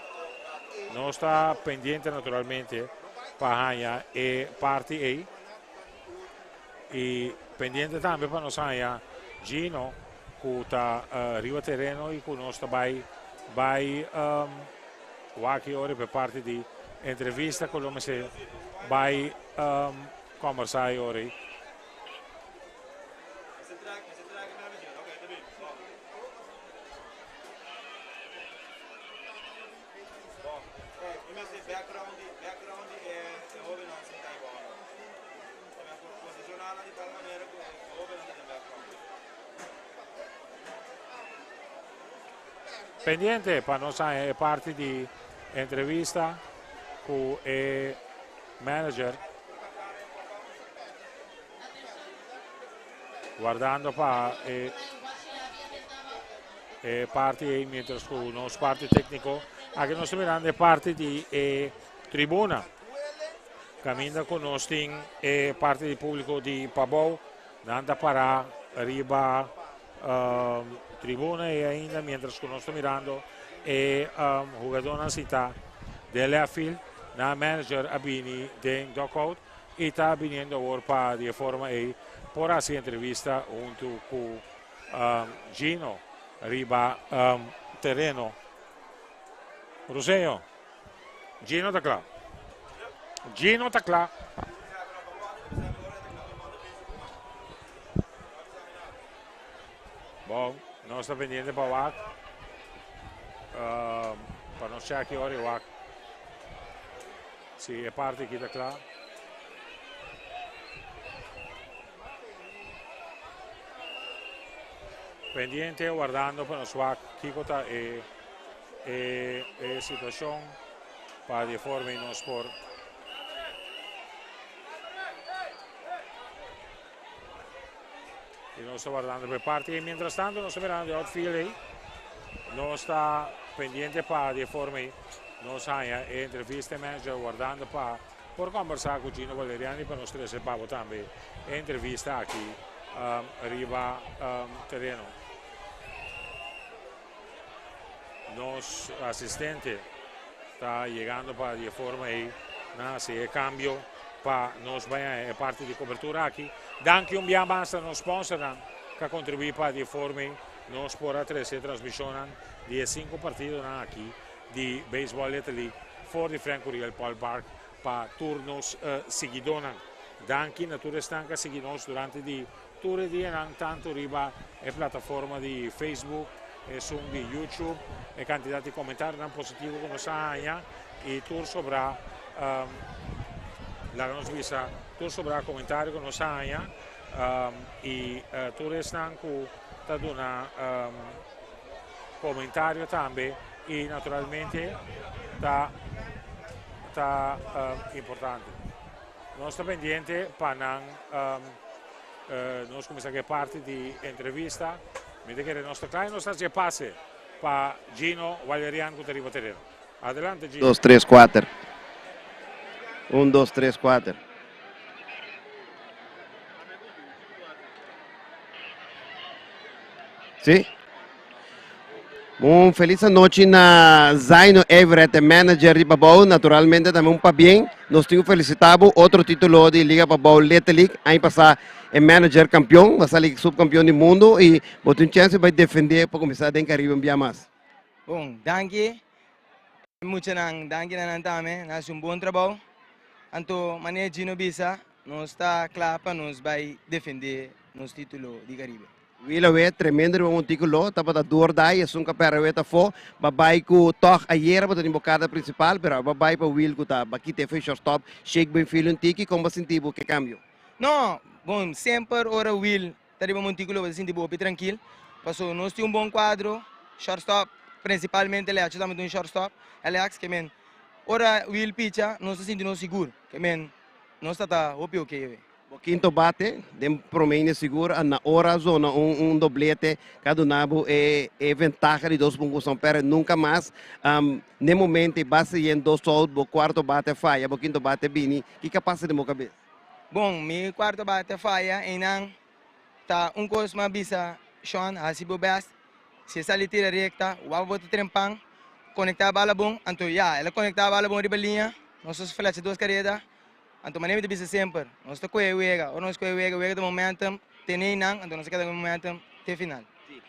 nos ta pendiente naturalmente pa haña e parti ei. I pendiente tambe pa nos haña Gino ku ta riba tereno i ku nos ta bai bai wak e ora pa e parti di entrevista ku lo mester bai kombersá e ora ei. Pendiente pa nos haña e parti di entrevista ku e manager. Wardando pa e e parti ei mientras ku nos parti tékniko aki nos ta mirando e parti di e tribuna. Kaminda ku nos tin e parti di públiko di Pabou, nan ta pará riba tribuna ei ainda mientras ku nos ta mirando e hugadónan sintá den left field. Nan manager a bini den dugout i ta biniendo awor pa di e forma ei por hasi entrevista huntu ku Gino riba tereno. Ruseño. Gino ta kla. Gino ta kla. Bon, nos ta pendiente pa wak. Pa nos check ora wak. Si e parti aki ta kla. Pendiente wardando pa nos wak kiko ta e e e situacion pa di e forma y nos por y nos ta wardando pa e parti y mientras tanto nos ta mirando di outfield ey nos ta pendiente pa di e forma ey nos haya e entrevista e manager wardando pa por conversa cu Gino Valeriani pa nos trece pa bo tambe e entrevista aki riba tereno. Nos asistente ta yegando pa di e forma ei nan hasi e cambio pa nos bai haña e parti di cobertura aki. Danki un bia mas na nos sponsornan cu a contribui pa di e forma ei nos por a trece e transmisionnan di e cinco partidonan aki di Baseball Little League for di Frank Curiel Paul Park pa tur nos siguidónan. Danki na tur esnan cu a sigui nos durante di Tur e dianan tantu riba e plataforma di Facebook, esun di YouTube, e kantidat di komentarionan positivo ku nos a haña i tur sobrá laga nos bisa tur sobrá komentario ku nos a haña i tur esnan ku ta duna komentario tambe i naturalmente ta ta importante. Nos ta pendiente pa nan nos kuminsá ku e parti di entrevista. Mi ta kere nos ta kla i nos ta hasi e pase pa Gino Valerian ku ta riba tereno. Adelante Gino. Dos, tres, kuater. Un, dos, tres, kuater. Sí. Un feliz anochi na Zaino Everett, e manager di Pabou. Naturalmente tambe un pabien. Nos tin ku felicita bo. Otro titulo di Liga Pabou Little League. Aña pasá e manager kampion, bo a sali subkampion di mundo i bo tin un chance bai defende pa kuminsá den Caribe un bia mas. Bon, danki. E muchanan, danki na nan tambe. Nan hasi un bon trabou. Anto, manera Gino bisa, nos ta kla pa nos bai defende nos titulo di Caribe. Wila we tremendo riba monticulo tabata door dai esun ka perde we ta fo ba bai ku tog ayera bo ta tin bo karta principal pero aba bai pa wil ku ta ba kita e fe shortstop shake ben feel un tiki kon bo sinti bo ke cambio? No, Bon, semper ora Will ta riba montículo bo ta sinti bo hopi trankil, paso nos tin un bon cuadro, shortstop, principalmente Leacho tambe ta un shortstop, Alex, ke men ora Will picha nos ta sinti nos sigur, ke men nos ta ta hopi oke awe. Bo kinto bate den prome inning sigur a na ora zona un un doblete ka duna bo e e ventaha di dos punto ku perde nunka mas. Ne momento e base yen dos out bo kuarto bate a faya bo kinto bate a bini kiko a pasa den bo kabes? Bon mi kuarto bate a faya einan ta un kos mi a bisa Shon hasi bo best si e sali tira rekta wak bo ta trempan konekta bala bon anto ya el a konekta bala bon riba liña nos a flecha dos kareda. Anto manera mi ta bisa semper, nos ta kohe wega, ora nos kohe wega, wega ta momentum, tene einan, anto nos ta keda ku e momentum te final.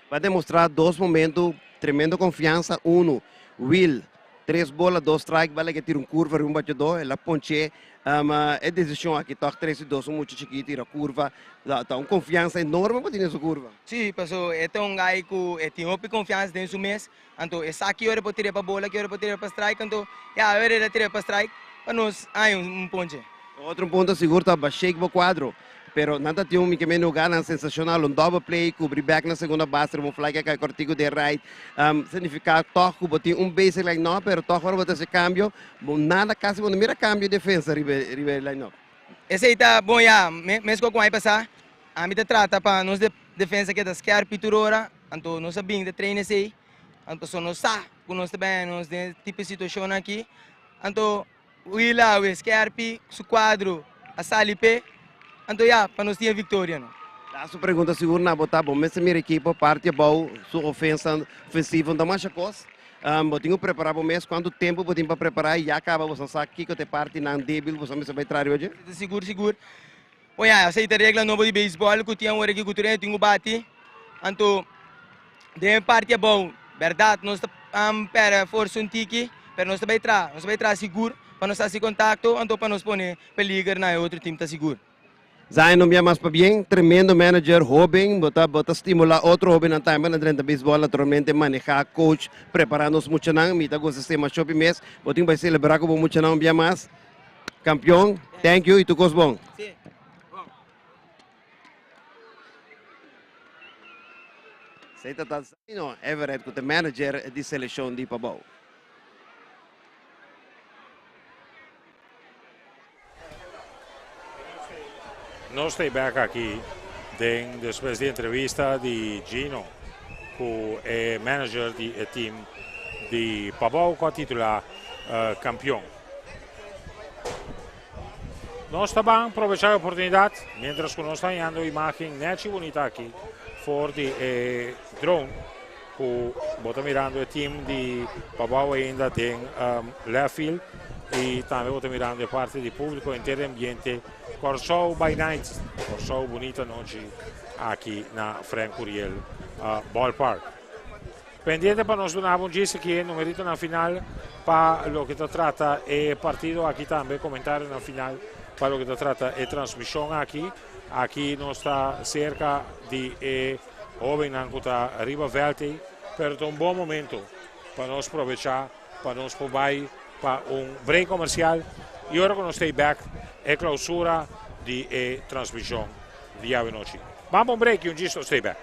Bo a demostrá dos momento tremendo konfiansa, unu, Will, tres bola, dos strike, bala ke tira un kurva riba un bachadó, el a ponch'é, e desishon aki tòg tres i dos, un mucha chikito tira kurva, ta un konfiansa enorme bo tin den su kurva. Sí, paso e ta un guy ku e tin hopi konfiansa den su mes, Anto e sa ki ora por tira pa bola, ki ora por tira pa strike, anto ya ora el a tira pa strike pa nos haña un ponche. Otro punto sigur ta ba shake bo cuadro, pero nan ta tin un mi lugar nan sensacional, un double play, cubri back na segunda base, riba un fly ke kai cortico den right, significa toch cu bo tin un basic line up, pero toch ora bo ta haci cambio, bo nada casi bo no mira cambio defensa riba e line up. Esey ta bon ya, mesco cu aña pasa, ami ta trata pa nos defensa keda skerpi tur ora, Anto nos a bin ta train esey, anto so nos sa cu nos ta bini nos den e tipo di situacion aki, anto Will awe skerpi su cuadro a sali p'e, anto ya pa nos tin e victoria no. Laatste pregunta sigur na bo ta, bo mester mira ekipo parti abou su ofensa ofensivo no ta masha cos, bo tin cu prepara bo mes, cuanto tempo bo tin pa prepara y ya caba bo sa kico ta e partinan debil bo sa mester bay traha riba dje? Sigur sigur. Oya, esei ta regla nobo di beisbòl ku tin awor aki ku tur hende tin ku bati. Anto den e parti abou, bèrdat nos ta pèrdè forsa un tiki, pero nos ta bai traha, nos ta bai traha sigur pa nos hasi kontakto, anto pa nos pone peliger na e otro tim ta sigur. Zion un bia mas pabien, tremendo manager, hoben, bo ta bo ta stimula otro hobennan tambe na drenta beisbòl, naturalmente maneha, coach, prepara nos muchanan, mi ta gosa esei masha hopi mes, bo tin ku bai selebrá ku bo muchanan un bia mas. Campeon, thank you y tur cos bon. Esey ta ta Zaino Everett cu ta manager di seleccion di Pabao. Nos ta bek aki den despues di entrevista di Gino cu e manager di e team di Pabao cu a titula campeon. Nos ta ban probecha e oportunidad mientras cu nos ta hañando imagen nechi bunita aki for di e drone cu bo ta mirando e team di Pabao ainda den left field y tambe bo ta mirando e parti di publico henter e ambiente Kòrsou by night, Kòrsou bunita nochi aki na Frank Curiel Ballpark. Pendiente pa nos duna bo un djis aki e numeritonan final pa loke ta trata e partido aki tambe comentarionan final pa loke ta trata e transmision aki. Aki nos ta cerca di e hobennan cu ta riba veld ey, pero ta un bon momento pa nos probecha pa nos por bay pa un break comercial y ora cu nos ta ey bek e clausura di e transmision di awe nochi. Ban pa un break y un djis nos ta ey bek.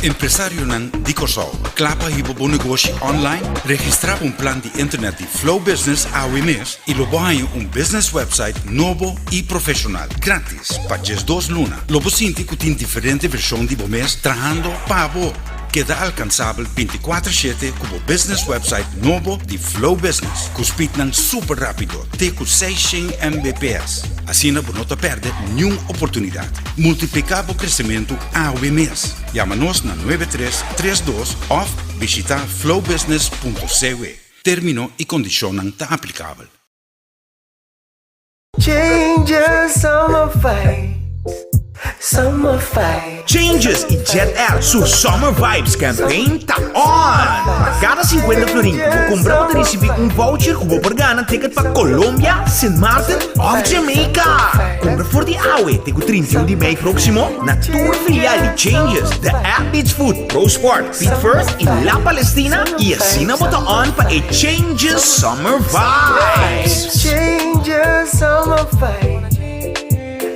Empresarionan di Kòrsou, kla pa hiba bo negoshi online? Registrá pa un plan di internet di Flow Business awe mes i lo bo haña un business website nobo i profeshonal, gratis, pa 12 luna. Lo bo sinti ku tin diferente vershon di bo mes trahando pa bo. Keda alkansabel 24 shete ku bo business website nobo di Flow Business, ku speednan super rápido te ku 600 Mbps. Asina bo no ta pèrdè niun oportunidat. Multipliká bo kresementu awe mes. Yama nos na 9332 òf bishitá flowbusiness.cw. Término i kondishonnan ta aplikabel. Changes summer vibes. Summer fight. Changes y Jet Air su Summer Vibes Campaign ta on! Pa cada 50 florin cu bo cumpra bo ta ricibi un voucher cu bo por gana ticket pa Colombia, Sint Maarten of Jamaica! Cumpra for di awe te cu 31 di mei proximo na tur filial di Changes, The Athlete's Foot, Pro Sport, Feet First y La Palestina y asina bo ta on pa e Changes Summer Vibes! Changes Summer Vibes.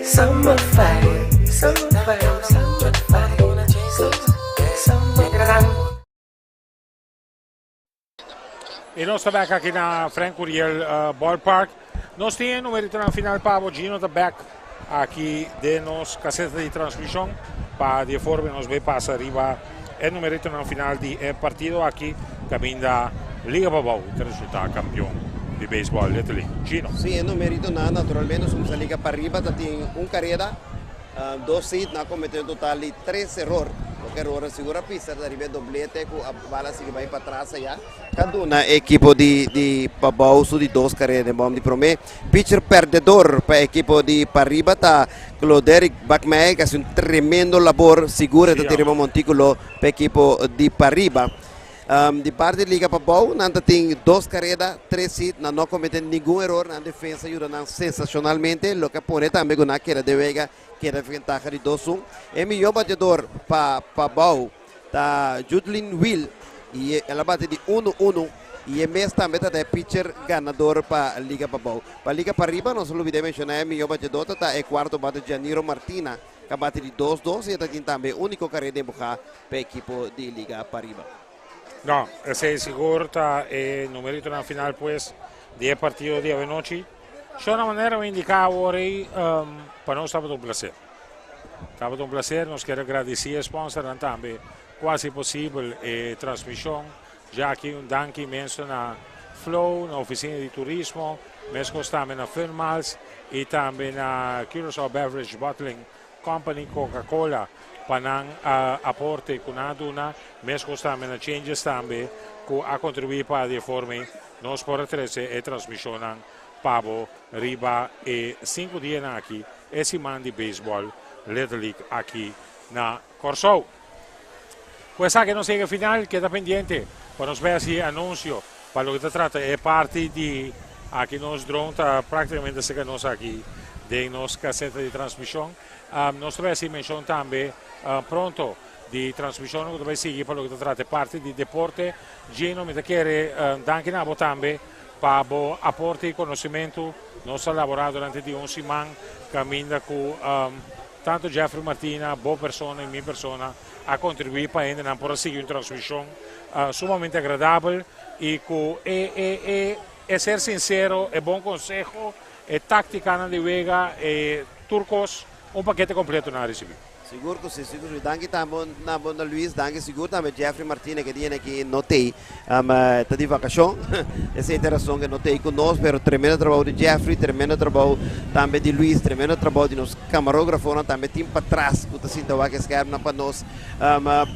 Summer Vibes. Summer Vibes. Summer Vibes. Summer Y nos ta back aki na Frank Curiel Ballpark. Nos tin numerito na final pa bo. Gino ta back aki den nos caseta di transmision pa di forma nos bay pasa riba e numerito na final di e partido aki caminda Liga Pabou ta resulta campeon di baseball Little League. Gino. Si, e numerito na naturalmente nos cuminsa Liga Pariba ta tin un careda, dos hit, nan a comete un total di tres error. Loke error a sigura pisa ta riba e doblete cu a bala sigui bay patras aya. Ta duna e ekipo di di Pabou su di dos karera den bòm di promé. Pitcher pèrdedor pa e ekipo di Pariba ta Cloderic Bakmeijer ku a hasi un tremendo labor. Sigur e ta tira riba montíkulo pa e ekipo di Pariba. Di parti di Liga Pabou nan ta tin dos kareda, tres hit. Nan no a kometé ningun eror. Nan defensa a yuda nan sensashonalmente, loke a pone tambe ku nan a keda den wega, keda ventaha di 2-1. E mihó bateador pa Pabou ta Judlin Will y el a bati di uno uno y e mes tambe ta ta e pitcher ganador pa Liga Pabou. Pa Liga Pariba nos a lubida menciona e miyo batedor ta ta e cuarto bate Janiro Martina cu a bati di 2-2 y e ta tin tambe e unico carrera den buga pa e ekipo di Liga Pariba. No, esey sigur ta e numeritonan final pues di e partido di awenochi. Sho na manera mi indica awor ey pa nos tabata un placer. Tabata un placer, nos kier a gradici e sponsornan tambe cu haci posibel e transmision. Ya aki un danki inmenso na Flow, na Oficina di Turismo, mescos tambe na Fun Miles y tambe na Curaçao Beverage Bottling Company, Coca-Cola, pa nan aporte cu nan a duna, mescos tambe na Changes tambe cu a contribui pa di e forma nos por a trece e transmisionnan pa bo riba e sinku dianan aki e siman di beisbòl Little League aki na Kòrsou. Ku esaki nos yega final, keda pendiente pa nos bai hasi anunsio pa loke ta trata e parti di aki nos drone ta praktikamente serka nos aki den nos kaseta di transmishon. Nos ta bai hasi menshon tambe pronto di transmishonnan ku ta bai sigui pa loke ta trata e parti di deporte. Gino, mi ta kere danki na bo tambe Pa bo aporte y conocimento nos a labora durante di un siman caminda cu tanto Jeffrey Martina, bo persona y mi persona a contribui pa hendenan por a sigui un transmision sumamente agradabel y cu e e e e ser sincero, e bon conseho, e tacticanan di wega, e tur cos, un pakete completo nan a ricibi. Sigur ku si, sigur ku si. Danki tambe na bo na Luis, danki sigur tambe Jeffrey Martina ke dia aki no tei, ta di vakashon. Esei ta e rason ke no tei ku nos, pero tremendo trabou di Jeffrey, tremendo trabou tambe di Luis, tremendo trabou di nos kamarografonan tambe tin patras ku ta sinta wak e skermnan pa nos.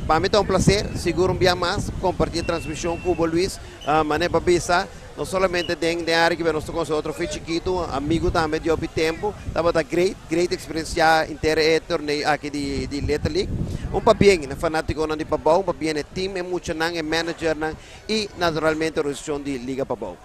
Pa mi ta un plaser sigur un bia mas komparti e transmishon ku bo Luis, manera pa bisa. No solamente den den área kiba nos ta conoce otro fe chikitu, amigo tambe di hopi tempo. Tabata great, great experiencia inter e torneo aki di di Little League. Un pabien na fanaticonan di Pabou, un pabien e team, e muchanan, e managernan y naturalmente organisacion di Liga Pabou.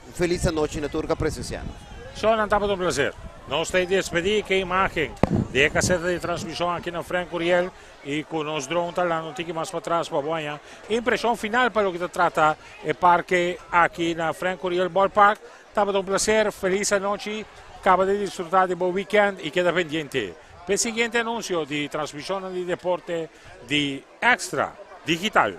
Un feliz anochi na tur cu a presencia nos. Shownan tabata un placer. Nos ta despedi cu e imagen di e caseta di transmision aki na Frank Curiel. Y cu nos drone ta landa un tiki mas patras pa bo haña impresion final pa loke ta trata e parke aki na Frank Curiel Ballpark. Tabata un placer, feliz anochi, caba di disfruta di bo weekend y keda pendiente p'e siguiente anuncio di transmisionnan di deporte di Extra Digital.